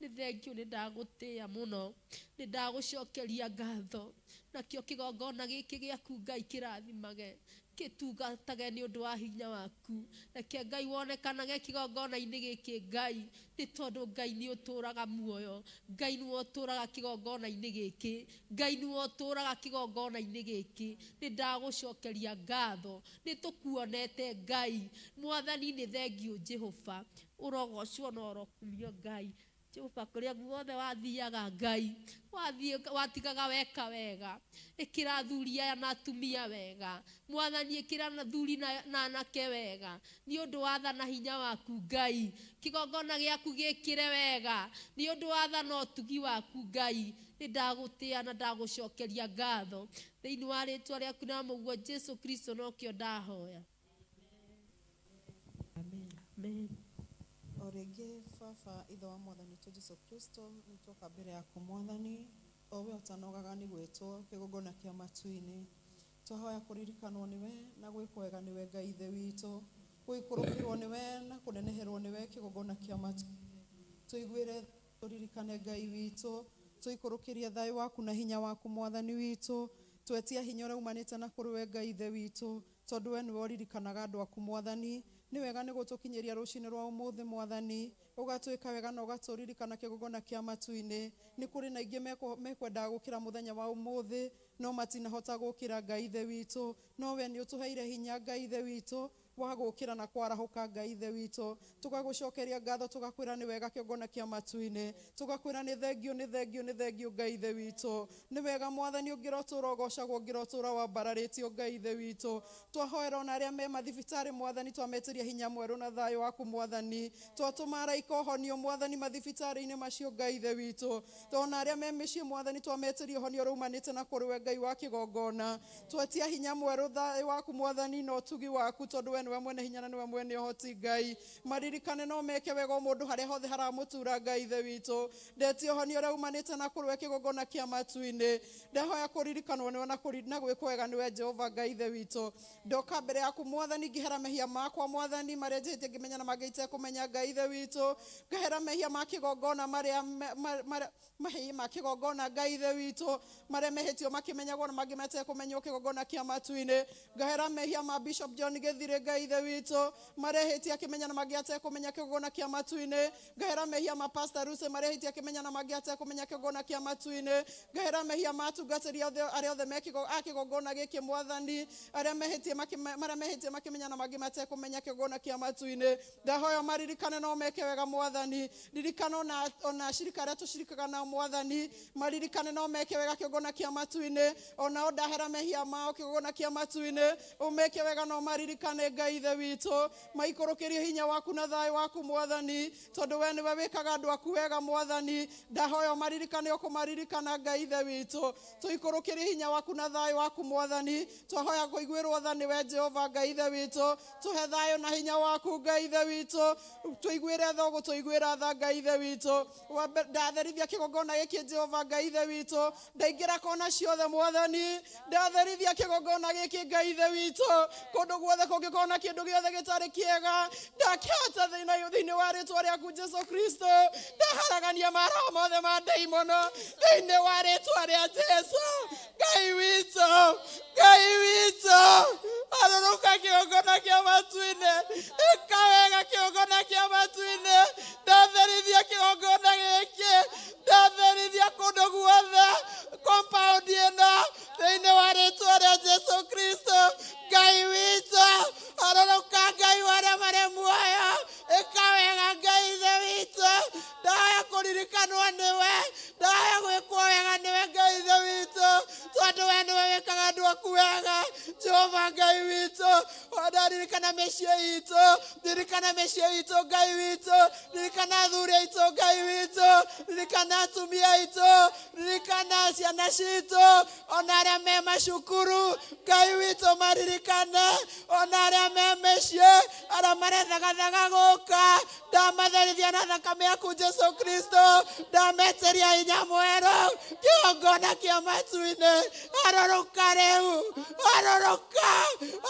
Nĩ thengiũ, nĩ ndagũtĩĩa mũno, nĩ ndagũcokeria ngatho. Nakĩo kĩgongona gĩkĩ gĩaku Ngai kĩrathimage, gĩtungatage nĩ ũndũ wa hinya waku. Reke Ngai wonekanage kĩgongona-inĩ gĩkĩ Ngai, nĩ tondũ Ngai nĩ ũtũraga muoyo. Ngai nĩwe ũtũraga kĩgongona-inĩ gĩkĩ. Ngai nĩwe ũtũraga kĩgongona-inĩ gĩkĩ. Nĩ ndagũcokeria ngatho, nĩ tũkuonete Ngai. Mwathani nĩ thengiũ Jehova, ũrogocwo na ũrokumio Ngai. Jehova kũrĩa guothe wathiaga Ngai, wathiĩ watigaga weka wega. Ĩkĩra athuri aya na atumia wega. Mwathani ĩkĩra athuri na anake wega, nĩ ũndũ wa tha na hinya waku Ngai. Kĩgongona gĩaku gĩkĩre wega, nĩ ũndũ wa tha na ũtugi waku Ngai. Nĩ ndagũtĩĩa na ndagũcokeria ngatho thĩinĩ wa rĩtwa rĩaku na mũguo Jesu Kristo nokĩo ndahoya. Amen. Amen. O rĩngĩ baba ithe wa mwathani witũ Jesu Kristo, nĩ twoka mbere yaku mwathani, o we ũtanogaga nĩ gwĩtwo kĩgongona kĩa matu-inĩ. Twahoya kũririkanwo nĩwe na gwĩkwo wega nĩwe Ngai ithe witũ, gũikũrũkĩrwo nĩwe na kũneneherwo nĩwe kĩgongona kĩa matu-inĩ. Tũiguĩre, tũririkane Ngai witũ, tũikũrũkĩrie thayũ waku na hinya waku mwathani witũ. Twetia hinya ũrĩa umanĩte na kũrĩ we Ngai ithe witũ, tondũ we nĩwe ũririkanaga andũ aku mwathani. Nĩ wega nĩ gũtũkinyĩria rũcinĩ rwa ũmũthĩ mwathani, ũgatwĩka wega na ũgatũririkana kĩgongona kĩa matu-inĩ. Nĩ kũrĩ na aingĩ mekwendaga gũkĩra mũthenya wa ũmũthĩ, no matinahota gũkĩra Ngai ithe witũ. No we nĩ ũtũheire hinya Ngai ithe witũ wa gũkĩra na kwarahũka Ngai ithe witũ. Tũgagũcokeria ngatho, tũgakwĩra nĩ wega kĩgongona kĩa matu-inĩ, tũgakwĩra nĩ thengiũ, nĩ thengiũ, nĩ thengiũ Ngai ithe witũ. Nĩ wega mwathani ũngĩrotũra ũgocagwo, ũngĩrotũra wambararĩtio Ngai ithe witũ. Twahoera ona arĩa me mathibitarĩ mwathani, twametĩria hinya mwerũ na thayũ waku mwathani. Twatũma araika ũhonio mwathani mathibitarĩ-inĩ macio Ngai ithe witũ. Ona arĩa me mĩciĩ mwathani, twametĩria ũhonio ũrĩa umanĩte na kũrĩ we Ngai wa kĩgongona. Twetia hinya mwerũ, thayũ waku mwathani na ũtugi waku, tondũ we nĩwe mwene hinya na nĩwe mwene ũhoti Ngai. Maririkane no meke wega o mũndũ harĩa hothe haramũtura Ngai ithe witũ. Ndetia ũhonio ũrĩa umanĩte na kũrĩ we kĩgongona kĩa matu-inĩ. Ndahoya kũririkanwo nĩwe na gwĩkwo wega nĩwe Jehova Ngai ithe witũ. Ndoka mbere yaku mwathani, ngĩhera mehia makwa mwathani, marĩa njĩhĩtie ngĩmenya na mangĩ itekũmenya Ngai ithe witũ. Ngahera mehia ma kĩgongona marĩa mahĩĩ ma kĩgongona Ngai ithe witũ, marĩa mehĩtio makĩmenyagwo na mangĩ matekũmenywo kĩgongona kĩa matu-inĩ. Ngahera mehia ma Bishop John Gĩthirĩ Ngai ithe witũ, marĩa ehĩtie akĩmenya na mangĩ atekũmenya kĩgongona kĩa matu-inĩ. Ngahera mehia ma Pastor Lucy, marĩa ehĩtie akĩmenya na mangĩ atekũmenya kĩgongona kĩa matu-inĩ. Ngahera mehia ma atungatĩri othe arĩa othe me a kĩgongona gĩkĩ mwathani, arĩa mehĩtie marĩa mehĩtie makĩmenya na mangĩ matekũmenya kĩgongona kĩa matu-inĩ. Ndahoya maririkane no meke wega mwathani. Ririkana ona acirika arĩa tũcirikaga nao mwathani, maririkane no meke wega kĩgongona kĩa matu-inĩ. Onao ndahera mehia mao kĩgongona kĩa matu-inĩ, ũmeke wega no maririkane Ngai ithe witũ. Maikũrũkĩrie hinya waku na thayũ waku mwathani, tondũ we nĩwe wĩkaga andũ aku wega mwathani. Ndahoya maririkane ũkũmaririkana Ngai ithe witũ. Tũikũrũkĩrie hinya waku na thayũ waku mwathani. Twahoya kũiguĩrwo tha nĩwe Jehova Ngai ithe witũ. Tũhe thayũ na hinya waku Ngai ithe witũ. Tũiguĩre tha ũgũtũiguĩra tha Ngai ithe witũ. Ndatherithia kĩgongona gĩkĩ Jehova Ngai ithe witũ. Ndaingĩra kona ciothe mwathani. Ndatherithia kĩgongona gĩkĩ Ngai ithe witũ. Kũndũ guothe kũngĩkorwo na kĩndũ gĩothe gĩtarĩ kĩega, ndakĩhata thĩna thĩinĩ wa rĩtwa rĩaku Jesu Kristo. Ndaharagania maroho mothe ma ndaimono thĩinĩ wa rĩtwa rĩa Jesu. Ngai witũ, Ngai witũ, arũrũka kĩgongona kĩa matu-inĩ, ĩka wega kĩgongona kĩa matu-inĩ. Ndatherithia kĩgongona gĩkĩ, ndatherithia kũndũ guothe compound ĩno thĩinĩ wa rĩtwa rĩa Jesu Kristo. Ngai witũ, arũrũka Ngai wa arĩa marĩ muoyo, ĩka wega Ngai ithe witũ. Ndahoya kũririkanwo nĩwe, ndahoya gwĩkwo wega nĩwe Ngai ithe witũ, tondũ we nĩwe wĩkaga andũ Gwaku wega Jehova Ngai witũ. Ona ririkana mĩciĩ itũ, ririkana mĩciĩ itũ Ngai witũ, ririkana athuri aitũ Ngai witũ, ririkana atumia aitũ, ririkana ciana citũ, ona arĩa me macukuru Ngai witũ maririkane, ona arĩa me mĩciĩ, arĩa marethagathaga gũka, ndamatherithia na thakame yaku Jesu Kristo, ndametĩria hinya mwerũ kĩgongona kĩa matu-inĩ. Harũrũka rĩu, harũrũka,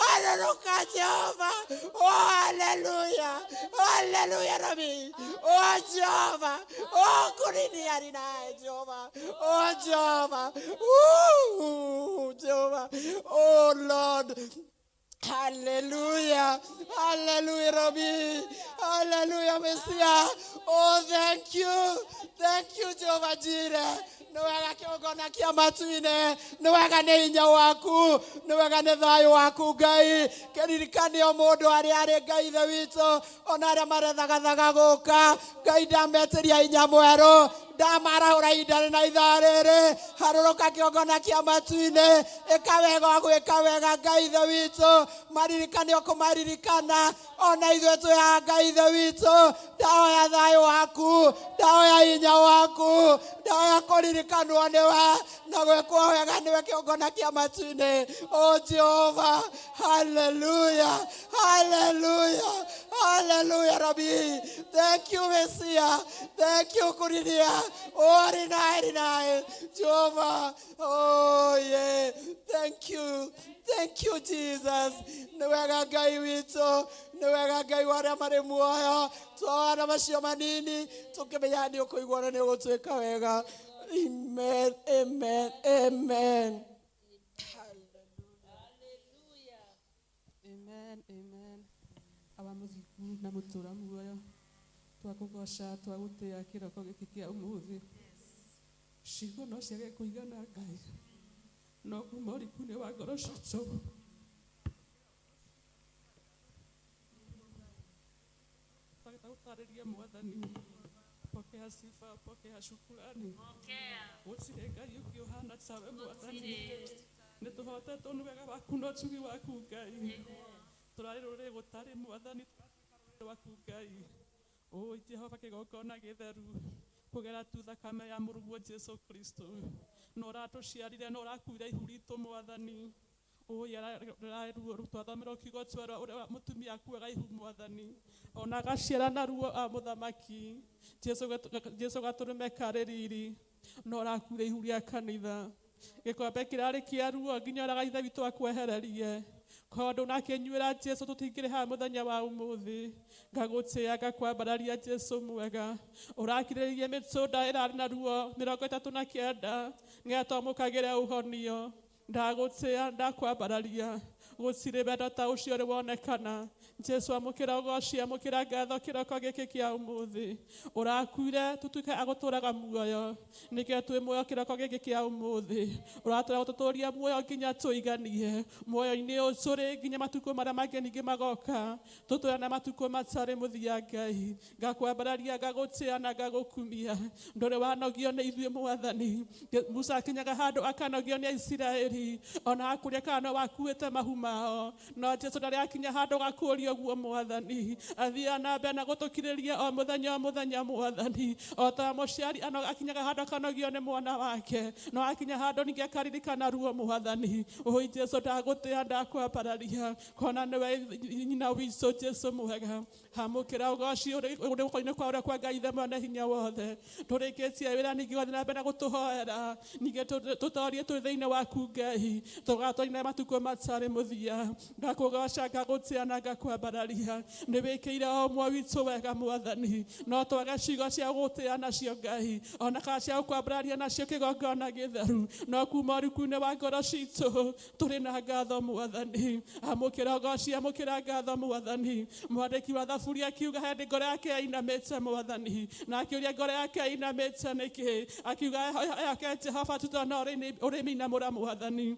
harũrũka Jehova. Oh haleluya, haleluya Rabi. Oh Jehova, oh kurinia rinae Jehova, oh Jehova, Ooh, Jehova, oh Lord. Hallelujah. Hallelujah, Rabbi. Hallelujah, Messiah. Oh, thank you. Thank you, Jehovah Jireh. Nĩ wega kĩgongona kĩa matu-inĩ, nĩ wega nĩ hinya waku, nĩ wega nĩ thayũ waku Ngai. Kĩririkane o mũndũ harĩa arĩ Ngai ithe witũ, ona arĩa marethagathaga gũka. Ngai ndametĩria hinya mwerũ, ndamarahũra ihinda na ithaa rĩrĩ. Harũrũka kĩgongona kĩa matu-inĩ, ĩka wega wa gwĩka wega Ngai ithe witũ, maririkane o kũmaririkana, ona ithuĩ twĩ haha Ngai ithe witũ. Ndahoya thayũ waku, ndahoya hinya waku, ndahoya kũririkanwo nĩwe na gwĩkwo wega nĩwe kĩgongona kĩa matu-inĩ. Oh Jehova, hallelujah, hallelujah, hallelujah Rabbi. Thank you Messiah, thank you Kurinia. Oh Rinai, Rinai, Jehovah. Oh yeah, thank you, thank you Jesus. Nĩ wega Ngai witũ, nĩ wega Ngai wa arĩa marĩ muoyo. Twawana macio manini tũkĩmenya nĩ ũkũigua na nĩ ũgũtwĩka wega. Amen, amen, amen. Amen, amen. Awa mũthingu na mũtũra muoyo, twakũgoca, twagũtĩa kĩroko gĩkĩ kĩa ũmũthĩ. Ciugo no ciage kũigana Ngai, no kuma ũriku-inĩ wa ngoro citũ twagĩta gũtarĩria Mwathani. Pokea sifa, pokea shukurani. Gũtirĩ Ngai ũngĩ ũhana tawe Mwathani. Nĩ tũhotetwo nĩ wega waku na ũtugi waku Ngai. Tũrarĩ rũrĩrĩ gũtarĩ Mwathani, tũgatuĩka rũrĩrĩ rwaku Ngai. Ũĩ Jehova kĩgongona gĩtheru kũgera tu thakame ya mũrũguo Jesu Kristo. Na ũratũciarire na ũrakuire ihu ritũ Mwathani. Ũĩ ruo twathomerwo kiugo twerwo ũrĩa mũtumia akuaga ihu Mwathani, ona agaciara na ruo a mũthamaki Jesu gatũrũme karĩ riri, na ũrakuire ihu rĩa kanitha. Gĩkombe kĩrarĩ kĩa ruo nginya ũraga ithe witũ akwehererie. Korwo ndũnakĩnyuĩra Jesu tũtingĩrĩ haha mũthenya wa ũmũthĩ. Ngagũtĩa, ngakwambararia Jesu mwega. Ũrakirĩrĩirie mĩtũnda ĩrarĩ na ruo 39 nĩgetha twamũkagĩre ũhonio. Ndagũtĩa, ndakwambararia. Gũtirĩ wendo ta ũcio ũrĩ wonekana. Jesu amũkĩra ũgoci, amũkĩra ngatho kĩroko gĩkĩ kĩa ũmũthĩ. Ũrakuire tũtuĩke a gũtũraga muoyo, nĩkĩo twĩ muoyo kĩroko gĩkĩ kĩa ũmũthĩ. Ũratũra gũtũtũria muoyo nginya tũiganie muoyo-inĩ ũyũ tũrĩ nginya matukũ marĩa mangĩ ningĩ magoka. Tũtũre na matukũ matarĩ mũthia Ngai. Ngakwambararia, ngagũtĩa na ngagũkumia. Ndũrĩ wanogio nĩ ithuĩ Mwathani. Musa akinyaga handũ akanogio nĩ Aisiraeli, ona akũria kana no wakuĩte mahu mao. No Jesu ndarĩ akinya handũ gakũria ũguo Mwathani. Athiaga na mbere na gũtũkirĩria o mũthenya o mũthenya Mwathani. O ta mũciari akinyaga handũ akanogio nĩ mwana wake, no akinya handũ ningĩ akaririkana ruo Mwathani. Ũi Jesu ndagũtĩa, ndakwambararia, kona nĩwe nyina witũ Jesu mwega. Amũkĩra ũgoci ũrĩ guoko-inĩ kwa ũrĩa kwa Ngai Ithe mwene hinya wothe. Tũrĩkĩtie wĩra ningĩ ũgathiĩ na mbere na gũtũhoera, ningĩ tũtorie twĩ thĩinĩ waku Ngai, tũgatwaina matukũ matarĩ mũthia. Ngakũgoca, ngagũtĩa na ngakwambararia. Nĩ wĩkĩire o ũmwe witũ wega Mwathani, no twage ciugo cia gũgũtĩa nacio Ngai, ona kana cia gũkwambararia nacio kĩgongona gĩtheru, no kuma ũriku-inĩ wa ngoro citũ tũrĩ na ngatho Mwathani. Amũkĩra ũgoci, amũkĩra ngatho Mwathani. Mwandĩki wa Thaburi akiuga hĩndĩ ngoro yake yainamĩte Mwathani, na akĩũria ngoro yake yainamĩte nĩkĩ, akiuga ehoke Jehova tu tondũ no ũrĩmĩinamũra Mwathani.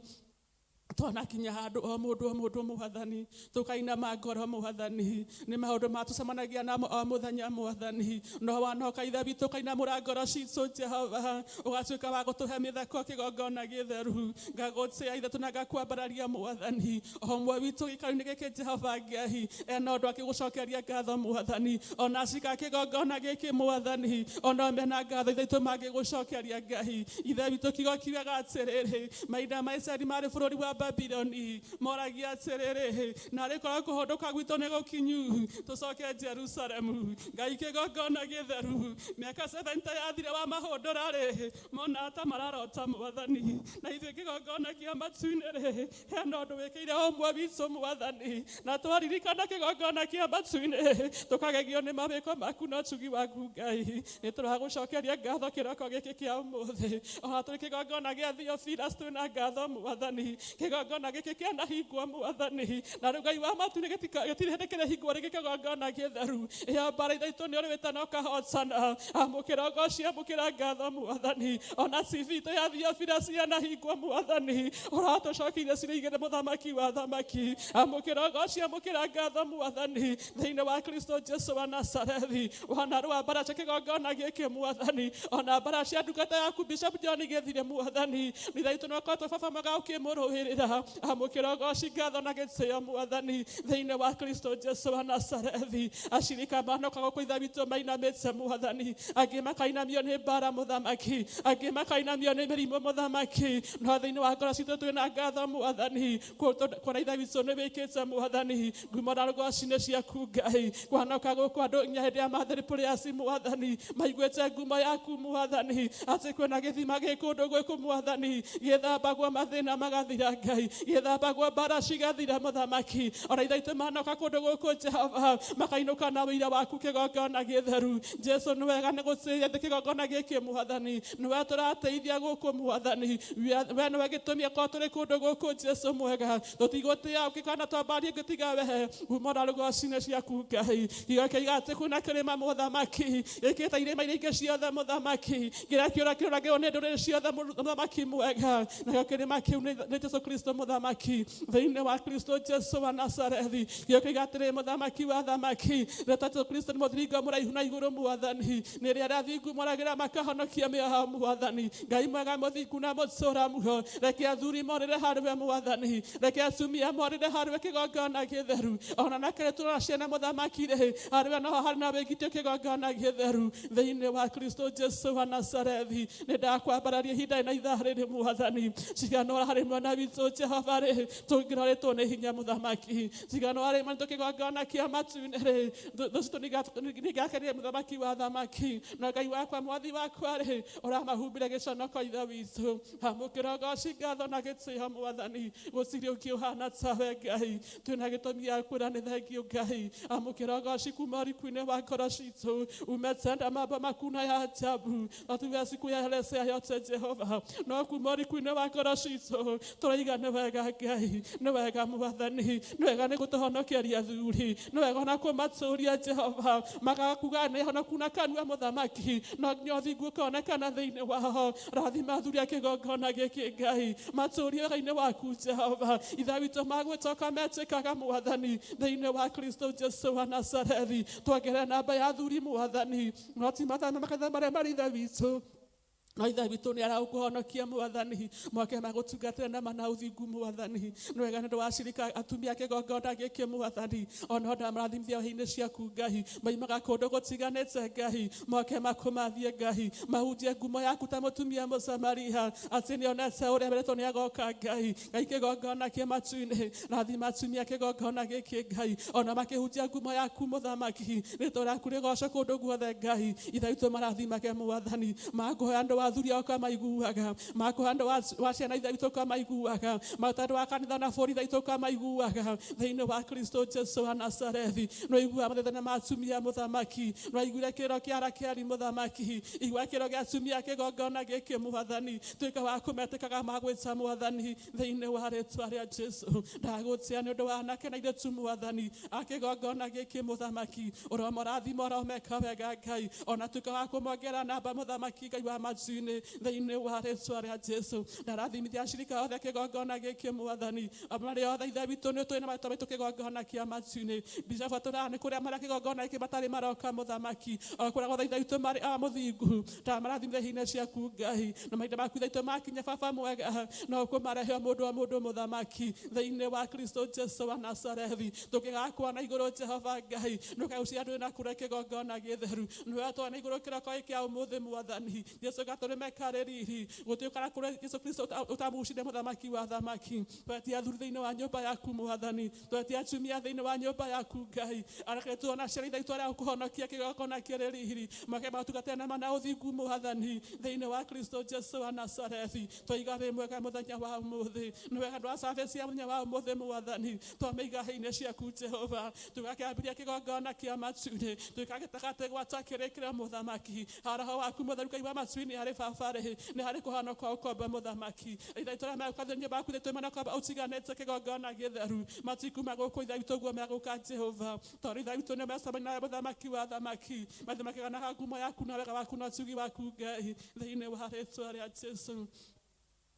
Twanakinya handu o mundu mwathani tukainama ngoro mwathani ni maundu matucemanagia namo o muthenya mwathani no wanoka ithe witũ kainamũra ngoro citũ Jehova ũgatuĩka wa gũtũhe mĩtheko kĩgongona gĩtheru ngagũtĩa ithe na ngakwambararia mwathani o ũmwe witũ gĩikaro-inĩ gĩkĩ Jehova Ngai ena ũndũ akĩgũcokeria ngatho mwathani ona cika kĩgongona gĩkĩ mwathani ona mena ngatho ithe witũ mangĩgũcokeria Ngai ithe witũ kiugo kiugaga atĩrĩrĩ mahinda ma Isiraeli marĩ bũrũri wa Babiloni moragia atĩrĩrĩ narĩ korwo kũhũndũka gwitũ nĩ gũkinyu tũcoke Jerusalemu Ngai kĩgongona gĩtheru mĩaka 70 yathire wa mahũndũra rĩ mona ta mararota mwathani na ithuĩ kĩgongona kĩa matu-inĩ rĩ hena ũndũ wĩkĩire ũmwe witũ mwathani na twaririkana kĩgongona kĩa matu-inĩ tũkagegio nĩ mawĩko maku na ũtugi waku Ngai nĩ tũragũcokeria ngatho kĩroko gĩkĩ kĩa ũmũthĩ ona tũrĩ kĩgongona gĩa Theophilus twĩna ngatho mwathani kĩgongona gĩkĩ kĩanahingwo mwathani na rĩu Ngai wa matu-inĩ gĩtirĩ hĩndĩ kĩrĩhingwo rĩngĩ kĩgongona gĩtheru ĩyo mbara ithe itũ nĩ ũrĩwĩte na ũkahotana amũkĩra ũgoci amũkĩra ngatho mwathani ona CV itũ ya Theophilus yanahingwo mwathani ũratũcokeirie cirĩ igĩrĩ mũthamaki wa thamaki amũkĩra ũgoci amũkĩra ngatho mwathani thĩinĩ wa Kristo Jesu wa Nazarethi wanarũa mbara cia kĩgongona gĩkĩ mwathani ona mbara cia ndungata yaku Bishop John gĩthire mwathani ithe witũ nĩ ũkoretwo baba mwega ũkĩmũrũĩrĩra amũkĩra ũgoci ngatho na gĩtĩo mwathani thĩinĩ wa Kristo Jesu wa Nazarethi acirika manoka gũkũ ithe witũ mainamĩte mwathani angĩ makainamio nĩ mbara mũthamaki angĩ makainamio nĩ mĩrimũ mũthamaki no thĩinĩ wa ngoro citũ twĩna ngatho mwathani kuona ithe witũ nĩ wĩkĩte mwathani ngumo na rũgoci nĩ ciaku Ngai kwanoka gũkũ andũ nginya hĩndĩ ya mathĩrĩ mwathani maiguĩte ngumo yaku mwathani atĩ kwĩna gĩthima gĩ kũndũ gwĩkũ mwathani gĩthambagwo mathĩna magathira Ngai gĩthambagwo mbara cigathira mũthamaki ona ithe itũ manoka kũndũ gũkũ Jehova makainũka na wĩira waku kĩgongona gĩtheru Jesu nĩ wega nĩ gũtĩĩa kĩgongona gĩkĩ mwathani nĩwe tũrateithia gũkũ mwathani we nĩwe gĩtũmi akorwo tũrĩ kũndũ gũkũ Jesu mwega tũtigũtĩa ũngĩkana twambarie ngĩtiga we ngumo na rũgoci nĩ ciaku Ngai kiugo kĩiga atĩ kwĩna kĩrĩma mũthamaki gĩkĩte irĩma iria ingĩ ciothe mũthamaki kĩrĩa kĩũra kĩũragĩrwo nĩ ndũrĩrĩ ciothe mũthamaki mwega nakĩo kĩrĩma kĩu nĩ Jesu Kristo mũthamaki thĩinĩ wa Kristo Jesu wa Nazarethi kiugo kĩiga atĩrĩ mũthamaki wa thamaki rĩtwa Jesu Kristo nĩ mũthiringo mũraihu na igũrũ mwathani nĩ rĩrĩa arĩa athingu moragĩra makahonokia mĩoyo mwathani Ngai mwega mũthingu na mũtũra muoyo reke athuri morĩre harĩwe mwathani reke atumia morĩre harĩwe kĩgongona gĩtheru ona nakĩrĩ tũrona ciana mũthamaki rĩ harĩwe noho harĩ na wĩgitio kĩgongona gĩtheru thĩinĩ wa Kristo Jesu wa Nazarethi nĩ ndakwambararia ihinda na ithaa rĩrĩ mwathani ciganora harĩ mwena witũ Jehova rĩ tũngĩrorĩtwo nĩ hinya mũthamaki ciganora harĩ mwena kĩgongona kĩa matu-inĩ rĩ thũ citũ nĩngakenire mũthamaki wa thamaki na Ngai wakwa mwathi wakwa rĩ ũramahumbĩre gĩconoko ithe witũ amũkĩra ũgoci ngatho na gĩtĩo mwathani gũtirĩ ũngĩ ũhana tawe Ngai twĩna gĩtũmi gĩa kwĩra nĩ thengio Ngai amũkĩra ũgoci kuma ũriku-inĩ wa ngoro citũ umetenda mambo makuu na ya ajabu hatuwezi kuyaelezea yote Jehova no kuma ũriku-inĩ wa ngoro citũ tũraiga nĩ wega Ngai nĩ wega mwathani nĩ wega nĩ gũtũhonokeria athuri nĩ wega ona kũmatũria Jehova magakuga nĩ honoku na kanua mũthamaki no nginya ũthingu ũkonekana thĩinĩ wao rathima athuri a kĩgongona gĩkĩ Ngai matũrie wega-inĩ waku Jehova ithe witũ magwĩtoka metĩkaga mwathani thĩinĩ wa Kristo Jesu wa Nazarethi twongerere namba ya athuri mwathani no ti mathana makanitha marĩa marĩ ithe witũ no ithe witũ nĩ aragũkũhonokia mwathani mwake magũtungatĩra na mana ũthingu mwathani nĩ wega nĩ ũndũ wa acirika atumia kĩgongona gĩkĩ mwathani ona ndamarathimithia hĩ-inĩ ciaku Ngai maimaga kũndũ gũtiganĩte Ngai mwake makũmathie Ngai mahunjie ngumo yaku ta mũtumia Mũsamaria atĩ nĩonete ũrĩa weretwo nĩ agoka Ngai Ngai kĩgongona kĩ matu-inĩ rathima atumia kĩgongona gĩkĩ Ngai ona makĩhunjia ngumo yaku mũthamaki rĩtwa rĩaku rĩgocwo kũndũ guothe Ngai ithe witũ marathimage mwathani makũhe andũ athuri ao kamaiguaga makũhe andũ wa ciana ithe witũ kamaiguaga makũhe andũ wa kanitha na bũrũri ithe witũ kamaiguaga thĩinĩ wa Kristo Jesu wa Nazarethi no iguaga mathĩna ma atumia mũthamaki no aiguire kĩrĩro kĩa Rakeli mũthamaki igua kĩrĩro gĩa atumia kĩgongona gĩkĩ mwathani tuĩka wa kũmetĩkaga magwĩta mwathani thĩinĩ wa rĩtwa rĩa Jesu ndagũtĩa nĩ ũndũ wa anake na airĩtu mwathani a kĩgongona gĩkĩ mũthamaki ũromorathima ũromeka wega Ngai ona tuĩka wa kũmongerera namba mũthamaki Ngai wa matu matu-inĩ thĩinĩ wa rĩtwa rĩa Jesu. Ndarathimithia acirika othe kĩgongona gĩkĩ mwathani, marĩa othe ithe witũ nĩ tũĩ na marĩtwa maitũ kĩgongona kĩa matu-inĩ. Bishop atũraga nĩ kũrĩa marĩa kĩgongona gĩkĩ matarĩ maroka mũthamaki, o kũrĩa guothe ithe witũ marĩ a mũthingu, ndamarathimithia hinya ciaku Ngai, na mahinda maku ithe witũ makinya baba mwega, no kũmarehe o mũndũ o mũndũ mũthamaki thĩinĩ wa Kristo Jesu wa Nazarethi. Tũngĩgakwa na igũrũ Jehova Ngai, ndũkagucia andũ na kũrĩa kĩgongona gĩtheru, nĩwe atwara na igũrũ kĩroko gĩkĩ kĩa ũmũthĩ mwathani Jesu gatũrĩme karĩ riri gũtuĩkana kũrĩa Jesu Kristo ũtamucire mũthamaki wa thamaki. Twetia athuri thĩinĩ wa nyũmba yaku mwathani, twetia atumia thĩinĩ wa nyũmba yaku Ngai, areke tuona ciana ithe itũ arĩa ũkũhonokia kĩgongona kĩrĩ riri, make matungatĩre na mana ũthingu mwathani thĩinĩ wa Kristo Jesu wa Nazarethi. Twaiga wĩ mwega mũthenya wa ũmũthĩ, nĩ wega andũ a service ya mũthenya wa ũmũthĩ mwathani, twamĩiga hĩ-inĩ ciaku Jehova, tũgakĩambĩrĩria kĩgongona kĩa matu-inĩ, tũgagĩtagatĩ gwata kĩrĩkĩrĩro mũthamaki, haroho waku mũtheru Ngai wa matu-inĩ harĩ baba rĩ, nĩ harĩ kũhana kwa ũkombo mũthamaki. Ithe witũ arĩa megũka thĩinĩ waku thĩ twĩmana kwamba ũtiganĩte kĩgongona gĩtheru, matikuma gũkũ ithe witũ ũguo megũka Jehova, tondũ ithe witũ nĩ mecemania nawe mũthamaki wa thamaki, maithe makĩganaga ngumo yaku na wega waku na ũtugi waku Ngai thĩinĩ wa rĩtwa rĩa Jesu.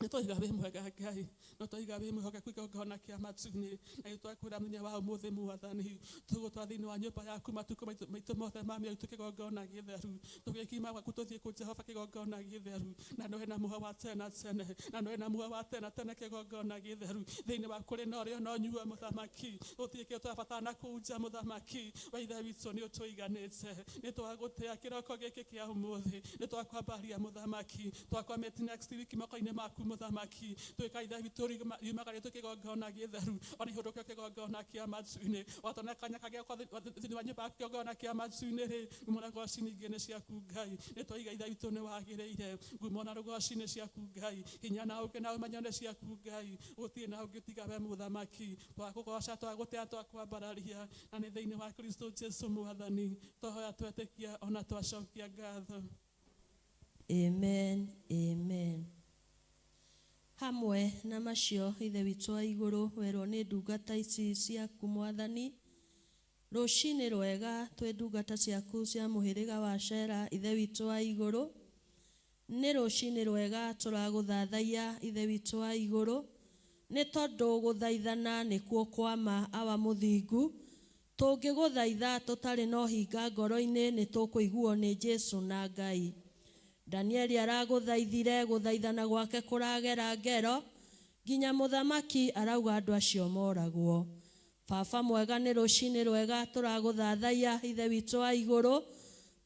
Nĩ twaiga wĩ mwega Ngai, no twaiga wĩ mwĩhokeku igongona kĩa matu-inĩ, na nĩ twakwĩra mũthenya wa ũmũthĩ mwathani, tũgũtwara thĩinĩ wa nyũmba yaku matukũ maitũ mothe ma mĩoyo itũ kĩgongona gĩtheru, tũgĩkiuma gwaku tũthiĩ kũ Jehova kĩgongona gĩtheru, na nĩwe na muoyo wa tene na tene, na nĩwe na muoyo wa tene na tene kĩgongona gĩtheru, thĩinĩ waku kũrĩ na ũrĩo na ũnyuo mũthamaki, gũtirĩ kĩndũ tũrabatara na kũu nja mũthamaki wa ithe witũ nĩ ũtũiganĩte, nĩ twagũtĩa kĩroko gĩkĩ kĩa ũmũthĩ, nĩ twakwambaria mũthamaki, twakwamĩti next week moko-inĩ maku mũthamaki, twĩka ithe witũ riumagario kĩgongona gĩtheru, ona ihũndũkio kĩgongona kĩa matu-inĩ, watona kanya kagĩa thĩinĩ wa nyũmba yaku kĩgongona kĩa matu-inĩ rĩ, ngumo na rũgoci ningĩ nĩ ciaku Ngai, nĩ twaiga ithe witũ nĩ wagĩrĩire, ngumo na rũgoci nĩ ciaku Ngai, hinya na ũũgĩ na ũmenyo nĩ ciaku Ngai, gũtirĩ na ũngĩ tiga we mũthamaki, twakũgoca twagũtĩa twakwambararia, na nĩ thĩinĩ wa Kristo Jesu mwathani twahoya twetĩkia ona twacokia ngatho. Amen, amen. Hamwe na macio ithe witũ wa igũrũ werwo nĩ ndungata ici ciaku mwathani, rũcinĩ rwega twĩ ndungata ciaku cia mũhĩrĩga wa Shera ithe witũ wa igũrũ, nĩ rũcinĩ rwega tũragũthathaiya ithe witũ wa igũrũ, nĩ tondũ gũthaithana nĩkuo kwama awa mũthingu, tũngĩgũthaitha tũtarĩ na ũhinga ngoro-inĩ nĩ tũkũiguo nĩ Jesu na Ngai. Danieli aragũthaithire gũthaithana gwake kũragera ngero nginya mũthamaki arauga andũ acio moragwo. Baba mwega nĩ rũcinĩ rwega tũragũthathaiya ithe witũ wa igũrũ,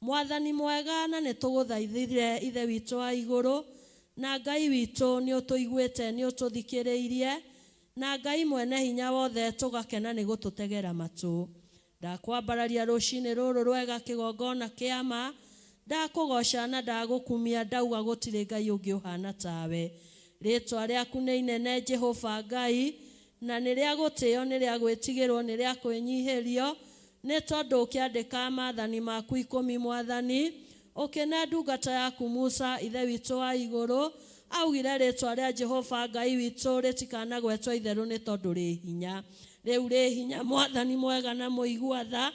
mwathani mwega na nĩ tũgũthaithire ithe witũ wa igũrũ, na Ngai witũ nĩ ũtũiguĩte nĩ ũtũthikĩrĩirie, na Ngai mwene hinya wothe tũgakena nĩ gũtũtegera matũ. Ndakwambararia rũcinĩ rũrũ rwega kĩgongona kĩa ma, ndakũgoca na ndagũkumia ndauga gũtirĩ Ngai ũngĩ ũhana tawe. Rĩtwa rĩaku nĩ inene Jehova Ngai, na nĩ rĩa gũtĩo nĩ rĩa gwĩtigĩrwo nĩ rĩa kwĩnyihĩrio, nĩ tondũ ũkĩandĩka maathani maku 10 mwathani, ũkĩne ndungata yaku Musa ithe witũ wa igũrũ, augire rĩtwa rĩa Jehova Ngai witũ rĩtikanagwetwo itherũ nĩ tondũ rĩ hinya. Rĩu rĩ hinya mwathani mwega na mũigua tha,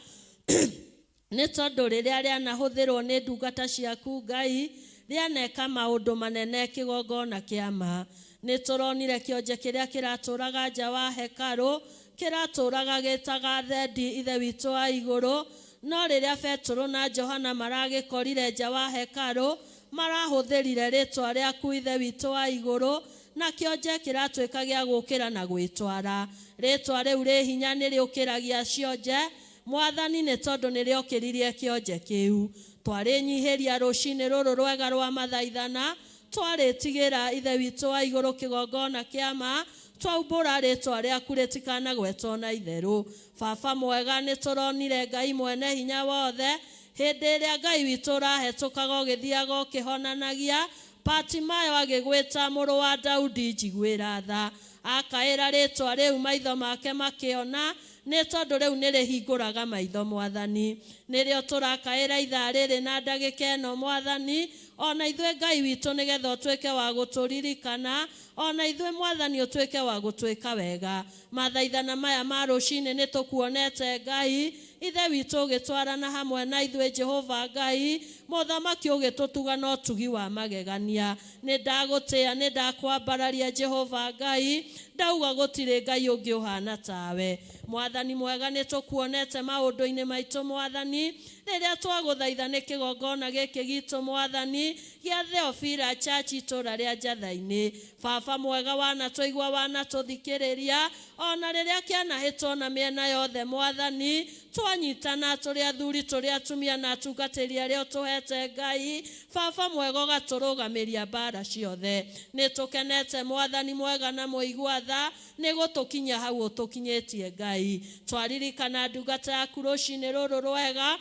nĩ tondũ rĩrĩa rĩanahũthĩrwo nĩ ndungata ciaku Ngai, rĩaneka maũndũ manene kĩgongona kĩa ma. Nĩ tũronire kĩonje kĩrĩa kĩratũraga nja wa hekarũ, kĩratũraga gĩtaga thendi ithe witũ wa igũrũ, no rĩrĩa Petero na Johana maragĩkorire nja wa hekarũ, marahũthĩrire rĩtwa rĩaku ithe witũ wa igũrũ, na kĩonje kĩratuĩka gĩa gũkĩra na gwĩtwara. Rĩtwa rĩu rĩ hinya nĩ rĩũkĩragia cionje mwathani, nĩ tondũ nĩ rĩokĩririe kĩonje kĩu. Twarĩnyihĩria rũcinĩ rũrũ rwega rwa mathaithana, twarĩtigĩra ithe witũ wa igũrũ kĩgongona kĩa ma, twaumbũra rĩtwa rĩaku rĩtikanagwetwo na itherũ. Baba mwega nĩ tũronire Ngai mwene hinya wothe, hĩndĩ ĩrĩa Ngai witũ ũrahetũkaga ũgĩthiaga ũkĩhonanagia, Bartimayo agĩgwĩta mũrũ wa Daudi njiguĩra tha, akaĩra rĩtwa rĩu maitho make makĩona, nĩ tondũ rĩu nĩ rĩhingũraga maitho mwathani. Nĩrĩo tũrakaĩra ithaa rĩrĩ na ndagĩka ĩno mwathani, ona ithuĩ Ngai witũ nĩgetha ũtuĩke wa gũtũririkana, ona ithuĩ mwathani ũtuĩke wa gũtwĩka wega. Mathaithana maya ma rũcinĩ nĩ tũkuonete Ngai, Ithe witũ ũgĩtwarana hamwe na ithuĩ Jehova Ngai, mũthamaki ũgĩtũtuga na ũtugi wa magegania. Nĩ ndagũtĩĩa, nĩ ndakwambararia Jehova Ngai, ndauga gũtirĩ Ngai ũngĩ ũhana tawe. Mwathani mwega, nĩ tũkuonete maũndũ-inĩ maitũ Mwathani, rĩrĩa twagũthaitha nĩ kĩgongona gĩkĩ gitũ Mwathani gĩa Theofila Church itũũra rĩa Njatha-inĩ. Baba mwega, wanatũigua, wanatũthikĩrĩria ona rĩrĩa kĩanahĩtwo na mĩena yothe Mwathani, twanyitana tũrĩ athuri, tũrĩ atumia na atungatĩri arĩa ũtũhete Ngai. Baba mwega, ũgatũrũgamĩria mbara ciothe. Nĩ tũkenete Mwathani mwega na mũigua tha nĩ gũtũkinyia hau ũtũkinyĩtie Ngai. Twaririkana ndungata yaku rũcinĩ rũrũ rwega,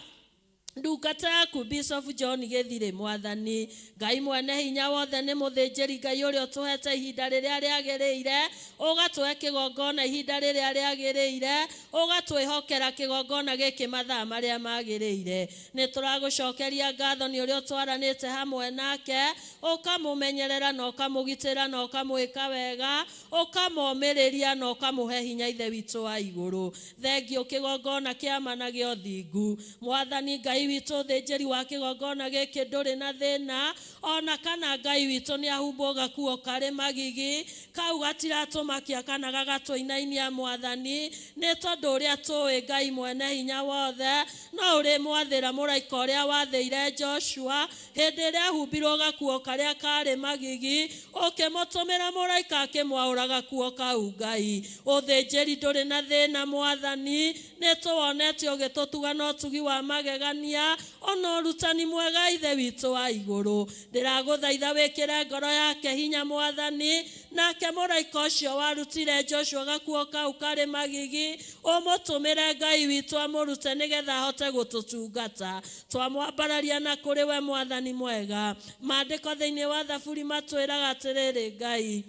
ndungata yaku Bishop John Gĩthirĩ Mwathani Ngai mwene hinya wothe, nĩ mũthĩnjĩri Ngai ũrĩa ũtũhete ihinda rĩrĩa rĩagĩrĩire, ũgatũhe kĩgongona ihinda rĩrĩa rĩagĩrĩire, ũgatwĩhokera kĩgongona gĩkĩ mathaa marĩa magĩrĩire. Nĩ tũragũcokeria ngatho nĩ ũrĩa ũtwaranĩte hamwe nake, ũkamũmenyerera na ũkamũgitĩra na ũkamwĩka wega, ũkamomĩrĩria na ũkamũhe hinya Ithe witũ wa igũrũ. Thengio kĩgongona kĩa ma na gĩa ũthingu Mwathani Ngai witũ. Ũthĩnjĩri wa kĩgongona gĩkĩ ndũrĩ na thĩna, ona kana Ngai witũ nĩ ahumbwo gakuo karĩ magigi, kau gatiratũmakia kana gagatũinainia Mwathani, nĩ tondũ ũrĩa tũĩ Ngai mwene hinya wothe no ũrĩmwathĩra mũraika ũrĩa wathĩire Joshua hĩndĩ ĩrĩa ahumbirwo gakuo karĩa karĩ magigi, ũkĩmũtũmĩra mũraika akĩmwaũra gakuo kau Ngai. Ũthĩnjĩri ndũrĩ na thĩna Mwathani, nĩ tũwonete ũgĩtũtuga na ũtugi wa magegania ona ũrutani mwega Ithe witũ wa igũrũ. Ndĩragũthaitha wĩkĩre ngoro yake hinya Mwathani, nake mũraika ũcio warutire Joshua gakuo kau karĩ magigi ũmũtũmĩre Ngai witũ amũrute nĩgetha ahote gũtũtungata. Twamwambararia na kũrĩ we Mwathani mwega. Maandĩko thĩinĩ wa Thaburi matwĩraga atĩrĩrĩ Ngai,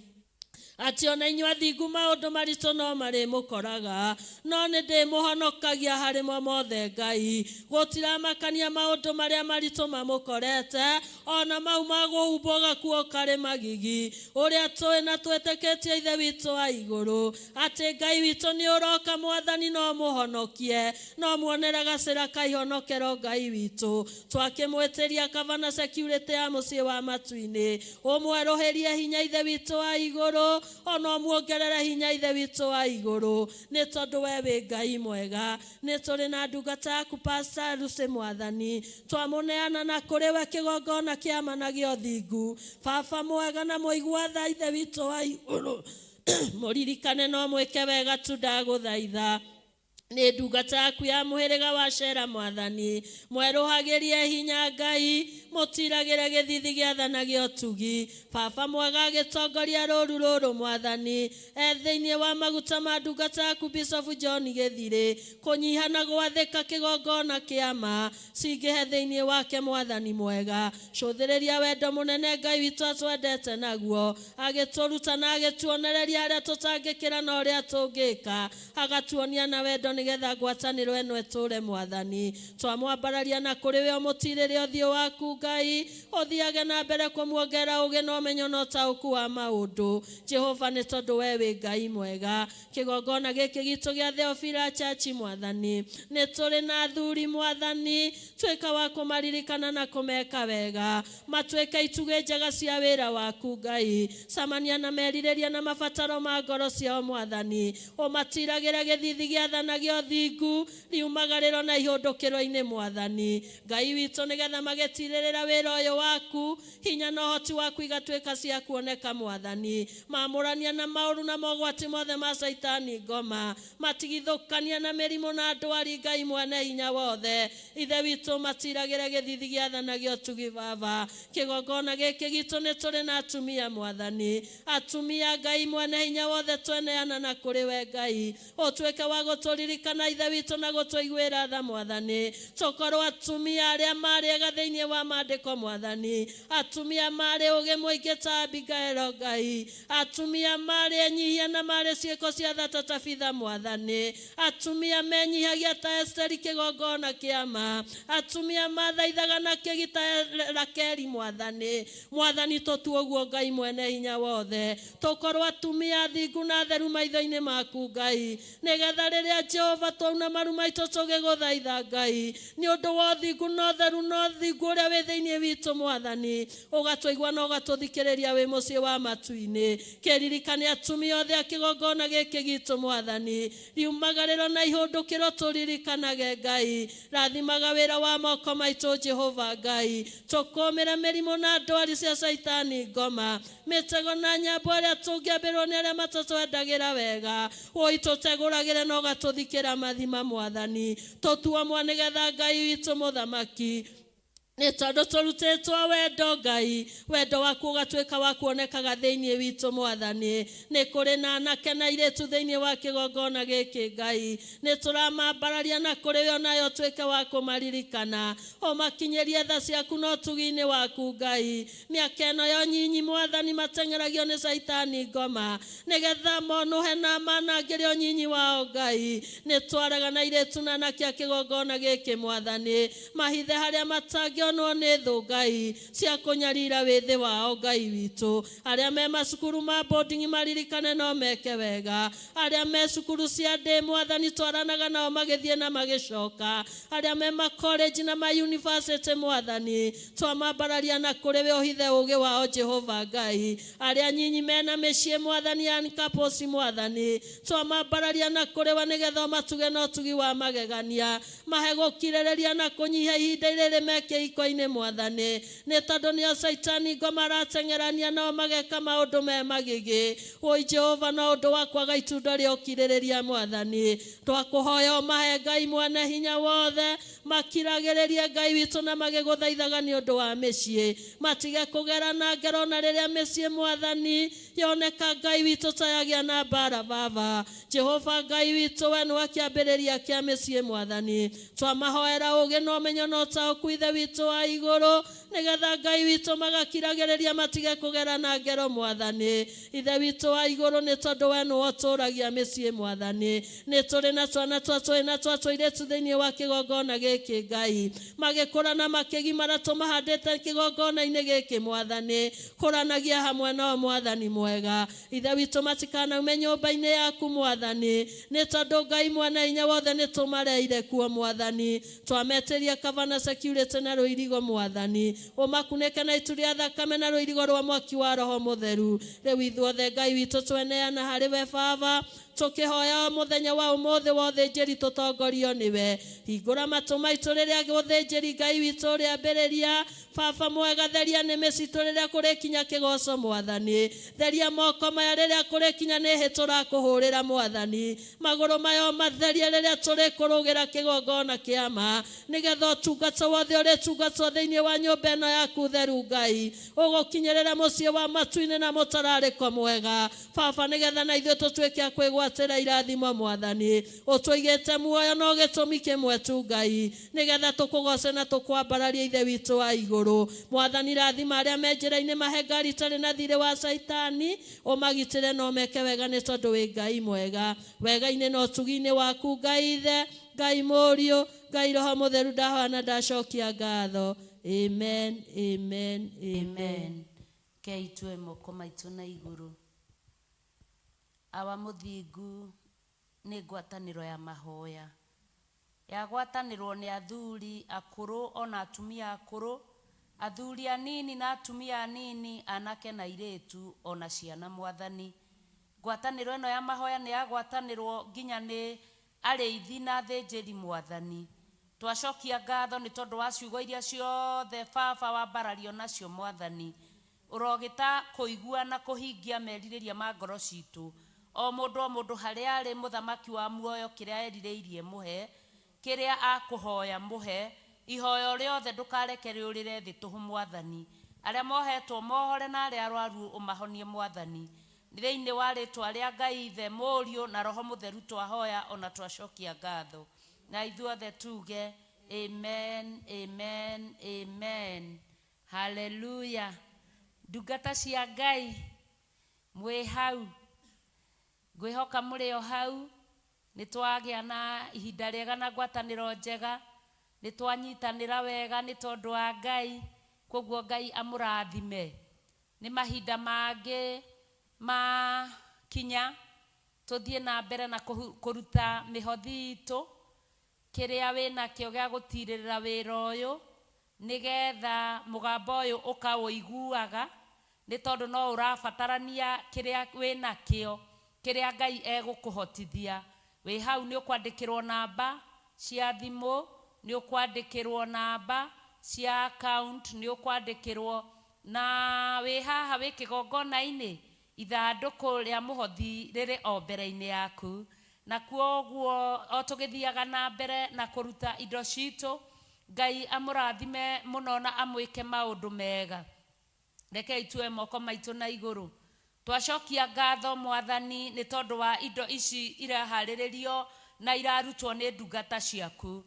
atĩ ona inyuĩ athingu maũndũ maritũ no marĩmũkoraga, no nĩ ndĩmũhonokagia harĩ mo mothe Ngai. Gũtiramakania maũndũ marĩa maritũ mamũkorete, ona mau ma kũhumbwo gakuo karĩ magigi. Ũrĩa tũĩ na twĩtĩkĩtie Ithe witũ wa igũrũ atĩ Ngai witũ nĩ ũroka Mwathani no mũhonokie, no muonere gacĩra ka ihonokero Ngai witũ. Twakĩmwĩtĩria kavana security ya mũciĩ wa matu-inĩ, ũmwerũhĩrie hinya Ithe witũ wa igũrũ, ona ũmuongerere hinya Ithe witũ wa igũrũ, nĩ tondũ we wĩ Ngai mwega. Nĩ tũrĩ na ndungata yaku Pastor Lucy Mwathani, twamũneana na kũrĩ we kĩgongona kĩa ma na gĩa ũthingu. Baba mwega na mũigua tha Ithe witũ wa igũrũ, mũririkane no mwĩke wega tu, ndagũthaitha. Nĩ ndungata yaku ya mũhĩrĩga wa Shera Mwathani, mwerũhagĩrie hinya Ngai, mũtiragĩre gĩthithi gĩa tha na gĩa ũtugi. Baba mwega, agĩtongoria rũru rũrũ Mwathani, e thĩinĩ wa maguta ma ndungata yaku Bishop John Gĩthirĩ, kũnyiha na gwathĩka kĩgongona kĩa ma cingĩhe thĩinĩ wake Mwathani mwega. Cũthĩrĩria wendo mũnene Ngai witũ atwendete naguo, agĩtũruta na agĩtuonereria harĩa tũtangĩkĩra na ũrĩa tũngĩka, agatuonia na wendo nĩgetha ngwatanĩro ĩno ĩtũre Mwathani. Twamwambararia na kũrĩ we, ũmũtirĩre ũthiũ waku Ngai, ũthiage na mbere kũmuongerera ũgĩ na ũmenyo na ũtaũku wa maũndũ Jehova, nĩ tondũ we wĩ Ngai mwega. Kĩgongona gĩkĩ gitũ gĩa Theofila Church Mwathani, nĩ tũrĩ na athuri Mwathani, tuĩka wa kũmaririkana na kũmeka wega, matuĩke itugĩ njega cia wĩra waku Ngai. Camania na merirĩria na mabataro ma ngoro ciao Mwathani, ũmatiragĩre gĩthithi gĩa tha na gĩa ũthingu riumagarĩro na ihũndũkĩro-inĩ Mwathani Ngai witũ, nĩgetha magĩtirĩrĩra wĩra ũyũ waku, hinya na ũhoti waku igatuĩka cia kuoneka Mwathani. Mamũrania na maũru na mogwati mothe ma Caitani ngoma, matigithũkania na mĩrimũ na ndwari Ngai mwene hinya wothe. Ithe witũ, matiragĩre gĩthithi gĩa tha na gĩa ũtugi. Baba, kĩgongona gĩkĩ gitũ nĩ tũrĩ na atumia Mwathani, atumia Ngai mwene hinya wothe, tweneana na kũrĩ we Ngai, ũtuĩke wa gũtũririkana Ithe witũ na gũtũiguĩra tha Mwathani, tũkorwo atumia arĩa marĩ ega thĩinĩ wa maandĩko Mwathani, atumia marĩ ũgĩ mũingĩ ta Abigail Ngai, atumia marĩ enyihia na marĩ ciĩko cia tha ta Tabitha Mwathani, atumia menyihagia ta Esteri kĩgongona kĩa ma, atumia mathaithaga na kĩgi ta Rakeli Mwathani. Mwathani, tũtue ũguo Ngai mwene hinya wothe, tũkorwo atumia athingu na atheru maitho-inĩ maku Ngai, nĩgetha rĩrĩa Jehova Jehova twauna maru maitũ tũgĩgũthaitha Ngai nĩ ũndũ wa ũthingu na ũtheru na ũthingu ũrĩa wĩ thĩinĩ witũ mwathani ũgatũigua na ũgatũthikĩrĩria wĩ mũciĩ wa matu-inĩ kĩririkane atumia othe a kĩgongona gĩkĩ gitũ mwathani riumagarĩro na ihũndũkĩro tũririkanage Ngai rathimaga wĩra wa moko maitũ Jehova Ngai tũkũmĩre mĩrimũ na ndwari cia caitani ngoma mĩtego na nyambo ĩrĩa tũngĩambĩrwo nĩ arĩa matatwendagĩra wega woi tũtegũragĩre na ũgatũthikĩra mathima mwathani tũtuamwa nĩgetha Ngai witũ mũthamaki nĩ tondũ tũrutĩtwo wendo Ngai wendo waku ũgatuĩka wa kuonekaga thĩinĩ witũ mwathani nĩ kũrĩ na anake na airĩtu thĩinĩ wa kĩgongona gĩkĩ Ngai nĩ tũramambararia na kũrĩ we onayo ũtuĩke wa kũmaririkana ũmakinyĩrie tha ciaku na ũtugi-inĩ waku Ngai mĩaka ĩno ya ũnyinyi mwathani mateng'eragio nĩ caitani ngoma nĩgetha monũhe na manangĩre ũnyinyi wao Ngai nĩ twaraga na airĩtu na anake a kĩgongona gĩkĩ mwathani mahithe harĩa matangĩonwo nĩ thũ Ngai cia kũnyarira wĩthĩ wao Ngai witũ arĩa me macukuru ma boarding maririkane no meke wega arĩa me cukuru cia ndĩ mwathani twaranaga nao magĩthiĩ na magĩcoka arĩa me makoleji na ma university mwathani twamambararia na kũrĩ we ũhithe ũgĩ wao Jehova Ngai arĩa nyinyi mena mĩciĩ mwathani and couples mwathani twamambararia na kũrĩ we nĩgetha ũmatuge na ũtugi wa magegania mahe gũkirĩrĩria na kũnyihia ihinda rĩrĩ me kĩhiko-inĩ mwathani nĩ tondũ nĩo caitani ngoma arateng'erania nao mageka maũndũ me magigi woi Jehova no ũndũ wa kwaga itunda rĩa ũkirĩrĩria mwathani twakũhoya ũmahe Ngai mwene hinya wothe makiragĩrĩrie Ngai witũ na magĩgũthaithaga nĩ ũndũ wa mĩciĩ matige kũgerana ngero na rĩrĩa mĩciĩ mwathani yoneka Ngai witũ ta yagĩa na mbara baba Jehova Ngai witũ we nĩwe kĩambĩrĩria kĩa mĩciĩ mwathani twamahoera ũgĩ na ũmenyo na ũtaũku Ithe witũ wa igũrũ nĩgetha Ngai witũ magakiragĩrĩria matige kũgerana ngero mwathani Ithe witũ wa igũrũ nĩ tondũ we nĩwe ũtũragia mĩciĩ mwathani nĩ tũrĩ na twana twa tũrĩ na twa tũirĩtu thĩinĩ wa kĩgongona gĩkĩ Ngai magĩkũra na makĩgimara tũmahandĩte kĩgongona-inĩ gĩkĩ mwathani kũranagia hamwe nao mwathani mwega Ithe witũ matikanaume nyũmba-inĩ yaku mwathani nĩ tondũ Ngai mwene hinya wothe nĩ tũmareire kuo mwathani twametĩria cover security na rũirigo mwathani ũmakunĩke na itu rĩa thakame na rũirigo rwa mwaki wa roho mũtheru rĩu ithuothe Ngai witũ tweneana harĩ we baba tũkĩhoya mũthenya wa ũmũthĩ wa ũthĩnjĩri tũtongorio nĩwe hingũra matũ maitũ rĩrĩa ũthĩnjĩri Ngai witũ ũrĩambĩrĩria baba mwega theria nĩmĩ citũ rĩrĩa kũrĩkinya kĩgoco mwathani theria moko maya rĩrĩa kũrĩkinya nĩ hĩ tũrakũhũrĩra mwathani magũrũ maya matherie rĩrĩa tũrĩkũrũgĩra kĩgongona kĩa ma nĩgetha ũtungata wothe ũrĩtungatwo thĩinĩ wa nyũmba ĩno yaku theru Ngai ũgũkinyĩrĩra mũciĩ wa matu-inĩ na mũtararĩko mwega baba nĩgetha na ithuĩ tũtuĩke a kwĩgwatĩra irathimo mwathani ũtũigĩte muoyo no gĩtũmi kĩmwe tu Ngai nĩgetha tũkũgoce na tũkwambararie Ithe witũ wa igũrũ mwathani rathima arĩa me njĩra-inĩ mahe ngari itarĩ na thirĩ wa caitani ũmagitĩre na ũmeke wega nĩ tondũ wĩ Ngai mwega wega-inĩ na ũtugi-inĩ waku Ngai Ithe Ngai Mũriũ Ngai Roho Mũtheru ndahoya na ndacokia ngatho amen amen amen Kei tue moko maitũ na igũrũ awa mũthingu nĩ ngwatanĩro ya mahoya yagwatanĩrwo nĩ athuri akũrũ ona atumia akũrũ athuri anini na atumia anini anake na airĩtu ona ciana mwathani ngwatanĩro ĩno ya mahoya nĩ yagwatanĩrwo nginya nĩ arĩithi na athĩnjĩri mwathani twacokia ngatho nĩ tondũ wa ciugo iria ciothe baba wambarario nacio mwathani ũrogĩta kũigua na kũhingia merirĩria ma ngoro citũ o mũndũ harĩa arĩ mũthamaki wa muoyo kĩrĩa erirĩirie mũhe kĩrĩa akũhoya mũhe ihoyo rĩothe ndũkareke rĩũrĩre thĩ tũhũ mwathani arĩa mohetwo mohore na arĩa arwaru ũmahonie mwathani thĩinĩ wa rĩtwa rĩa Ngai Ithe Mũriũ na Roho Mũtheru twahoya ona twacokia ngatho na ithuothe tuge amen amen amen haleluya ndungata cia Ngai mwĩ hau ngwĩhoka mũrĩ o hau nĩ twagĩa na ihinda rĩega na ngwatanĩro njega nĩ twanyitanĩra wega nĩ tondũ wa Ngai koguo Ngai amũrathime nĩ mahinda mangĩ makinya Tũthiĩ na mbere na kũruta mĩhothi itũ, kĩrĩa wĩnakĩo gĩa gũtirĩrĩra wĩra ũyũ, nĩgetha mũgambo ũyũ ũkaũiguaga, nĩ tondũ no ũrabatarania kĩrĩa wĩnakĩo, kĩrĩa Ngai egũkũhotithia. Wĩ hau nĩ ũkwandĩkĩrwo namba cia thimũ, nĩ ũkwandĩkĩrwo namba cia account, nĩ ũkwandĩkĩrwo na wĩ haha wĩ kĩgongona-inĩ, ithandũkũ rĩa mũhothi rĩrĩ o mbere-inĩ yaku. Na kwoguo o tũgĩthiaga na mbere na kũruta indo citũ, Ngai amũrathime mũno na amwĩke maũndũ mega. Rekei tuoe moko maitũ na igũrũ. Twacokia ngatho Mwathani nĩ tondũ wa indo ici iraharĩrĩrio na irarutwo nĩ ndungata ciaku.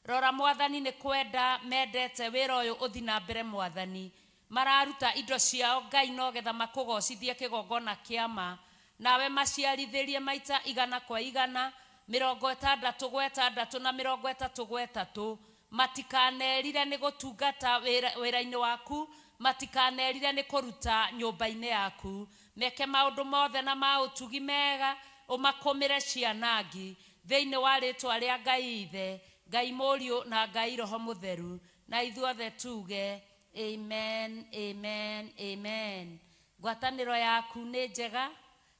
Rora Mwathani, nĩ kwenda mendete wĩra ũyũ ũthi na mbere Mwathani. Mararuta indo ciao Ngai no getha makũgocithie kĩgongona kĩa ma. Nawe maciarithĩrie maita igana kwa igana, mĩrongo ĩtandatũ gwa ĩtandatũ na mĩrongo ĩtatũ gwa ĩtatũ. Matikanerire nĩ gũtungata wĩra-inĩ waku, matikanerire nĩ kũruta nyũmba-inĩ yaku. Meke maũndũ mothe na ma ũtugi mega, ũmakũmĩre cianangi. Thĩinĩ wa rĩtwa rĩa Ngai Ithe, Ngai Mũriũ na Ngai Roho Mũtheru. Na ithuothe tuge amen, amen, amen. Ngwatanĩro yaku nĩ njega,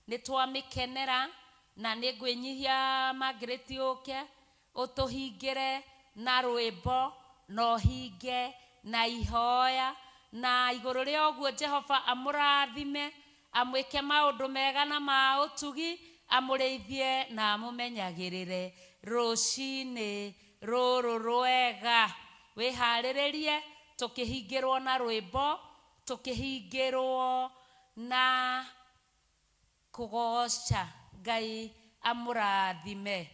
nĩ twamĩkenera, na nĩ ngwĩnyihia Margaret ũke ũtũhingĩre na rwĩmbo, na ũhinge na ihoya, na igũrũ rĩa ũguo Jehova amũrathime, amwĩke maũndũ mega na ma ũtugi, amũrĩithie na amũmenyagĩrĩre rũcinĩ rũrũ rwega. Wĩharĩrĩrie tũkĩhingĩrwo na rwĩmbo, tũkĩhingĩrwo na kũgoca Ngai amũrathime.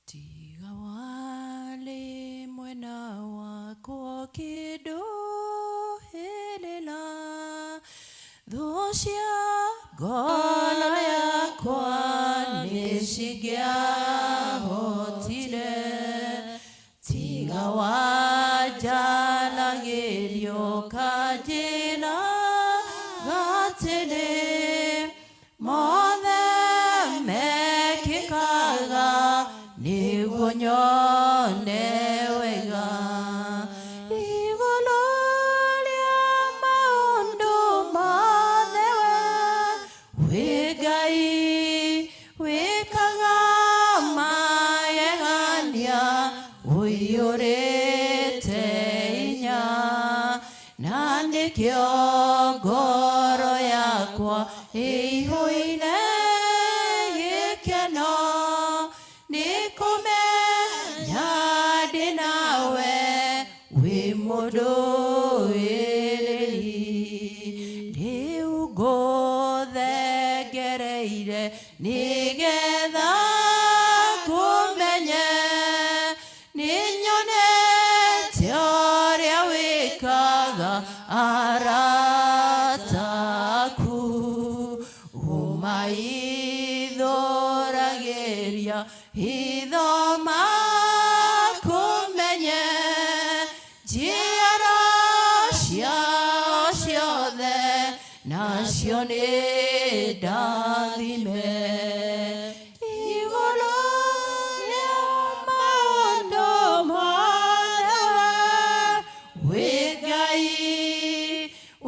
Tiga wale mwena wakwa kĩndũhĩrĩra, thũ cia ngoro yakwa nĩcingĩahotire. Tiga wanjaragĩrio kanjĩra gatĩrĩ, mothe mekĩkaga nĩguo nyone wega. Igũrũ rĩa maũndũ mothe we wĩ Ngai, wĩkaga magegania, ũiyũrĩte hinya, na nĩkĩo ngoro yakwa ĩihũire gĩkeno, nĩ kũmenya ndĩ nawe wĩ mũndũĩrĩri. Rĩu ngũthengereire nĩgetha ngũmenye, nĩnyonete ũrĩa wĩkaga arata aku, ũmaithũragĩria hitho makũmenye, njiaro ciao ciothe nacio nĩ ndathime. Igũrũ rĩa maũndũ mothe wĩ Ngai,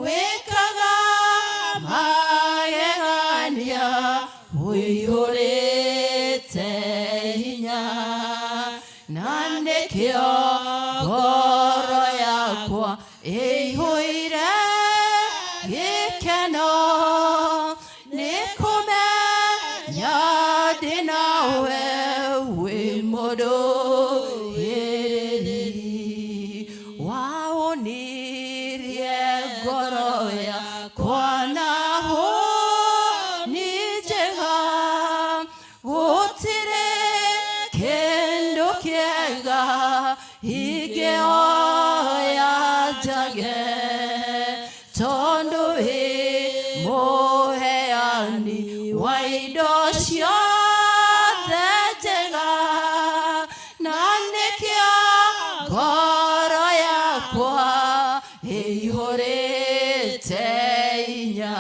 wĩkaga magegania, ũiyũrĩte hinya, na nĩkĩo ngoro yakwa ĩihũire gĩkeno, nĩ kũmenya ndĩ nawe wĩ mũndũĩrĩri. Waũnirie ngoro yakwa na hũni njega, gũtirĩ kĩndũ kĩega ingĩoya njage, tondũ wĩ mũheani wa indo ciothe njega, na nĩkĩo ngoro yakwa ĩihũrĩte hinya.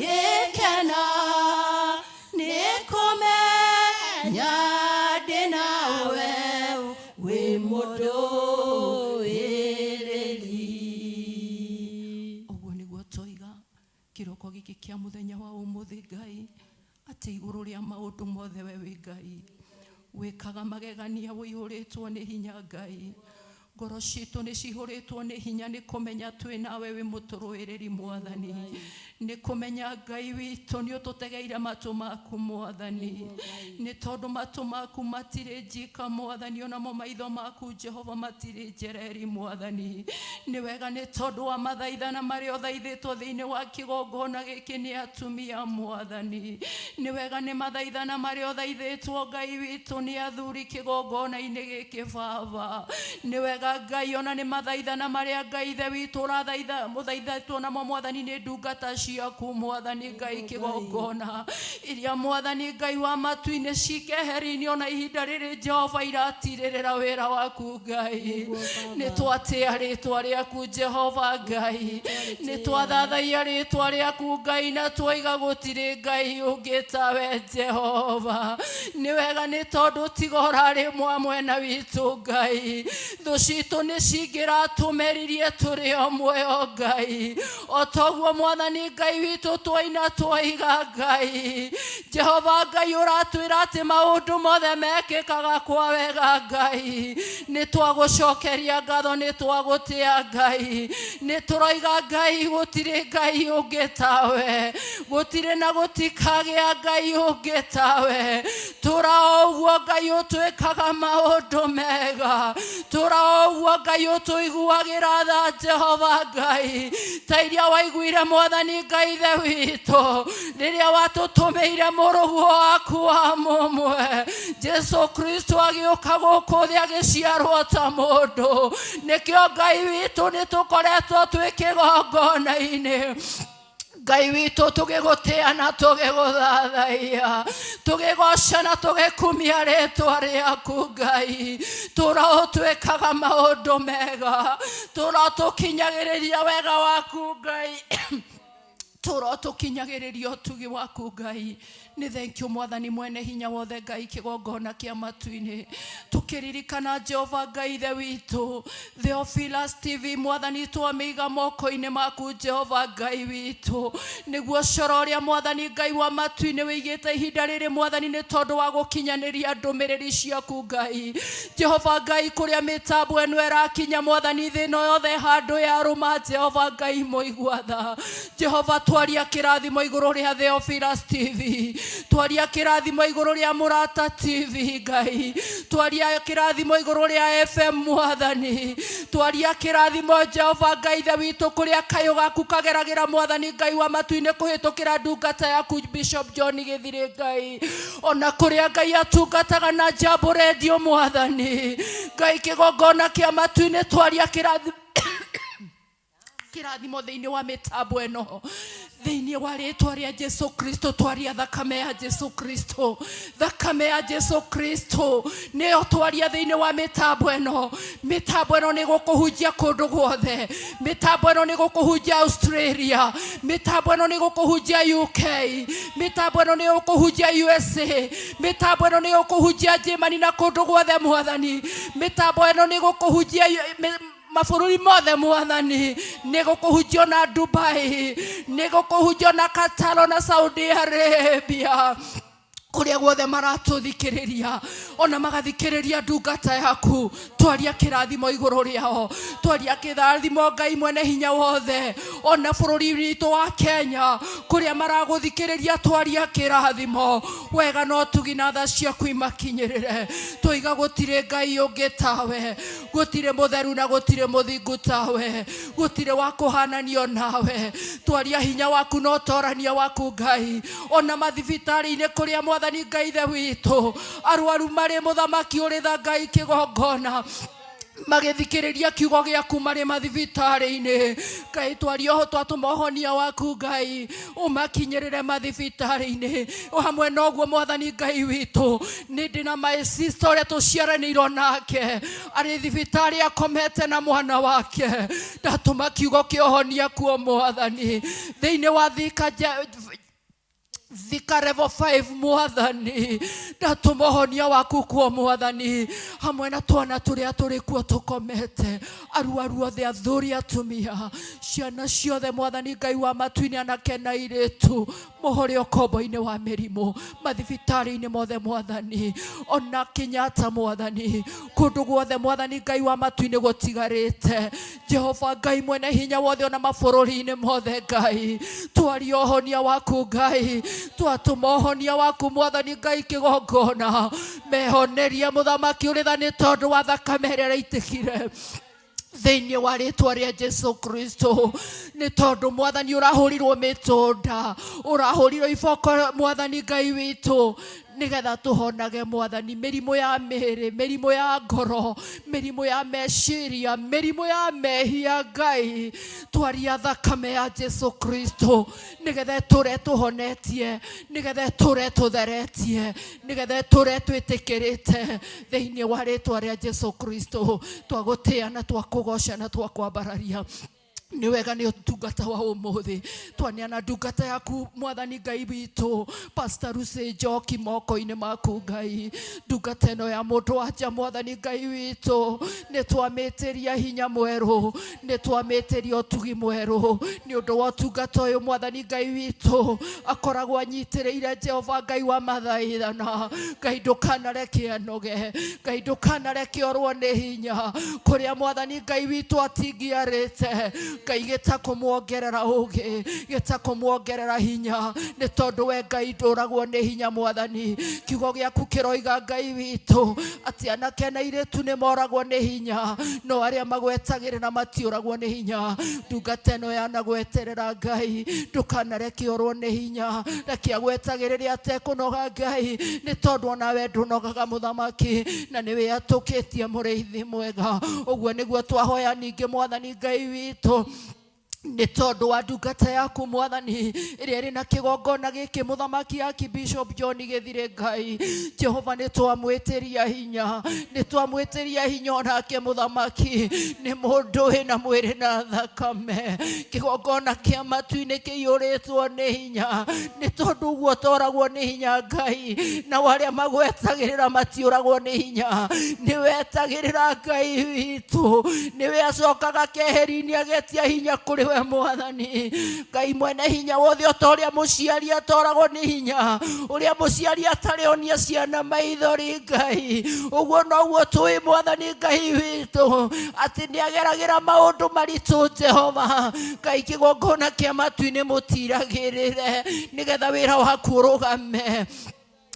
Gĩkena nĩ kũmenya ndĩ nawe wĩ mũndũĩrĩri. Ũguo nĩguo twoiga kĩroko gĩkĩ kĩa mũthenya wa ũmũthĩ Ngai, atĩ igũrũ rĩa maũndũ mothe we wĩ Ngai wĩkaga magegania, ũihũrĩtwo nĩ hinya Ngai. Ngoro citũ nĩ cihũrĩtwo nĩ hinya nĩ kũmenya twĩ nawe wĩ mũtũrũĩrĩri Mwathani, nĩ kũmenya Ngai witũ nĩ ũtũtegeire matũ maku Mwathani, nĩ tondũ matũ maku matirĩ njika Mwathani, onamo maitho maku Jehova matirĩ njereri Mwathani. Nĩ wega nĩ tondũ wa mathaithana marĩa ũthaithĩtwo thĩinĩ wa kĩgongona gĩkĩ nĩ atumia Mwathani. Nĩ wega nĩ mathaithana marĩa ũthaithĩtwo Ngai witũ nĩ athuri kĩgongona-inĩ gĩkĩ Baba. Nĩ wega Ngai ona nĩ mathaithana marĩa Ngai ithe witũ ũrathaitha mũthaithĩtwo namo Mwathani nĩ ndungata ciaku Mwathani Ngai kĩgongona iria Mwathani Ngai wa matu-inĩ cikeheri-inĩ ona ihinda rĩrĩ Jehova iratirĩrĩra wĩra waku Ngai. Nĩ twatĩa rĩtwa rĩaku Jehova Ngai, nĩ twathathaiya rĩtwa rĩaku Ngai, na twoiga gũtirĩ Ngai ũngĩ tawe Jehova. Nĩ wega nĩ tondũ tiga ũrarĩ mwa mwena witũ Ngai, thũ citũ nĩ cingĩratũmeririe tũrĩ o muoyo Ngai. O toguo Mwathani Ngai witũ twaina twoiga Ngai, Jehova Ngai ũratwĩra atĩ maũndũ mothe mekĩkaga kwa wega Ngai. Nĩ twagũcokeria ngatho, nĩ twagũtĩa Ngai, nĩ tũroiga Ngai gũtirĩ Ngai ũngĩ tawe, gũtirĩ na gũtikagĩa Ngai ũngĩ tawe. Tũra o ũguo Ngai ũtwĩkaga maũndũ mega, tũra o ũguo Ngai ũtũiguagĩra tha Jehova Ngai, ta iria waiguire Mwathani Ngai ithe witũ rĩrĩa watũtũmĩire mũrũguo waku wa mũmwe Jesu Kristo agĩũka gũkũ thĩ agĩciarwo ta mũndũ. Nĩkĩo Ngai witũ nĩ tũkoretwo twĩ kĩgongona-inĩ Ngai witũ tũgĩgũtĩa na tũgĩgũthathaiya, tũgĩgoca na tũgĩkumia rĩtwa rĩaku Ngai. Tũra ũtwĩkaga maũndũ mega, tũra tũkinyagĩrĩria wega waku Ngai, tũra tũkinyagĩrĩria ũtugi waku Ngai. Nĩ thank you Mwathani mwene hinya wothe Ngai kĩgongona kĩa matu-inĩ, tũkĩririkana Jehova Ngai ithe witũ Theophilus TV Mwathani twamĩiga moko-inĩ maku Jehova Ngai witũ, nĩguo coro ũrĩa Mwathani Ngai wa matu-inĩ wĩigĩte ihinda rĩrĩ Mwathani nĩ tondũ wa gũkinyanĩria ndũmĩrĩri ciaku Ngai. Jehova Ngai kũrĩa mĩtambo ĩno ĩrakinya Mwathani thĩ ĩno yothe handũ yarũma Jehova Ngai mũigua tha. Jehova twaria kĩrathimo igũrũ rĩa Theophilus TV, twaria kĩrathimo igũrũ rĩa Mũrata TV Ngai, twaria kĩrathimo igũrũ rĩa FM Mwathani, twaria kĩrathimo Jehova Ngai ithe witũ kũrĩa kayũ gaku kageragĩra Mwathani Ngai wa matu-inĩ kũhĩtũkĩra ndungata yaku Bishop John Gĩthirĩ Ngai, ona kũrĩa Ngai atungataga na Jambo Radio Mwathani Ngai kĩgongona kĩa matu-inĩ twaria kĩrathimo kĩrathimo thĩinĩ wa mĩtambo ĩno thĩinĩ wa rĩtwa rĩa Jesu Kristo. Twaria thakame ya Jesu Kristo, thakame ya Jesu Kristo nĩyo twaria thĩinĩ wa mĩtambo ĩno. Mĩtambo ĩno nĩ gũkũhunjia kũndũ guothe, mĩtambo ĩno nĩ gũkũhunjia Australia, mĩtambo ĩno nĩ gũkũhunjia UK, mĩtambo ĩno nĩ gũkũhunjia USA, mĩtambo ĩno nĩ gũkũhunjia Germany na kũndũ guothe Mwathani, mĩtambo ĩno nĩ gũkũhunjia mabũrũri mothe Mwathani, nĩ gũkũhunjio na Dubai, nĩ gũkũhunjio na Qatar na Saudi Arabia, kũrĩa guothe maratũthikĩrĩria ona magathikĩrĩria ndungata yaku. Twaria kĩrathimo igũrũ rĩao, twaria kĩrathimo Ngai mwene hinya wothe, ona bũrũri witũ wa Kenya kũrĩa maragũthikĩrĩria, twaria kĩrathimo wega na ũtugi na tha ciaku imakinyĩrĩre. Tũiga gũtirĩ Ngai ũngĩ tawe, gũtirĩ mũtheru na gũtirĩ mũthingu tawe, gũtirĩ wa kũhananio nawe. Twaria hinya waku na ũtorania waku Ngai, ona mathibitarĩ-inĩ kũrĩa Mwathani Ngai ithe witũ arwaru marĩ, mũthamaki ũrĩ tha Ngai kĩgongona Magĩthikĩrĩria kiugo gĩaku marĩ mathibitarĩ-inĩ. Ngai, twaria ũho twatũma ũhonia waku Ngai ũmakinyĩrĩre mathibitarĩ-inĩ. O hamwe na ũguo Mwathani Ngai witũ, nĩ ndĩ na my sister ũrĩa tũciaranĩirwo nake arĩ thibitarĩ akomete na mwana wake. Ndatũma kiugo kĩa ũhonia kuo Mwathani thĩinĩ wa Thika Thika level 5 Mwathani, ndatũma ũhonia waku kuo Mwathani, hamwe na twana tũrĩa tũrĩ kuo tũkomete, arwaru othe, athuri, atumia, ciana ciothe Mwathani Ngai wa matu-inĩ, anake na airĩtu, mũhũre ũkombo-inĩ wa mĩrimũ mathibitarĩ-inĩ mothe Mwathani, ona Kenyatta Mwathani, kũndũ guothe Mwathani Ngai wa matu-inĩ gũtigarĩte. Jehova Ngai mwene hinya wothe, ona mabũrũri-inĩ mothe Ngai, twaria ũhonia waku Ngai, twatũma ũhonia waku Mwathani Ngai kĩgongona, mehonerie mũthamaki ũrĩ tha nĩ tondũ wa thakame ĩrĩa ĩraitĩkire thĩinĩ wa rĩtwa rĩa Jesu Kristo. Nĩ tondũ Mwathani ũrahũrirwo mĩtũnda, ũrahũrirwo iboko Mwathani Ngai witũ, nĩgetha tũhonage Mwathani mĩrimũ ya mĩĩrĩ, mĩrimũ ya ngoro, mĩrimũ ya meciria, mĩrimũ ya mehia Ngai. Twaria thakame ya Jesu Kristo nĩgetha ĩtũre tũhonetie, nĩgetha ĩtũre tũtheretie, nĩgetha ĩtũre twĩtĩkĩrĩte thĩinĩ wa rĩtwa rĩa Jesu Kristo. Twagũtĩa na twakũgoca na twakwambararia. Nĩ wega nĩ ũtungata wa ũmũthĩ, twaneana ndungata yaku Mwathani Ngai witũ Pastor Lucy Njoki moko-inĩ maku Ngai. Ndungata ĩno ya mũndũ wanja Mwathani Ngai witũ, nĩ twamĩtĩria hinya mwerũ, nĩ twamĩtĩria ũtugi mwerũ nĩ ũndũ wa ũtungata ũyũ Mwathani Ngai witũ akoragwo anyitĩrĩire. Jehova Ngai wa mathaithana, Ngai ndũkanareke anoge, Ngai ndũkanareke orwo nĩ hinya kũrĩa Mwathani Ngai witũ atingiarĩte. Ngai gĩta kũmuongerera ũgĩ, gĩta kũmuongerera hinya, nĩ tondũ we Ngai ndũragwo nĩ hinya Mwathani. Kiugo gĩaku kĩroiga Ngai witũ atĩ anake na airĩtu nĩ moragwo nĩ hinya, no arĩa magwetagĩrĩra matiũragwo nĩ hinya. Ndungata ĩno yanagweterera Ngai, ndũkanareke orwo nĩ hinya, reke agwetagĩrĩre atekũnoga Ngai, nĩ tondũ onawe ndũnogaga mũthamaki, na nĩwe atũkĩtie mũrĩithi mwega. Ũguo nĩguo twahoya ningĩ Mwathani Ngai witũ nĩ tondũ wa ndungata yaku Mwathani ĩrĩa ĩrĩ na kĩgongona gĩkĩ mũthamaki Archbishop John Gĩthire. Ngai Jehova, nĩ twamwĩtĩria hinya, nĩ twamwĩtĩria hinya onake mũthamaki nĩ mũndũ wĩna mwĩrĩ na thakame. Kĩgongona kĩa matu-inĩ kĩiyũrĩtwo nĩ hinya, nĩ tondũ ũguo toragwo nĩ hinya Ngai, nao arĩa magwetagĩrĩra matiũragwo nĩ hinya. Nĩ wetagĩrĩra Ngai witũ, nĩwe acokaga keheri-inĩ agetia hinya kũrĩ we Mwathani Ngai mwene hinya wothe. O ta ũrĩa mũciari atoragwo nĩ hinya, ũrĩa mũciari atarĩ onia ciana maithori Ngai, ũguo noguo tũĩ Mwathani Ngai witũ atĩ nĩ ageragĩra maũndũ maritũ. Jehova Ngai, kĩgongona kĩa matu-inĩ mũtiragĩrĩre nĩgetha wĩra waku ũrũgame.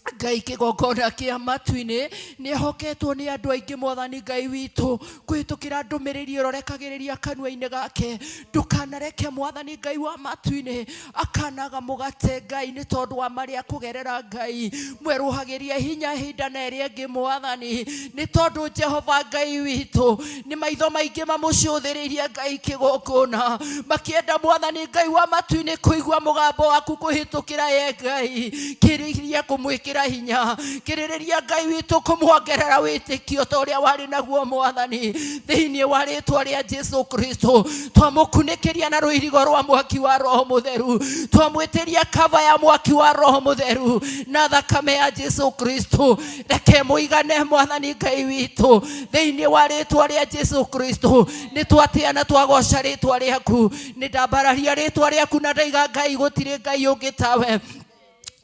Ngai, kĩgongona kĩa matu-inĩ nĩ ehoketwo nĩ andũ aingĩ Mwathani Ngai witũ kũhĩtũkĩra ndũmĩrĩri ĩrorekagĩrĩria kanua-inĩ gake. Ndũkanareke Mwathani Ngai wa matu-inĩ akanaga mũgate Ngai, nĩ tondũ wa marĩa kũgerera Ngai mwerũhagĩrie hinya ihinda na ĩrĩa ĩngĩ Mwathani, nĩ tondũ Jehova Ngai witũ nĩ maitho maingĩ mamũcũthĩrĩirie Ngai kĩgongona makĩenda Mwathani Ngai wa matu-inĩ kũigua mũgambo waku kũhĩtũkĩra ye Ngai. Kĩrĩrĩria kũmwĩkĩra hinya, kĩrĩrĩria Ngai witũ kũmuongerera wĩtĩkio ta ũrĩa warĩ naguo Mwathani. Thĩinĩ wa rĩtwa rĩa Jesu Kristo twamũkunĩkĩria na rũirigo rwa mwaki wa Roho Mũtheru, twamwĩtĩria kava ya mwaki wa Roho Mũtheru na thakame ya Jesu Kristo. Reke mũigane Mwathani Ngai witũ thĩinĩ wa rĩtwa rĩa Jesu Kristo. Nĩ twatĩa na twagoca rĩtwa rĩaku, nĩ ndambararia rĩtwa rĩaku na ndaiga Ngai gũtirĩ Ngai ũngĩ tawe.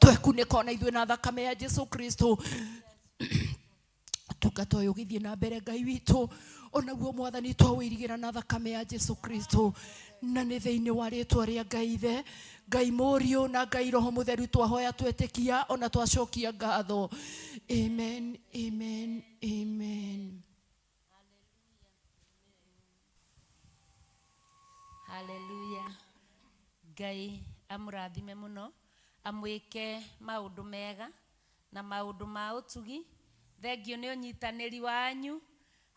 Twekunĩka ona ithuĩ na thakame ya Jesu Kristo. Tungata ũyũ ũgĩthiĩ na mbere Ngai witũ, onaguo Mwathani twawĩirigĩra na thakame ya Jesu Kristo, na nĩ thĩinĩ wa rĩtwa rĩa Ngai Ithe, Ngai Mũriũ na Ngai Roho Mũtheru twahoya, twetĩkia ona twacokia ngatho. Amen, amen, amen. Haleluya. Ngai amũrathime mũno, amwĩke maũndũ mega na maũndũ ma ũtugi. Thengiũ nĩ ũnyitanĩri wanyu.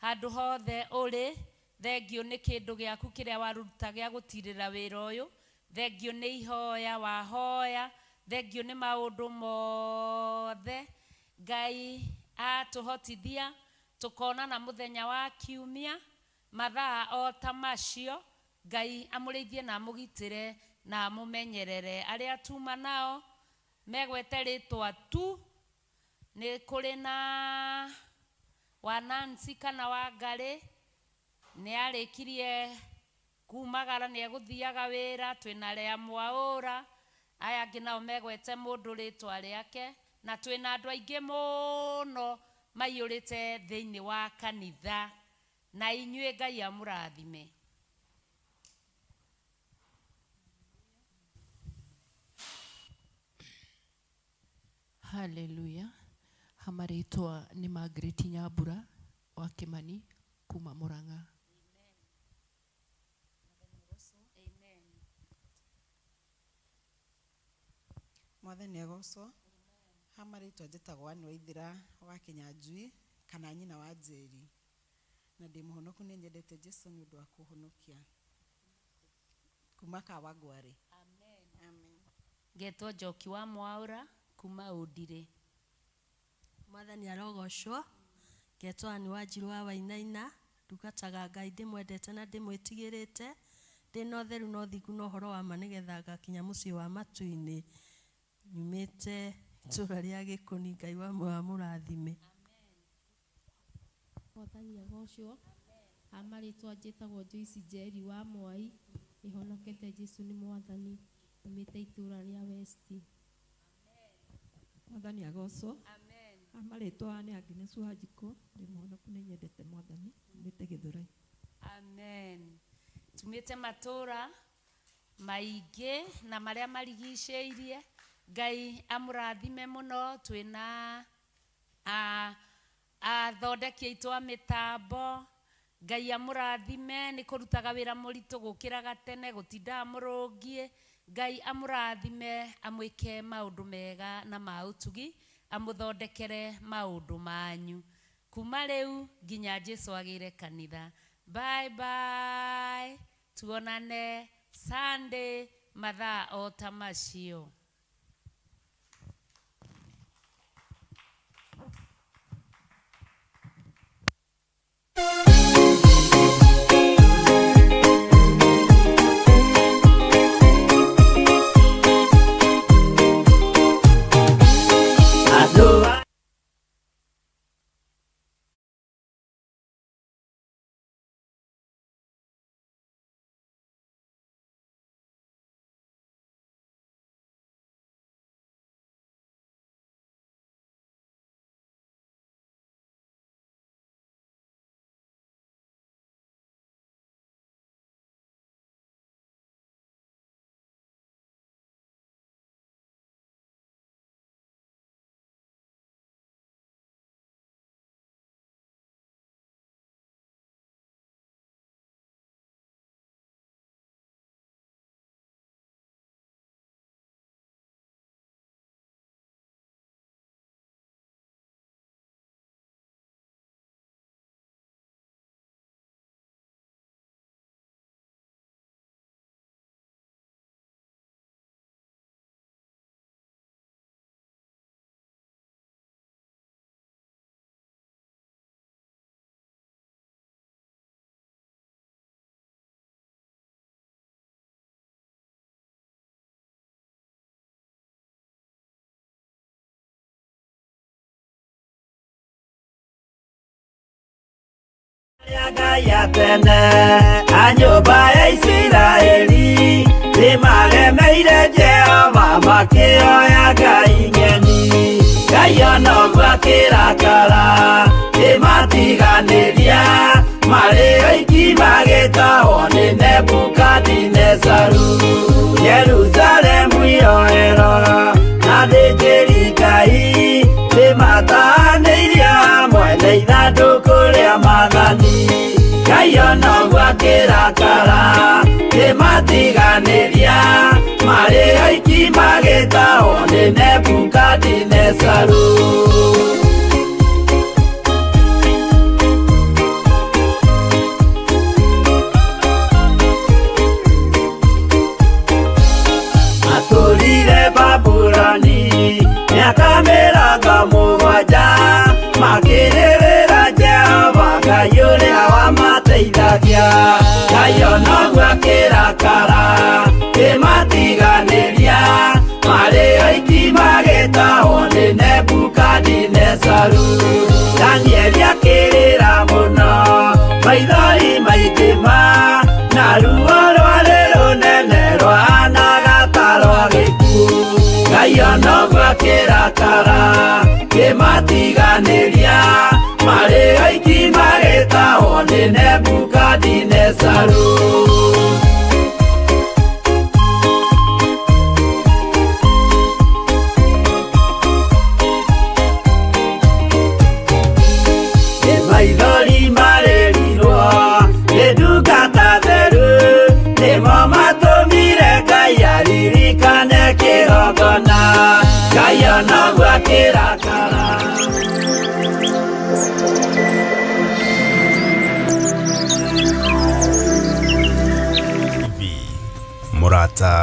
Handũ hothe ũrĩ, thengio nĩ kĩndũ gĩaku kĩrĩa waruta gĩa gũtirĩra wĩra ũyũ, thengio nĩ ihoya wahoya, thengio nĩ maũndũ mothe. Ngai atũhotithia tũkonana mũthenya wa kiumia mathaa o ta macio. Ngai amũrĩithie na amũgitĩre na amũmenyerere. Arĩa tuma nao megwete rĩtwa tu, nĩ kũrĩ na wa Nancy kana wa Ngarĩ, nĩ arĩkirie kumagara, nĩ egũthiaga wĩra. Twĩna arĩa Mwaũra, aya angĩ nao megwete mũndũ rĩtwa rĩake, na twĩna andũ aingĩ mũno maiyũrĩte thĩinĩ wa kanitha. Na inyuĩ Ngai amũrathime. Haleluya. Hamarĩtwa nĩ Margaret Nyambura wa Kĩmani kuma Murang'a. Mwathani agocwo. Ha marĩtwa njĩtagwo Anne Waithĩra wa Kĩnyanjui kana nyina wa Njeri, na ndĩ mũhonoku. Nĩ nyendete Jesu nĩ ũndũ wa kũhonokia kuma Kawangware. Amen. Ngetwo Njoki wa Mwaũra kuma Ũndirĩ. Mwathani arogocwo. Ngetwo Ann Wanjiru wa Wainaina, ndungataga Ngai ndĩmwendete na ndĩmwĩtigĩrĩte, ndĩna ũtheru na ũthingu na ũhoro wa ma, nĩgetha ngakinya mũciĩ wa matu-inĩ. Nyumĩte itũũra rĩa Gĩkũni. Ngai wa muoyo amũrathime. Mwathani agocwo. Ha marĩtwa njĩtagwo Joyce Njeri wa Mwai, ĩhonokete Jesu nĩ Mwathani, nyumĩte itũũra rĩa West. Mwathani agocwo. Ha marĩtwa nĩ Agnes Wanjikũ, ndĩ mũhonoku, nĩ nyendete Mwathani, nyumĩte Gĩthũrai. Amen. Tumĩte matũra maingĩ na marĩa marigicĩirie. Ngai amũrathime mũno. Twĩna athondeki aitũ a mĩtambo, Ngai amũrathime nĩ kũrutaga wĩra mũritũ gũkĩraga tene, gũtindaga mũrũngiĩ. Ngai amũrathime, amwĩke maũndũ mega na ma ũtugi, amũthondekere maũndũ manyu kuma rĩu nginya Jesu agĩre kanitha. Bye bye, tuonane Sunday mathaa o ta macio. Andũ Ngai ya tene a nyũmba ya Isiraeli nĩmaremeire Jehova, makĩoya ngai ng'eni. Ngai ona ũguo akĩrakara, kĩmatiganĩria marĩ oiki, magĩtahwo nĩ Nebukadinezaru. Yerusalemu iroero na thĩnjĩri Ngai nĩmatanĩirio hamwe na ithandũkũ rĩa maathani. Ngai ona ũguo akĩrakara, kĩmatiganĩria marĩ oiki, magĩtahwo nĩ Nebukadinezaru. Kĩmateithagia Ngai onoguo akĩrakara kĩmatiganĩria marĩ oiki magĩtahwo nĩ Nebukadinezaru. Danieli akĩrĩra mũno maithori maingĩ ma na ruo rwarĩ rũnene rwahanaga ta rwa gĩkuũ. Ngai onoguo akĩrakara kĩmatiganĩria marĩ oiki magĩtahwo nĩ Nebukadinezaru. Nĩ maithori marĩrirwo nĩ ndungata theru nĩmo matũmire Ngai aririkane kĩgongona. Ngai onoguo akĩrakara. Murata.